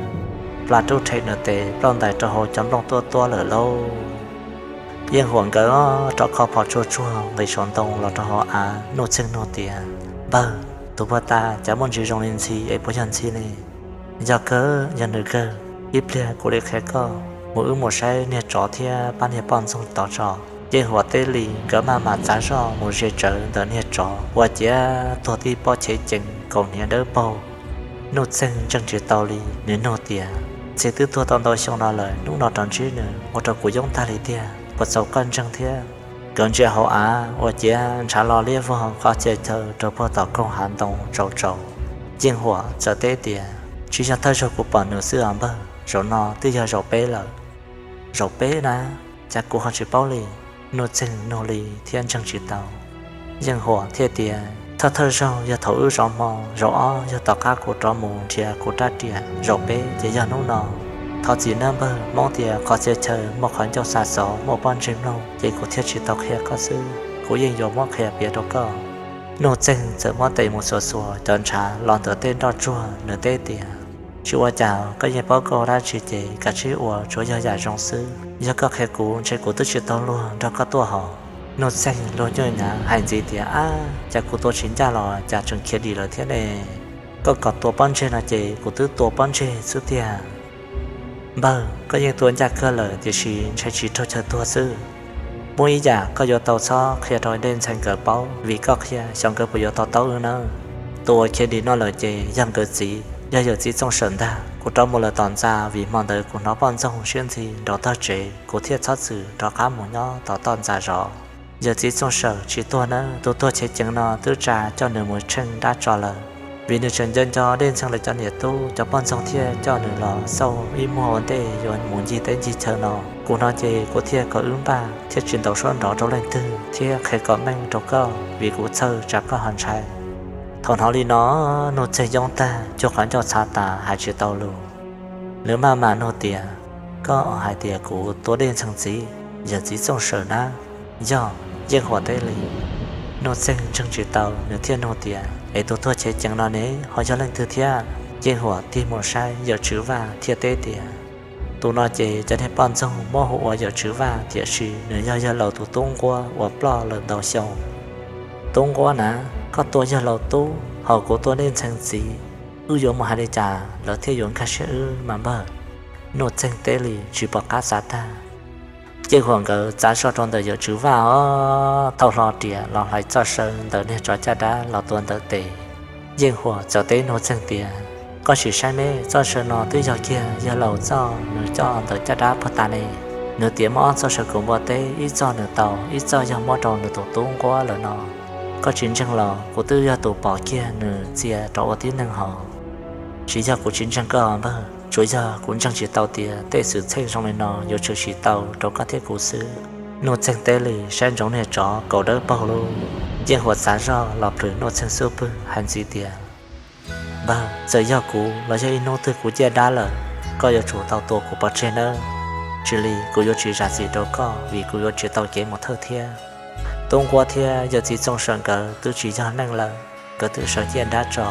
Plas rub rhe nws tes plaub ntais rau hauv cov nplooj tuaj tuab lawm lauj. Yeej Huam nkawd rov kho phom tsuag tsuag nqis saum ntoo los rau hauv av. Nuj Txeeg nug tias, Npawg, tus puag ta cas muaj ntsis zoo li ntxhi es puas yog ntxhi ne? Yog kawg, yog nws kawg. Ib pliag kuv li qhia koj, mus wb mus saib niag tsov thiab pab niag poj ntxoog tod tso. Yeej Huam teb li, nkawd maj mam txav zoj mus ze tsawv ntawm niag tsov uas ciav tuag tib pob chev cees kaus hniav dawb paug. Nuj Txeeg ntseeg tsis tau li, nws nug tias, Ntxhi twb tuag tau ntau xyoo no lawm, hnub no rov ntsib nws ua rau kuv yoob tag li tiag, puas txaus koj ntseeg thiab? Nkawd ntsia hauv av uas ciav ntshav lo liab vog qhov txhia chaw rau puag tom koog hav ntoo tsaus tsaus. Yeej Huam txawm teb tias, Tsis yog thawj zaug kuv pom nws xwb os npawg, zaum no twb yog zaum peb lawm. Zaum peb na? Cas kuv ho tsis paub li? Nuj Txeeg nug li thiab ntseeg tsis tau. Yeej Huam thiaj tias, Thawj thawj zaug yog thaum wb zov hmo, zaum ob yog tom qab kuv rov mus nrhiav kuv rab riam, zaum peb ces yog hnub no. Thov txim nawb npawg, Hmoob tias qhov txhia chaw muaj qhov ncauj xa xov muaj pob ntseg mloog, ces kuv thiaj tsis tau qhia koj xwb, kuv yeej yuav muab qhia piav rau koj. Nuj Txeeg txawm muab tes mus xuas xuas cov ntshav los ntawm tej nroj tsuag, nws teb tias, Tsis ua cas, koj yeej paub koj ua dab tsi ces kav tsij ua, tsuav yog yam zoo xwb. Yog koj qhia kuv ntshe kuv twb tsis tau luag nrog koj tuaj hos. Nuj Txeeg luag nyuaj nyav hais ntxiv tias, Ab, cas kuv tua tsis ncaj los cas tseem khiav dim lawm thiab ne? Koj kom tua pob ntseg no ces kuv twb tua pob ntseg xwb tiag. Npawg, koj yeej tua ncaj kawg lawm tiam sis ntshe tsis raug chaw tuag xwb. Muaj ib yam koj yuav tau txhob qhia rau Dej Ntxhee nkawd paub, vim koj qhia xyov nkawd puas yuav to taub wb nawb. Tus uas khiav dim no lawm ces yog nkawd txiv, yog yawm txiv Txooj Sawm ntag. Kuv rov mus lawm tom ntxa vim hmo ntawd kuv hnov poj ntxoog siab ntxhi nraum tog tsev, kuv thiaj txhob txwm rov qab mus nyob tom toj ntxa zov. Yawm txiv Txooj Sawm tsis tuag nawb, tus tuag chev ceev no twb tsa coj nws mus tsheej dab tso lawm. Vim nws tseem nco nco Dej Ntxhee lawv cov niam tub, cov poj ntxoog thiaj coj nws los xauj ib muag ua ntej yuav mus ncig teb ncig chaw no. Kuv hnov ces kuv thiaj kom wb npaj thiaj tsis ntaus suab nrov rau leej twg thiab qhia kom meej rau koj, vim kuv txhawj tsam koj ho ntshai. Thaum hnov li no, Nuj Txeeg yoob tag, cuag qhov ncauj txhav tas hais tsis tau lus. Nws maj mam nug tias, Koj hais tias kuv tua Dej Ntxhee txiv, yawm txiv Txooj Sawm nab? Yog, Yeej Huam teb li. Nuj Txeeg ntseeg tsis tau, nws thiaj nug tias, Es tus tuag chev ceev no ne ho yog leej twg thiab? Yeej Huam tig mus saib yawm Tswv Vaj thiaj teb tias, Tus no ces cov niag poj ntxoog muab hu ua yawm Tswv Vaj, tiam sis nws yog yawg laus tus tub nquab uas ploj lawm ntau xyoo. Tub nquab na, koj tua yawg laus tub, ho kuv tua Dej Ntxhee txiv, wb yuav mus hais li cas lawv thiaj yuav nkag siab wb mas npawg? Nuj Txeeg teb li tsis pom qab xav tag. Yeej Huam nkawd txav zoj rau ntawm yawm Tswv Vaj os, thauj hlo riam los hlais txoj saw ntawm niag tsov caj dab los tua ntawm tes. Yeej Huam txawm teb Nuj Txeeg tias, Koj sim saib me, txoj saw no twb yog kiag yawg laus txoj nws coj ntawm caj dab puag ta ne. Nws tias muaj ob txoj saw kaum npua teb, ib txoj nws tau, ib txoj yog muab rau nws tus tub nquab lawm no. Koj tsis ntseeg los kuv twb yog tus pom kiag nws txia rov ua tib neeg hos. Tsis yog kuv tsis ntseeg koj npawg, tsuas yog kuv ntseeg tsis tau tias tej xwm txheej zoo li no yuav tshwm sim tau rau koj thiab kuv xwb. Nuj Txeeg teb li saib ntsoov niag tsov kaus dawb paug lug. Yeej Huam txav zoj los plhws Nuj Txeeg xub pwg hais ntxiv tias, Npawg, txawm yog kuv los yog ib hnub twg kuv ciaj dab lawm, koj yuav tsum tau tua kuv pov tseg nawb. Tsis li kuv yuav tsis zam txim rau koj vim kuv yuav tsis tau kev mus thawj thiab. Tub nquab thiab yawm txiv Txooj Sawm nkawd twb tsis yog neeg lawm, nkawd twb sawv ciaj dab tso.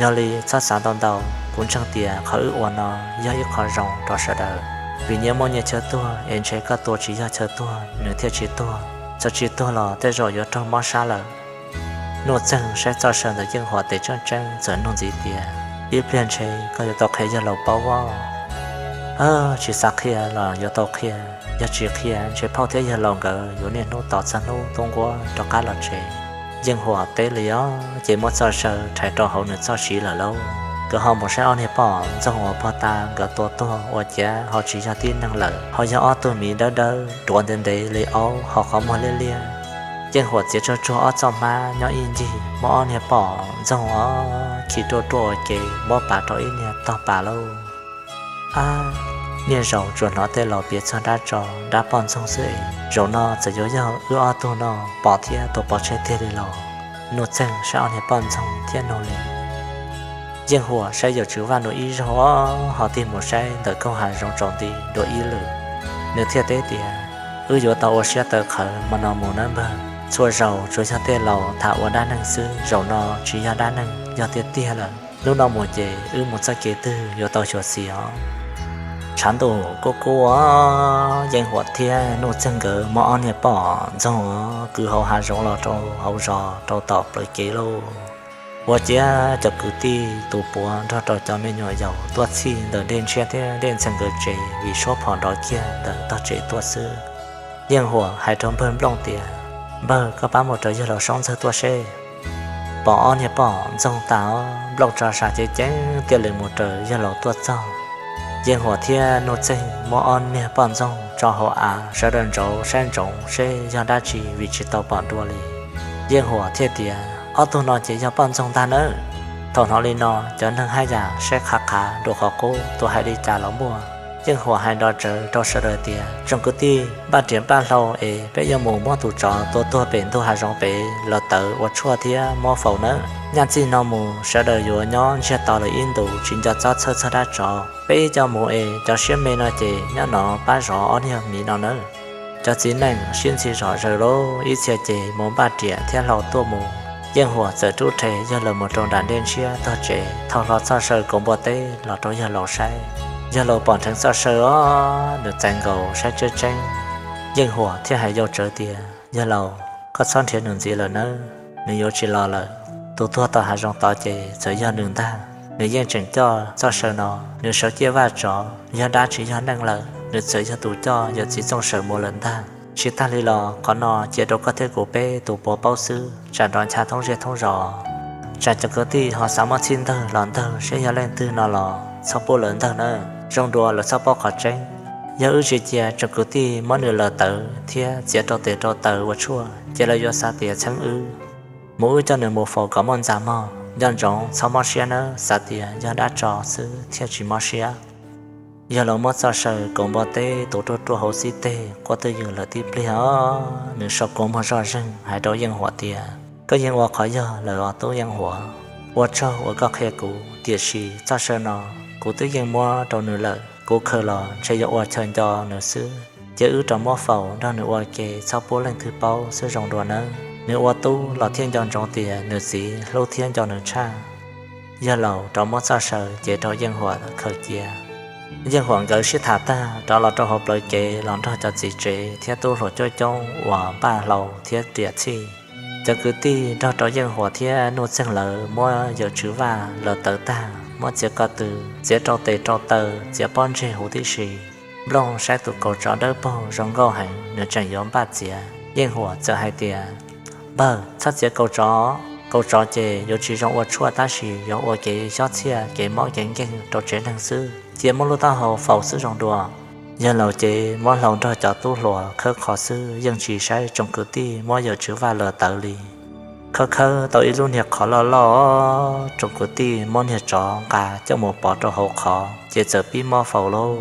Yog li txhob xav ntau ntau, kuv ntseeg tias qhov wb ua no yog ib qho zoo rau sawv daws. Vim nyias muaj nyias chaw tuag es ntshe koj tua tsis yog chaw tuag nws thiaj tsis tuag, txawm tsis tuag los tej zaum yuav raug mob sab lawm. Nuj Txeeg saib txoj saw ntawm Yeej Huam tes tseeb tseeb txawm nug ntxiv tias, Ib pliag ntshe koj yuav tau qhia yawg laus paub os. Tsis xav qhia los yuav tau qhia, yog tsis qhia ntshe phauj thiab yawg laus nkawd yuav niaj hnub tos txog hnub tub nquab rov qab los tsev. Yeej Huam teb li os, ces muab txoj saw rhais rau hauv nws txoj siv lawm lauj. Nkawd ho mus saib ob niag poj ntxoog uas puag ta nkawd tua tuag ua ciav ho tsis yog tib neeg lawm, ho yog ob tug miv dawb dawb duav ntev ntev li aub ho qhov muag liab liab. Yeej Huam txiav tsuag tsuag ob txoj hmab nyob ib ncig, muab ob niag poj ntxoog os khi ruaj ruaj ua ke muab pav rau ib niag tog pas lauj. Ab, niaj zaus tsuas hnov tej laus piav txog dab tso dab poj ntxoog xwb es zaum no txawm yuav yog wb ob tug no pom thiab tua pov tseg tiag li los? Nuj Txeeg saib ob niag poj ntxoog thiab nug li, Yeej Huam saib Yawm Tswv Vaj dua ib zaug, ho tig mus saib ntawm koog hav zoov tsaus nti dua ib lwm. Nws thiaj teb tias, Wb yuav tau ua siab tawv qhawv hmo no mus nawb npawg. Txhua zaus tsuas yog tej laus tham ua dab neeg xwb, zaum no tsis yog dab neeg, yog tiag tiag lawm. Hnub no mus ces wb mus txoj kev twg yuav tau xyuam xim os. Tshav ntuj kuj kub, Yeej Huam thiab Nuj Txeeg nkawd muab ob niag poj ntxoog kwv hauv hav zoov los rau hauv zos rau tom plawv kev lauj. Ua ciav cov kwv tij tus puav nrog rau cov me nyuam yaus tuaj txhij ntawm Dej Ntshiab thiab Dej Ntxhee nkawd tsev vim suab phom nrov kiag ntawm tog tsev tuaj xwb. Yeej Huam hais rau npawg Nplooj tias, Npawg, koj pab mus raws yawg laus Soob Ntxawg tuaj seb. Pom ob niag poj ntxoog tas, Nplooj tso sam ceev ceev tiaj lwm mus raws yawg laus tuaj txog. Yeej Huam thiab Nuj Txeeg muab ob niag poj ntxoog tso hauv av, sawv daws ntsoov saib ntsoov seb yog dab tsi vim tsis tau pom dua li. Yeej Huam thiaj tias, Ob tug no ces yog poj ntxoog ntag nawb. Thaum hnov li no cov neeg haj yam saib qhav qhav dua qhov qub, tus hais li cas los muaj. Yeej Huam hais nrov tsawv rau sawv daws tias, Tsoom kwv tij, npaj riam npaj hlau es peb yuav mus muab tus tsov tua tuag pem ntug hav zoov pem los tawv ua tshuaj thiab muab faus nawb. Nyaj txij no mus sawv daws yuav nyob ntsiag to lawm ib ntus tsis nco txob txhawj txog dab tsov. Peb ib co mus es cov siab me no ces nyob no pab zov ob niag miv no nawb. Cov txiv neej sib ntxhi zom zaws lawm, ib txhia ces mus npaj riam thiab hlau tuaj mus. Yeej Huam txawm rub rhe yawg laus mus rau nram Dej Ntshiab tog tsev, thau hlo Txoj Saw kaus npua teb los rau yawg laus saib. Yawg laus pom dheev Txoj Saw os, nws txais nkaus saib tseeb tseeb. Yeej Huam thiaj hais yau tsawv tias, Yawg laus, koj txhob nrhiav nws ntxiv lawm nawb, nws yuav tsis los lawm. Tus tuag tom hav zoov tod ces txawm yog nws ntag. Nws yeej tseem coj Txoj Saw no, nws sawv ciaj vaj tsov, yog dab tsis yog neeg lawm, nws txawm yog tus coj yawm txiv Txooj Sawm mus lawm ntag. Tsis tag li los qhov no cia rau koj thiab kuv peb tus puav paub xwb, tsam nrov ncha thoob zej thoob zos. Tsam cov kwv tij ho xav muab txhij ntawg los ntawg seb yog leej twg no los txhob pub lawv ntawg nawb, zoo dua lawv txhob paub qhov tseeb. Yog wb tsis cia tsoom kwv tij muab nws lawm tawv thiab txiav rau tes rau taw ua tshuaj ces lawv yuav xav tias txheeb wb. Mus wb coj nws mus faus kom muaj ntxa mog, nco ntsoov txhob mob siab nawb, xav tias yog dab tsov xwb thiaj tsis mob siab. Yawg laus muab Txoj Saw kaus npua teb tus ruaj ruaj hauv xib teg quaj twj ywm lawm tib pliag os, nws sau kua muag zoj zeeg hais rau Yeej Huam tias, Koj yeej ua qhov yog lawm os tub Yeej Huam. Ua tsaug uas koj qhia kuv, tiam sis Txoj Saw no kuv twb yeej muab rau nws lawm, kuv khaws los ntshe yuav ua chaw nco nws xwb. Cia wb rov muab faus nrog nws ua ke txhob pub leej twg paub xwb zoo dua nawb. Nws ua tub los thiaj nco ntsoov tias nws txiv hlub thiab nco nws tshaj. Yawg laus rov muab Txoj Saw cev rau Yeej Huam khaws cia. Yeej Huam nkawd sib tham tag rov los rau hauv plawv kev los nrog cov txiv tsev thiab tub hluas coob coob uas npaj hlau thiab riam txhij. Cov kwv tij nrog rau Yeej Huam thiab Nuj Txeeg lawv muab Yawm Tswv Vaj lawm tawv tag, muab txiav ko tw, txiav rau tes rau taw, txiav pob ntseg huv tib si. Nplooj saib tus kaus tsov dawb paug zoo nkauj heev, nws tseem yuav npaj txiav. Yeej Huam txawm hais tias, Npawg, txhob txiav kaus tsov. Kaus tsov ces yuav tsis zoo ua tshuaj tab sis yuav ua kev xyob txhiaj kev mob kev nkeeg rau tsev neeg xwb. Cia muab lub taub hau faus xwb zoo dua. Yawg laus ces muab hlau nrog cov tub hluas khawb qhov xwb yeej tsis saib tsoom kwv tij muab Yawm Tswv Vaj lawm tawv li. Khawb khawb tau ib lub niag qhov loj loj, tsoom kwv tij muab niag tsov nqa coj mus pov rau hauv qhov ces txawm pib mob faus lauj.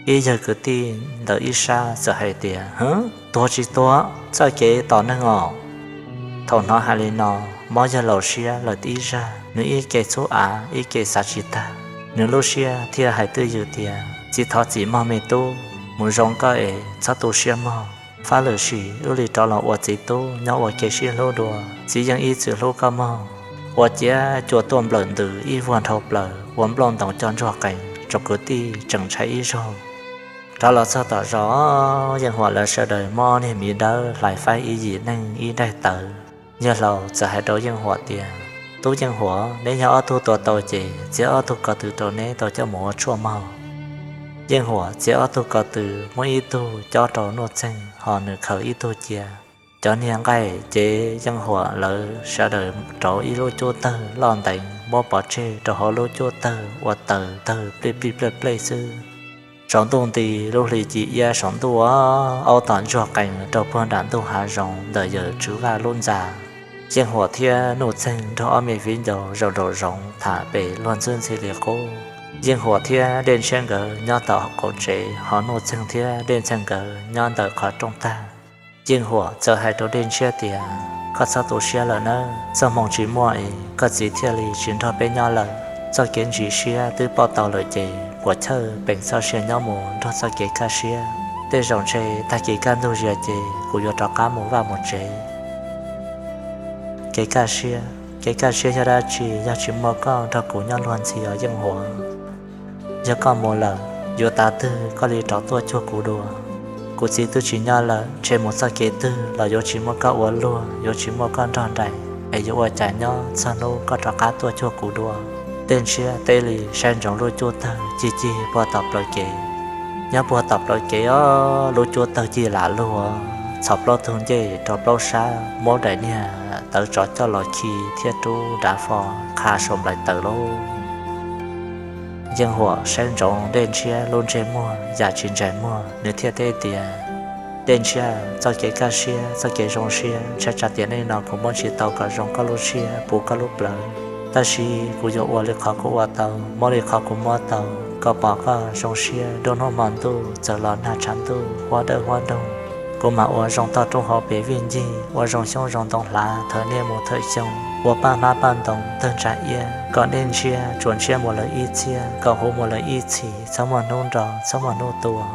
Ib yawg kwv tij ntawm ib sab txawm hais tias, Hwv, tuag tsis tuag, txoj kev tom neeg os. Thaum hnov hais li no, mob yawg laus siab lawm ib zaj, nws ib ke txhub av ib ke xav tsis tag. Nws lub siab thiaj hais twj ywm tias, Txiv thov txim mog me tub, mus zoo koj es txhob tu siab mog. Fab lwm sim wb li rov los ua txiv tub nyob ua ke sib hlub dua, txiv yeej ib txwm hlub koj mog. Ua ciav cua tuaj nplawm ntws ib vuag nrhau plaws ua nplooj ntoos coj ntsuag qees, tsoom kwv tij tseem ntshai ib zaug. Rov los txog tom zos, Yeej Huam lawv sawv daws muab niag miv dawb hlais faib ib yim neeg ib daig tawv. Yawg laus txawm hais rau Yeej Huam tias, Tub Yeej Huam, neb yog ob tug tua tau ces txiav ob tug ko tw rau neb tau coj mus ua tshuaj mog. Yeej Huam txiav ob tug ko tw, muab ib tug cob rau Nuj Txeeg ho nws khaws ib tug cia. Cov niag nqaij cev Yeej Huam lawv sawv daws rauv ib lub cub tawg loj nteev muab pov tseg rau hauv lub cub tawg ua taws tawg plij plij plej plej xwb. Tsaus ntuj nti, lub hli ci iab saum ntuj, aub tom ntsuag qees raug puag nram ntug hav zoov ntawm Yawm Tswv Vaj lub ntxa. Yeej Huam thiab Nuj Txeeg nrog ob me viv ncaus zaum nraum zoov tham pem luag ntxwb ntxhi li qub. Yeej Huam thiab Dej Ntshiab nkawd nyob tom qaum tsev ho Nuj Txeeg thiab Dej Ntxhee nkawd nyob ntawm qhov rooj tag. Yeej Huam txawm hais rau Dej Ntshiab tias, Koj txhob tu siab lawm nawb, txoj hmoo tsis muaj es koj txiv thiaj li tsis nrog peb nyob lawm. txoj kev ntsis siab twb pom tau lawm ces puas chawj peem txoj sia nyob mus nrog txoj kev kaj siab. Tej zaum ntshe tag kis kaj ntug zias ces kuv yuav rov qab mus vaj mus tsev. Kev kaj siab, kev kaj siab yog dab tsi yog tsis muaj koj nrog kuv nyob luag ntxhi os Yeej Huam? Yog koj mus lawm, yuav tav twg koj li rov tuaj cuag kuv dua? Kuv txiv twb tsis nyob lawm, ntshe mus txoj kev twg los yuav tsis muaj koj ua luag, yuav tsis muaj koj nrog nraim, es yuav ua cas nyob txog hnub koj rov qab tuaj cuag kuv dua? Dej Ntshiab teb li saib ntsoov lub cuab tawg cig cig puag tom plawv kev. Nyob puag tom plawv kev os, lub cuab tawg cig lam lug, txhos plaub tug ncej rau plaub sab, muab daim niag tawv tsov coj los khi thiab rub dav fo qha saum nplaim tawv lauj. Yeej Huam saib ntsoov Dej Ntshiab lub ntsej muag yam tsis ntsais muag, nws thiaj teb tias, Dej Ntshiab, txoj kev kaj siab, txoj kev zoo siab, ntshai tsam tiam neej no kuv muab tsis tau kom zoo koj lub siab, puv koj lub plawv. Tab sis kuv yuav ua li qhov kuv ua tau, muab li qhov kuv muab tau. Kom pom koj zoo siab, nruab hnub hmo ntuj txawm los nag tshav ntuj, huab dawb huab doog, kuv mam ua zoo toj roob hauv pes vij ncig, ua zoo xyoob zoo ntoo hlav thawm niaj mus thawm xyoo, ua paj hmab paj ntoo tawg ntsa iab, kom Dej Ntshiab tsuas ntshiab mus lawm ib txhiab, kom huv mus lawm ib txhis, txhob muaj hnub nrog, txhob muaj hnub tua.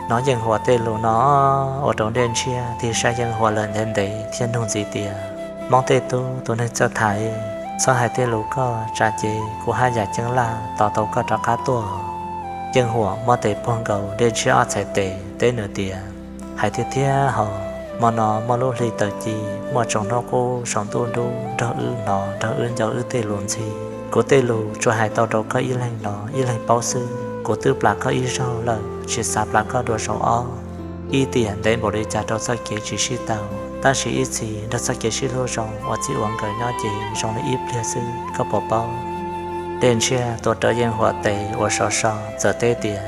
Hnov Yeej Huam tej lus no ua rau Dej Ntshiab tig saib Yeej Huam lawm ntev ntev thiab nug ntxiv tias, Hmoob tej tub, tus neeg txawj tham, txhob hais tej lus koj tsam ces kuv haj yam ceeb laj tos tau koj rov qab tuaj. Yeej Huam muab tes puag nkaus Dej Ntshiab ob txhais tes teb nws tias, Hais tiag thiab hos, hmo no muaj lub hli tawm ci, muaj tsoom hnub qub saum ntuj dub nrog wb hnov nrog wb nco wb tej lus ntxhi. Kuv tej lus tsuas hais tau rau koj ib leeg hnov ib leeg paub xwb. Kuv twb plam koj ib zaug lawm, tsis xav plam koj dua zaum ob. Ib tiam ntev npaum li cas rau txoj kev tsis sib tau, tab sis ib txhis nrog txoj kev sib hlub zoo ua txij ua nkawm nyob ces zoo li ib pliag xwb, koj puas paub? Dej Ntshiab tuav rawv Yeej Huam tes ua so so txawm teb tias,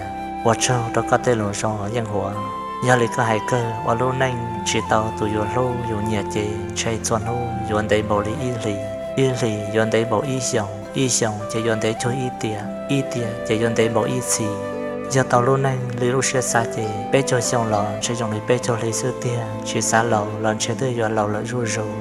Ua tsaug rau koj tej lus zoo Yeej Huam. Yog li koj hais kawg, ua lub neej tsis tau tus yus hlub yus nyiam ces ntshe txhua hnub yuav ntev npaum li ib hlis, ib hlis yuav ntev npaum ib xyoos, ib xyoos ces yuav ntev cuag ib tiam, ib tiam ces yuav ntev npaum ib txhis. Yog tau lub neej li lub siab xav ces peb caug xyoo los ntshe zoo li peb caug hli xwb tiag, tsis xav laus los ntshe twb yuav laus lawm zuj zus.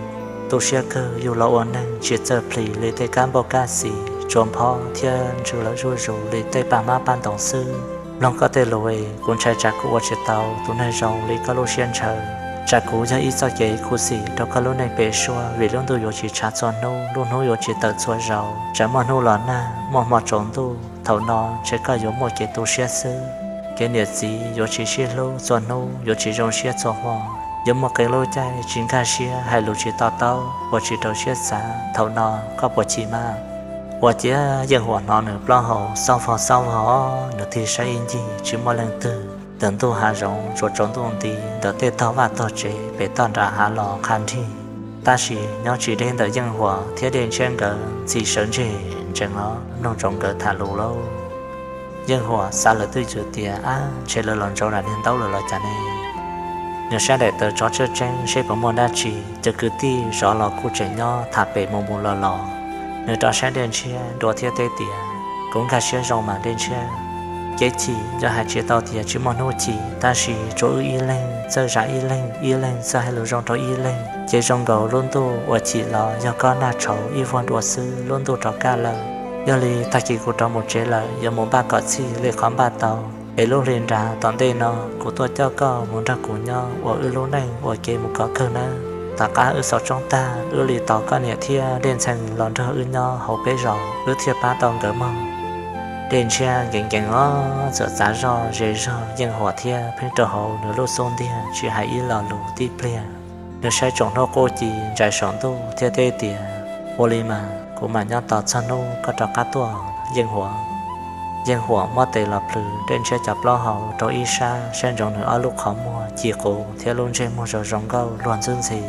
Tu siab kawg yug los ua neeg tsis txawj plhis li tej kab npauj kab xis, tsuas nphob thiab ntsws lawm zuj zus li tej paj hmab paj ntoos xwb. Mloog koj tej lus es kuv ntshai tsam kuv ua tsis tau tus neeg zoo li koj lub siab ntshaw. Tsam kuv yog ib txoj kev khuv xim rau koj lub neej pem suab, vim lub ntuj yuav tsis tshav txhua hnub, lub hnub yuav tsis tawm txhua zaus. Tsam muaj hnub los nag, muaj hmo tsaus ntuj, thaum no ntshe koj yuav muaj kev tu siab xwb. Kev niam txiv yuav tsis sib hlub txhua hnub, yuav tsis zoo siab txhua hmo, yuav muaj qee lub caij tsis nkag siab, hais lus tsis to taub, ua tsis rau siab xav. Thaum no koj puas chim mas? Ua ciav Yeej Huam hnov nws plaub hau xob vog xob vog, nws tig saib ib ncig tsis muaj leej twg. Ntawm ntuj hav zoov tsuas tsaus ntuj nti, ntawm tej tog vaj tog tsev pem toj nram hav los qha nrig. Tab sis nyob tsis deb ntawm Yeej Huam thiab Dej Ntshiab nkawd ntxhi sawv ntseg ntsees os, mloog ntsoov nkawd tham lus lauj. Yeej Huam xav lawm twj ywm tias, Ab, ntshe lawv los ntsaum daim niag ntaub lawm los cas ne? Nws saib daim tawv tsov tseeb tseeb seb puas muaj dab tsi, cov kwv tij zov los kuj tseem nyob tham pem mus mus los los. Nws rov saib Dej Ntshiab dua thiab teb tias, Kuv nkag siab zoo mas Dej Ntshiab. Kev chim yog hais tsis tau tias tsis muaj hnub chim, tab sis tsuas wb ib leeg txawj zam ib leeg, ib leeg txawj hais lus zoo rau ib leeg, ces zoo nkaus lub ntuj uas chim los yog kob nag tshauv ib vuag dua xwb, lub ntuj rov kaj lawm. Yog li tag kis kuv rov mus tsev lawm, yuav mus npaj kom txhij li qhov npaj tau, es lub hli nrad tom ntej no kuv tuaj coj koj mus nrog kuv nyob ua wb lub neej ua ke mus kom kawg nawb. Tom qab wb xaus tsoob tag, wb li tos koj niam thiab Dej Ntxhee los nrog wb nyob hauv peb zos, wb thiaj pab tau nkawd mog. Dej Ntshiab nkees nkees os, txawm txav zoj ze zog Yeej Huam thiab pheej rau hauv nws lub xub ntiag tsis hais ib lo lus tib pliag. Nws saib tsoom hnub qub ci ntsais saum ntuj thiab teb tias, Ua li mas, kuv mam nyob tos txog hnub koj rov qab tuaj, Yeej Huam. Yeej Huam muab tes los plhws Dej Ntshiab cov plaub hau rau ib sab, saib ntsoov nws ob lub qhov muag ci qus thiab lub ntsej muag zoo zoo nkauj luag ntxwb ntxhi.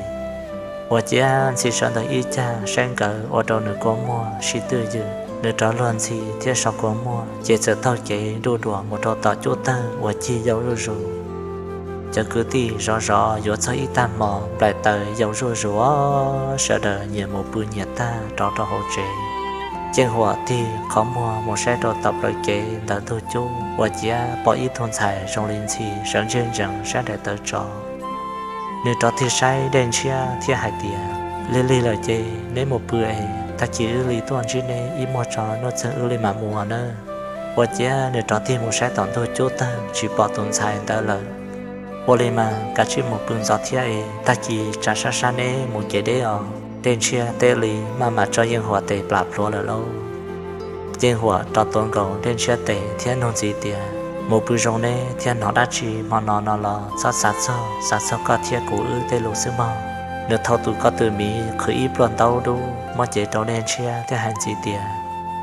Ua ciav ntxhi sawv ntawd ib cag saib nkawd ua rau nws kua muag sib twj ywm. Nws rov luag ntxhi thiab so kua muag ces txawm taug kev nruj duas mus rau tom cub tawg uas cig yau zuj zus. Cov kwv tij zov zov yuav txog ib tag hmo, nplaim taws yau zuj zus, sawv daws nyias mus pw nyias tag rov rau hauv tsev. Yeej Huam tig qhov muag mus saib rau tom plawv kev ntawm ntug cub, ua ciav pom ib tug ntxhais zoo li ntxhi sawv ntseg ntsees saib daim tawv tsov. Nws rov tig saib Dej Ntshiab thiab hais tias, Lig lig lawm ces neb mus pw es tag kis wb li tuaj ntsib neb ib muag tso, nuj txeeg wb li mam mus nawb. Ua ciav nws rov tig mus saib tom ntug cub tawg tsis pom tus ntxhais ntawd lawm. Ua li mas kav tsij mus pw ntxov thiab es tag kis tsam sab sab neb mus kev deb os. Dej Ntshiab thiaj li maj mam tso Yeej Huam tes plam plhuav lawm lauj. Yeej Huam rov tuav nkaus Dej Ntshiab tes thiab nug ntxiv tias, mus pw zoo neb thiab hnov dab tsi hmo no no los txhob xav txog, xav txog koj thiab kuv wb tej lus xwb mog. Nws thau tus ko tw miv qhwv ib pluag ntaub dub muab cev rau Dej Ntshiab thiab hais ntxiv tias,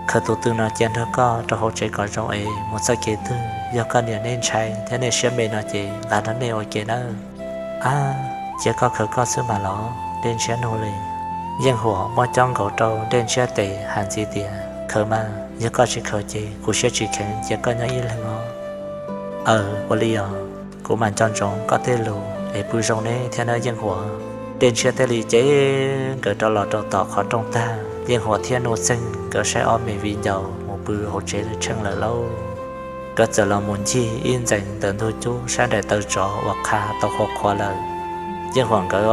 khaws tus tw no cia nrog koj rau hauv tsev kom zoo es mus txoj kev twg yog koj niam nej ntshai thiab nej siab me no ces nqa nrog nej ua ke nawb. Ab, cia koj khaws koj xwb mas los, Dej Ntshiab nug li. Yeej Huam muab cob nkaus rau Dej Ntshiab tes hais ntxiv tias, khaws mas, yog koj tsis khaws ces kuv siab tsis kheev cia koj nyob ib leeg os. Aw, ua li os, kuv mam nco ntsoov koj tej lus es pw zoo neb thiab nawb Yeej Huam. Dej Ntshiab thiaj li cev nkawd rov los rau tom qhov rooj tag, Yeej Huam thiab Nuj Txeeg nkawd saib ob me viv ncaus mus pw hauv tsev tsheej lawm lauj. Nkawd txawm los mus ncig ib ntxees ntawm ntug cub sab nraim taw tsov uas qha tau qhuav qhuav lawm. Yeej Huam nkawd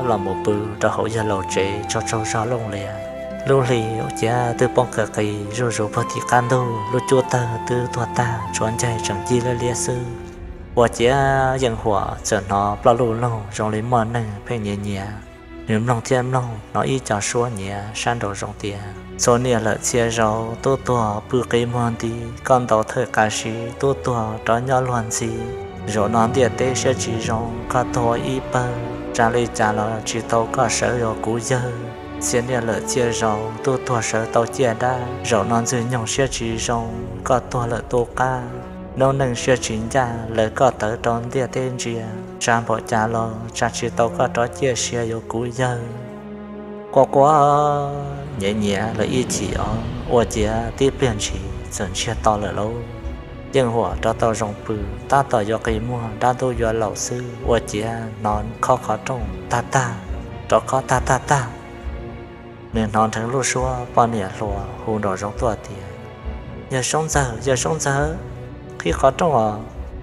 los mus pw rau hauv yawg laus tsev tsaug tsaug zog looj lias. Lub hli ciav twb poob qis qis zuj zus puag tim qab ntug, lub cub tawg twb tuag tag, tshuav ncaig tseem ncig liab liab xwb. Ua ciav Yeej Huam txawm hnov ploj luj loog zoo li muaj neeg pheej nyiav nyiav. Nws mloog thiab mloog hnov ib co suab nyiav sab nraum zoov tias, txhua niaj lawm txhia zaus tub tuag pw qi muag nti, koj ntaus thawj qas siv tub tuag rov nyob luag ntxhi. Zaum no ntiaj teb siab tsis zoo, koj tuag ib pawg, tsa li cas los tsis tau koj sawv yuav kuv yawg. Txhia niaj lawm txhia zaus tub tuag sawv tau ciaj dab, zaum no Ntxwg Nyoog siab tsis zoo, koj tuag lawm tu qab. Noob neej siab tsis ncaj, lawv koj tawv rau ntiaj teb ntsia, tsa npaum cas los tsa tsis tau koj rov ciaj sia yuav kuv yawg. Quaj quaj nyiav nyiav lawm ib chim os, ua ciav tib pliag ntshis txawm ntsiag to lawm lauj. Yeej Huam rov tau zoo pw, tab tom yuav qi muag dab ntub yuav laus xwb, ua ciav hnov khob qhov rooj tag tag, rov khob tag tag tag. Nws hnov nrheev lub suab poj niam hluas hu nraum zoov tuaj tias, yawg Soob Ntxawg, yawg Soob Ntxawg, qhib qhov rooj os,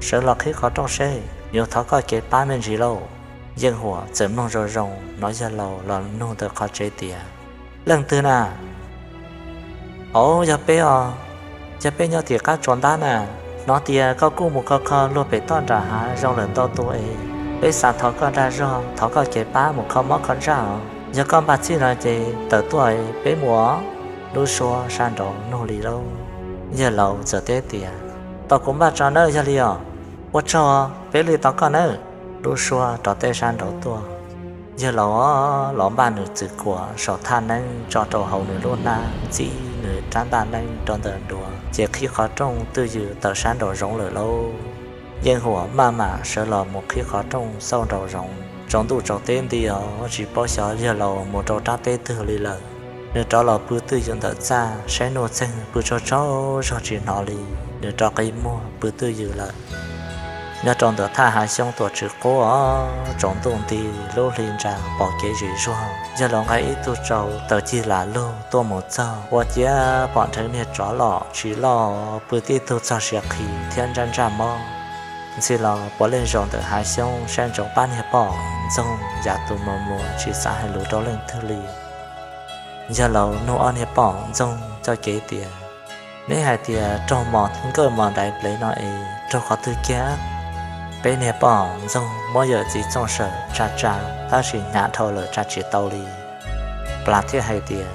sawv los qhib qhov rooj seb, yuav thov koj kev pab me ntsis lauj. Yeej Huam txawm mloog zoo zoo hnov yawg laus los nug ntawm qhov tsev tias, leej twg na? Au, yog peb os, yog peb nyob tim qab tsuas ntab na. Hnov tias koj kuj mus kho kho luag pem toj nram hav zoo lawm ntau tus es, peb xav thov koj dag zog, thov koj kev pab mus kho mob kho ntsaj os. Yog koj npaj txhij no ces tawm tuaj peb mus os. Lub suab sab nraud nug li lauj. Yawg laus txawm teb tias, tau kuv npaj tso nawb yog li os. Ua tsaug, peb li tos koj nawb. Lub suab rov teb sab nraud tuaj. Yawg laus los npaj nws txwm kuam saum thaj neeb tso rau hauv nws lub hnab, ntxib nws rab ntaj neeb rau ntawm duav ces qhib qhov rooj twj ywm tawm sab nraum zoov lawm lauj. Yeej Huam maj mam sawv los mus qhib qhov rooj xauj nraum zoov. Tsaus ntuj tsaus teb nti os, tsis paub xyov yawg laus mus rau rab teb twg li lawm. Nws rov los pw twj ywm ntawm txaj saib Nuj Txeeg pw tsaug tsaug zog tsis hnov li. Nws rov qi muag pw twj ywm lawm. Nyob rau ntawm thaj hav xyoob tuam tswv qub os, tsaus ntuj nti, lub hli ntsa pom kev zim zuag. Yawg laus nqa ib tug tsau taws cig lam lug tuaj mus txog, ua ciav pom nrheev niag tsov loj tsis loj pw tib tug txog siav qhi thiab ntsaj ntsaj mob. Ntxhi los puav leej zaum ntawm hav xyoob saib ntsoov pab niag poj ntxoog yam tus muas muas tsis xav hais lus rau leej twg li. Yawg laus nug ob niag poj ntxoog coj kev tias, neb hais tias raug mos nkawj mos daiv plev no es raug qhov twg kiag? Peb niag poj ntxoog muab yawm txiv txooj sawm tsa tsa, tab sis hnyav dhau lawm tsa tsis tau li. Plas thiaj hais tias,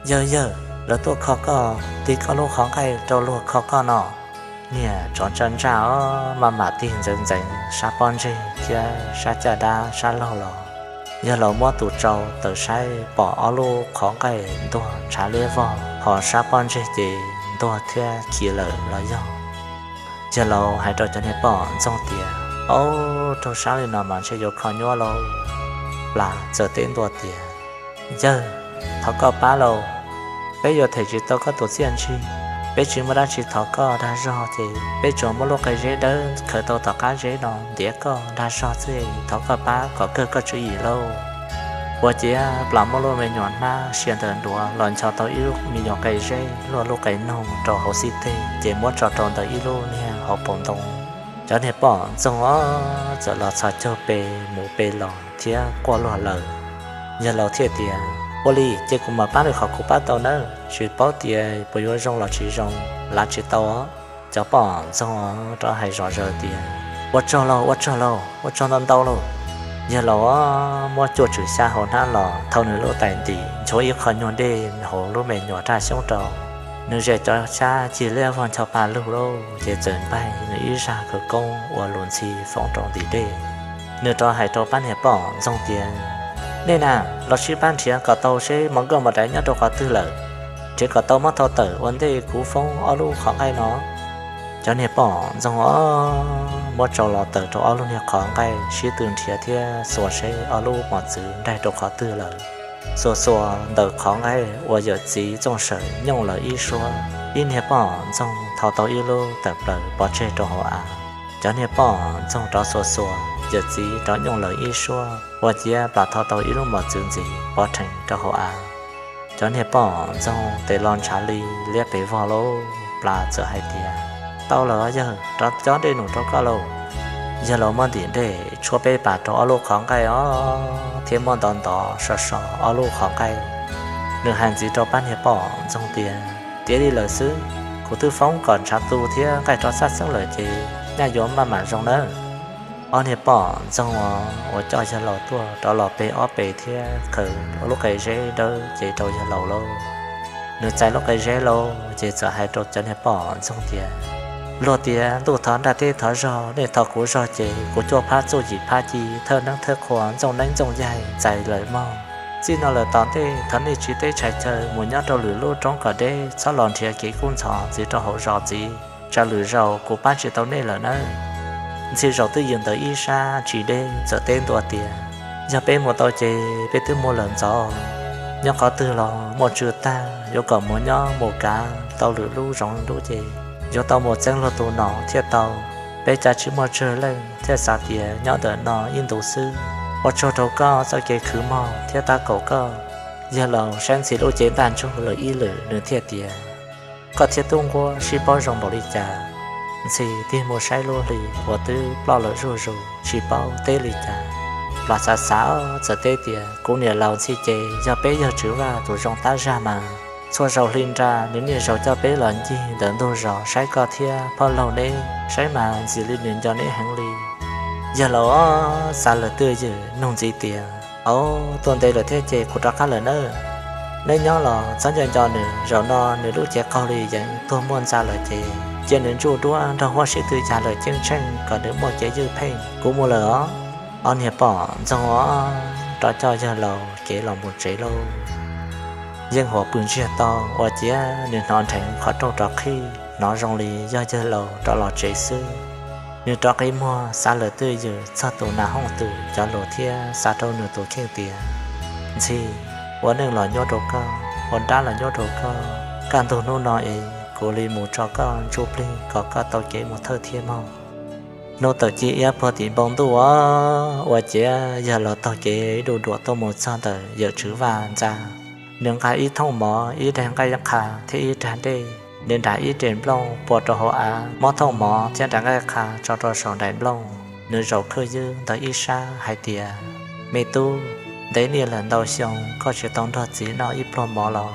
yawg yawg, lawv tuaj kho koj, tig koj lub qhov nqaij rau luag kho koj no. Niag tsov ntsaj ntsaj os, maj mam tig ntxeev ntxeev sab pob ntseg thiab sab caj dab sab laug los. Yawg laus muab tus tsau taws saib pom ob lub qhov nqaij ntuag ntshav liab vog, ho sab pob ntseg ces ntuag thiab khi lawm los yog. Yawg laus hais rau cov niag poj ntxoog tias, au, raug sab li no mas ntshe yuav kho nyuaj lauj. Plas txawm teb ntua tias, yawg, thov koj pab lauj, peb yuav them tsis tau koj tus txiaj ntsig. Peb tsis muaj dab tsi thov koj dag zog ces peb tsuas muab lub qe zeb dawb khaws tau tom qab zeb no ntiav koj dag zog xwb, thov koj pab kom kawg koj tswv yim lauj. Ua ciav Plas muab lub me nyuam hnab sia ntawm duav los ncho tau ib lub me nyuam qe zeb luaj lub qe noog rau hauv xib teg ces muab tso rau ntawm ib lub niag hauv paus ntoo. Cov niag poj ntxoog os txawm los txhos caug pe mus pe los thiab quaj luag lawm. Yawg laus thiaj tias, Ua li ces kuv mam pab nws qhov kuv pab tau nawb, tsis paub tias puas yuav zoo los tsis zoo, lav tsis tau. Cov poj ntxoog rov hais zom zaws tias, Ua tsaug lauj, ua tsaug lauj, ua tsaug ntau ntau lauj. Yawg laus muab cuaj tswm xya hauv hnab los thau nws lub tais ntim, nchuav ib qho nyuag dej hauv lub me nyuam raj xyoob rau. Nws zes cov xyab cig liab vog ncho pa lug lauj, ces txawm npaig nws ib zaj khawv koob ua lus ntxhi foom rau ntim dej. Nws rov hais rau pab niag poj ntxoog tias, Nej na, los sib pab nrhiav kom tau seb mos nkauj mos daiv nyob rau qhov twg lawm, nrhiav kom tau muab thau tawm ua ntej kuv foob ob lub qhov nqaij no. Cov niag poj ntxoog muab tso los tawm rau ob lub niag qhov nqaij, sib tw nrhiav thiab xuas seb ob lub mos txwv nraig rau qhov twg lawm. Xuas xuas ntawm qhov nqaij uas yawm txiv Txooj Sawm nyooj lawv ib suab, ib niag poj ntxoog thau tau ib lub tawm plaws pov tseg rau hauv av. Cov niag poj ntxoog rov xuas xuas, yawm txiv rov nyooj lawv ib suab, ua ciav plam thau tau ib lub mos txwv ntxiv pov rhees rau hauv av. Cov niag poj ntxoog tes los ntshav li liab pes vog lauj, plam txawm hais tias, Tau lawm yawg, rov cob dej num rau koj lauj. Yawg laus muab ntim dej tshuab peb pas rau ob lub qhov nqaij os, thiab muab ntov ntov so so ob lub qhov nqaij. Nws hais ntxiv rau pab niag poj ntxoog tias, Tiav li lawm xwb, kuv twb foob kom ntshav tu thiab nqaij rov xab xeeb lawm ces nyaj yuav maj mam zoo nawb. Ob niag poj ntxoog uas coj yawg laus tuaj rov los pe ob pes thiab khaws lub qe zeb dawb cev rau yawg laus lauj. Nws txais lub qe zeb lauj ces txawm hais rau cov niag poj ntxoog tias, Luag tias ntuj thov nraj teb thov zog, nej thov kuv zog ces kuv cuaj phab txuj yim phab ci, thawj neeb thawj qhua, ntxooj neeb ntxooj yaig txais lawm mog. Txij no lawm tom ntej thov nej tsiv teb tshais chaw mus nyob rau lwm lub roob kom deb, txhob los nrhiav kev kub ntxhov ntxiv rau hauv zos ntxiv, tsam lwm zaus kuv pab tsis tau nej lawm nawb. Ntxhi zaum twj ywm ntawm ib sab tsis deb txawm teb ntua tias, Yog peb mus tau ces peb twb mus lawm ntxov, nyob qhov twg los muaj tswv tag, yuav kom mus nyob mus kav tau lwm lub zoov lub ces yuav tau mus txeeb luag tus nom thiaj tau. Peb cas tsis muaj tsawg leej thiaj xav tias nyob ntawm no ib ntus xwb. Ua tsaug rau koj txoj kev khwv mog thiab tab kaum koj. Yawg laus saib Ntxhi lub cev ntaj ntsug lawm ib lwm nws thiaj tias, Koj thiab tub nquab sib paub zoo npaum li cas? Ntxhi tig mus saib lub hli uas twb ploj lawm zuj zus tsis paub teb li cas. Plam xav xav txawm teb tias, Kuv niam laus Ntxhi ces yog peb yawg Tswv Vaj tus zoo tab zag mas. Txhua zaus hli nra nws niaj zaus coj peb los ncig ntawm ntug zos saib koj thiab phauj laug neb, saib mas ntxim li nws nco neb heev li. Yawg laus xav lawm twj ywm nug ntxiv tias, Au, tuaj ntev lawm thiab ces kuv rov qab lawm nawb. Neb nyob los txhob nco nco nws, zaum no nws lub cev qaug li yeev tuag muaj ntxa lawm ces cia nws ntsuj duab nrog huab sib tw yag lawm ceeb tsheej kom nws muaj kev ywj pheej. Kuv mus lawm os. Ob niag poj ntxoog rov coj yawg laus kev los mus tsev lauj. Yeej huam pw ntsiag to ua ciav nws hnov nrheev qhov rooj rov qhib, hnov zoo li yog yawg laus rov los tsev xwb. Nws rov qi muag xav lawm twj ywm txog tus nas hooj twm cov lus thiab xav rau nws tus kheej tias, Ntxhi, ua neej los nyuaj rau koj, ua dab los nyuaj rau koj, kaj ntug hnub no es kuv li mus tso koj ntsuj plig kom koj tau kev mus thawj thiab mog. Hnub tawm ci iab puag tim npoo ntuj ua ciav yawg laus taug kev du duam tuaj mus txog ntawm yawm Tswv Vaj ntxa. Nws nqa ib thooj mov, ib daig nqaij qha thiab ib rag dej. Nws nram ib re nplooj pua rau hauv av, muab thooj mov thiab daim nqaij qha tso rau saum nraim nplooj. Nws zaum khwj ywb ntawm ib sab hais tias, Me tub, ntev niaj lawm ntau xyoo koj tsis tau nrog txiv noj ib pluag mov los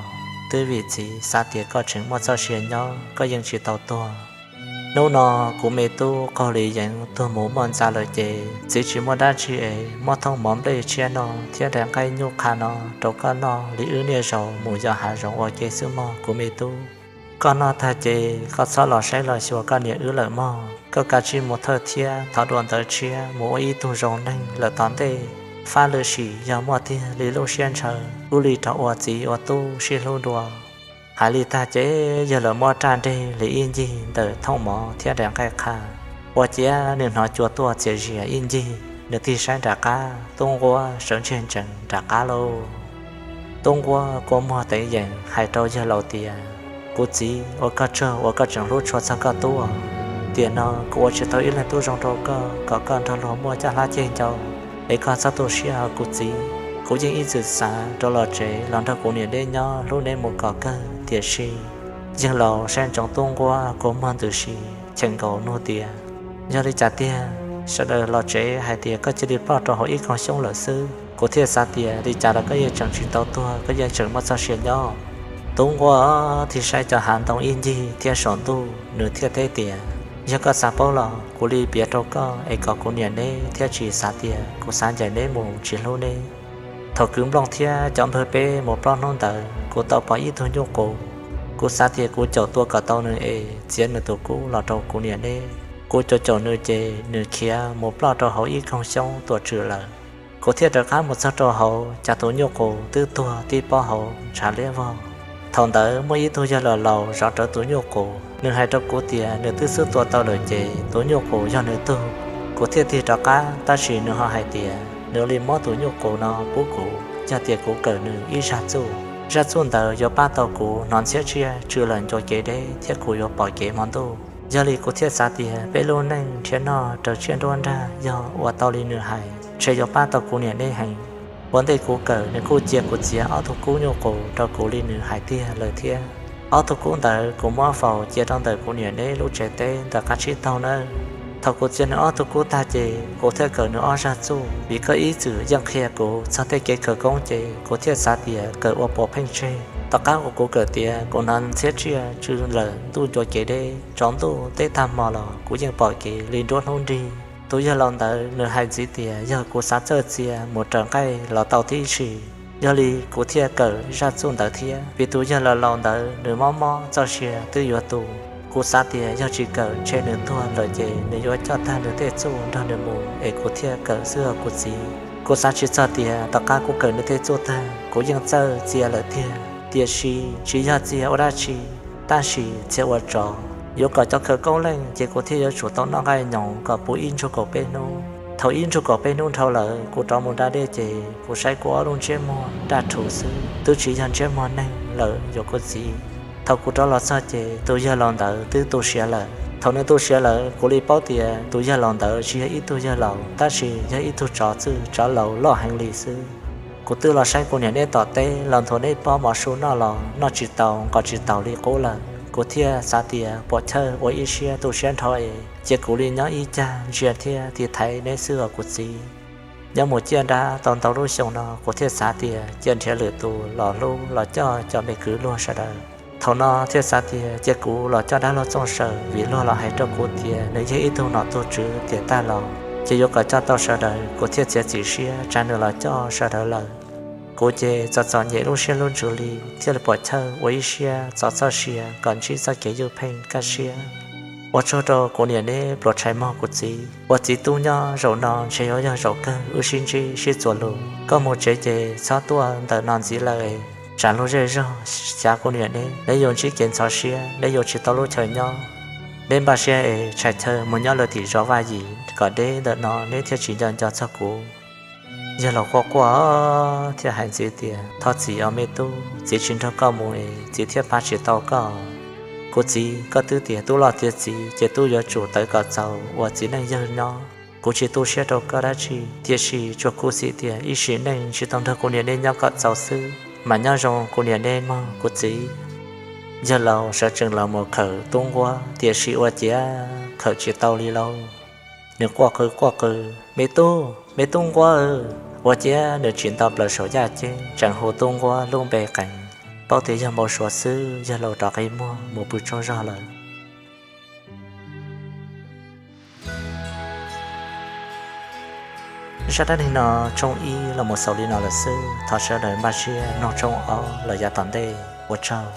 twb vim txiv xav tias koj tseem muaj txoj sia nyob koj yeej tsis tau tuag. Hnub no kuv me tub qaug li yeev tuag mus muaj ntxa lawm ces txiv tsis muaj dab tsi es muab thooj mov nplej tshiab no thiab daim nqaij nyuj qha no rau koj noj li wb niaj zaus mus yos hav zoov ua ke xwb mog kuv me tub. Koj noj tag ces koj txhob los saib los xyuas koj niam wb lawm mog. Koj kav tsij mus thawj thiab thov dua ntawv tshiab mus ua ib tug zoo neeg lawm tom ntej. Fab lwm sim yog muaj tiag li lub siab ntshaw, wb li rov ua txiv ua tub sib hlub dua. Hais li tag ces yawg laus muab raj nreg li ib ncig ntawm thooj mov thiab daim nqaij qha, ua ciav nws hnov cua tuaj txias zias ib ncig. Nws tig saib nram qab, tub nquab sawv ntseg ntsees nram qab lauj. Tub nquab kua muag teev yees hais rau yawg laus tias, Kuv txiv, ua koj tsaug uas koj tseem hlub tshua txog koj tub. Tiam no kuv ua tsis tau ib leeg tub zoo rau koj kom koj nrog luag muaj caj hlab ceg ncau, es koj txhob tu siab os kuv txiv. Kuv yeej ib txwm xav rov los tsev los nrog kuv niam neb nyob hlub neb mus kom kawg, tiam sis... Yawg laus saib ntsoov tub nquab kua muag ntws si, cheem nkaus nug tias, Yog li cas tiag? Sawv daws los tsev hais tias koj cia li ploj rau hauv ib koog xyoob lawm xwb. Kuv thiaj xav tias li cas los koj yeej tseem tsis tau tuag, koj yeej tseem muaj txoj sia nyob. Tub nquab thiaj saib cov hav ntoo ib ncig thiab saum ntuj, nws thiaj teb tias, yog koj xav paub los kuv li piav rau koj es kom kuv niam neb thiaj tsis xav tias kuv xav ncaim neb mus tsis hlub neb. Thaum kwv nplooj thiab cov npawg peb mus plob hnub ntawd, kuv tau pom ib tug nyuj qus. Kuv xav tias kuv caum tua kom tau nws es txiav nws tus kub los rau kuv niam neb. Kuv caum caum nws ces nws khiav mus ploj rau hauv ib koog xyoob tuam tswm lawm. Kuv thiaj rov qab mus txog rau hauv, cas tus nyuj qus twb tuag tib pob hauv ntshav liab vog. Thaum ntawd muaj ib tug yawg laus laus zov rawv tus nyuj qus, nws hais rau kuv tias nws twb xub tua tau lawm ces tus nyuj qus yog nws tug. Kuv thiaj tig rov qab, tab sis nws ho hais tias nws li muab tus nyuj qus no pub kuv yog tias kuv kawm nws ib zaj txuj. Zaj txuj ntawd yuav pab tau kuv hnov ntxhiab tsiaj tsw lawm ncua kev deb thiab kuv yuav pom kev hmo ntuj. Yog li kuv thiaj xav tias peb lub neej nrhiav noj raws tsiaj nruab nrag yog ua tau li nws hais, ntshe yuav pab tau kuv niam neb heev. Ua ntej kuv kawm nws kuj cia kuv txiav ob tug kub nyuj qus rau kuv li nws hais tiag lawm thiab. Ob tug kub ntawd kuv muab faus cia rau ntawm kuv niam neb lub tsev teb ntawm qab tsib taug nawb. Thaum kuv txiav nws ob tug kub tag ces kuv thiaj kawm nws ob zaj txuj, vim koj ib txwm yeej qhia kuv txog tej kev khawv koob ces kuv thiaj xav tias kawm ua puas pheej tseg. Tom qab uas kuv kawm tiav kuv hnov ntxhiab tsiaj tsw lawm ntuj ncua kev deb, tsaus ntuj teb tag hmo los kuv yeej pom kev li nruab hnub nrig. Tus yawg laus ntawd nws hais ntxiv tias yog kuv xav txawj txia mus raws nqaij los tau tib si. Yog li kuv thiaj kawm zaj txuj ntawd thiab, vim tus yawg laus laus ntawd nws mob mob txoj sia twb yuav tu. Kuv xav tias yog tsis kawm ntshe nws tuag lawm ces nws yuav coj tag nws tej txuj nrog nws mus es kuv thiaj kawm xwb os kuv txiv. Kuv xav tsis txog tias tom qab kuv kawm nws tej txuj tag kuv yeej txawj txia lawm tiag. Tiam sis tsis yog txia ua dab tsi, tab sis txia ua tsov. Yuav kom cov khawv koob leej ces kuv thiaj yuav tsum tau noj nqaij nyoos kom puv ib ntsug kaum peb hnub. Thaum ib ntsug kaum peb hnub dhau lawm kuv rov mus da dej ces kuv saib kuv ob lub ntsiab muag daj rhuv xwb, twb tsis yog ntsiab muag neeg lawm yuav kuv txiv. Thaum kuv rov los txog ces tus yawg laus ntawd twb tu siav lawm. Thaum nws tu siav lawm kuv li paub tias tus yawg laus ntawd tsis yog ib tug yawg laus tab sis yog ib tug tsov txwj, tsov laus loj heev li xwb. Kuv twb los saib kuv niam neb tom teb los nthuav neb pob mov su noj los noj tsis tau nqos tsis taus li qub lawm. Kuv thiaj xav tias puam chawj ua ib siab tu siab nrho es cia kuv li nyob ib cag ntsia thiab tiv thaiv neb xwb os kuv txiv. Nyob mus ciaj dab tau ntau lub xyoo no kuv thiaj xav tias cia nrhiav lwm tus los hlub los coj cov me kwv luag sawv daws. Thaum no thiaj xav tias cia kuv los coj dab laug Txooj Sawm vim luag los hais rau kuv tias nws yog ib tug nom tug tswv tiam tag los ces yuav kom coj tau sawv daws. Kuv thiaj txiav txim siab tsa nws los coj sawv daws lawm. Kuv ces txom txom nyem lub siab lub ntsws li thiaj li puam chawj ua ib siab txo txoj sia kom ntsib txoj kev ywj pheej kaj siab. Ua tsaug rau kuv niam neb pluas tshais mog kuv txiv. Ua txiv tub nyob zaum no ntshe yuav yog zaum kawg wb sib ntsib sib txuas lus. Koj mus tsev ces txhob tuaj ntawm no ntxiv lawm es tsam lub zej zog xyav kuv niam neb, neb yuav ntsib kev ntxhov siab, neb yuav tsis tau lub chaw nyob. Neb npaj siab es tshais chaw mus nyob lawm tim zos Vaj Yim kom deb ntawm no neb thiaj tsis nco nco txog kuv. Yawg laus quaj quaj thiaj hais ntxiv tias thov txim os me tub, txiv tsis nrog koj mus es txiv thiaj pab tsis tau koj. Kuv txiv, koj twb tias tub loj tiav txiv ces tub yuav tsum tawv kom txaus ua txiv neej yawg nyob. Kuv tsis tu siab rau koj dab tsi, tiam sis tsuas khuv xim tias ib sim neej tsis tau nrog kuv niam neb nyob kom txaus xwb. Mas nyob zoo kuv niam neb mog kuv txiv. Yawg laus sawv tsees los mus khawm tub nquab, tiam sis ua ciav khawm tsis tau li lauj. Nws quaj qw quaj qw, me tub, me tub nquab, ua ciav nws tsim nto plaws saum yaj ceeb tseem hu tub nquab lub npe qees. Paub tias yog npau suav xwb, yawg laus rov qi muag mus pw tsaug zog lawm. Zaj dab neeg no tshooj ib los mus xaus li no lawm xwb, thov sawv daws npaj siab mloog tshooj ob los yav tom ntej, ua tsaug.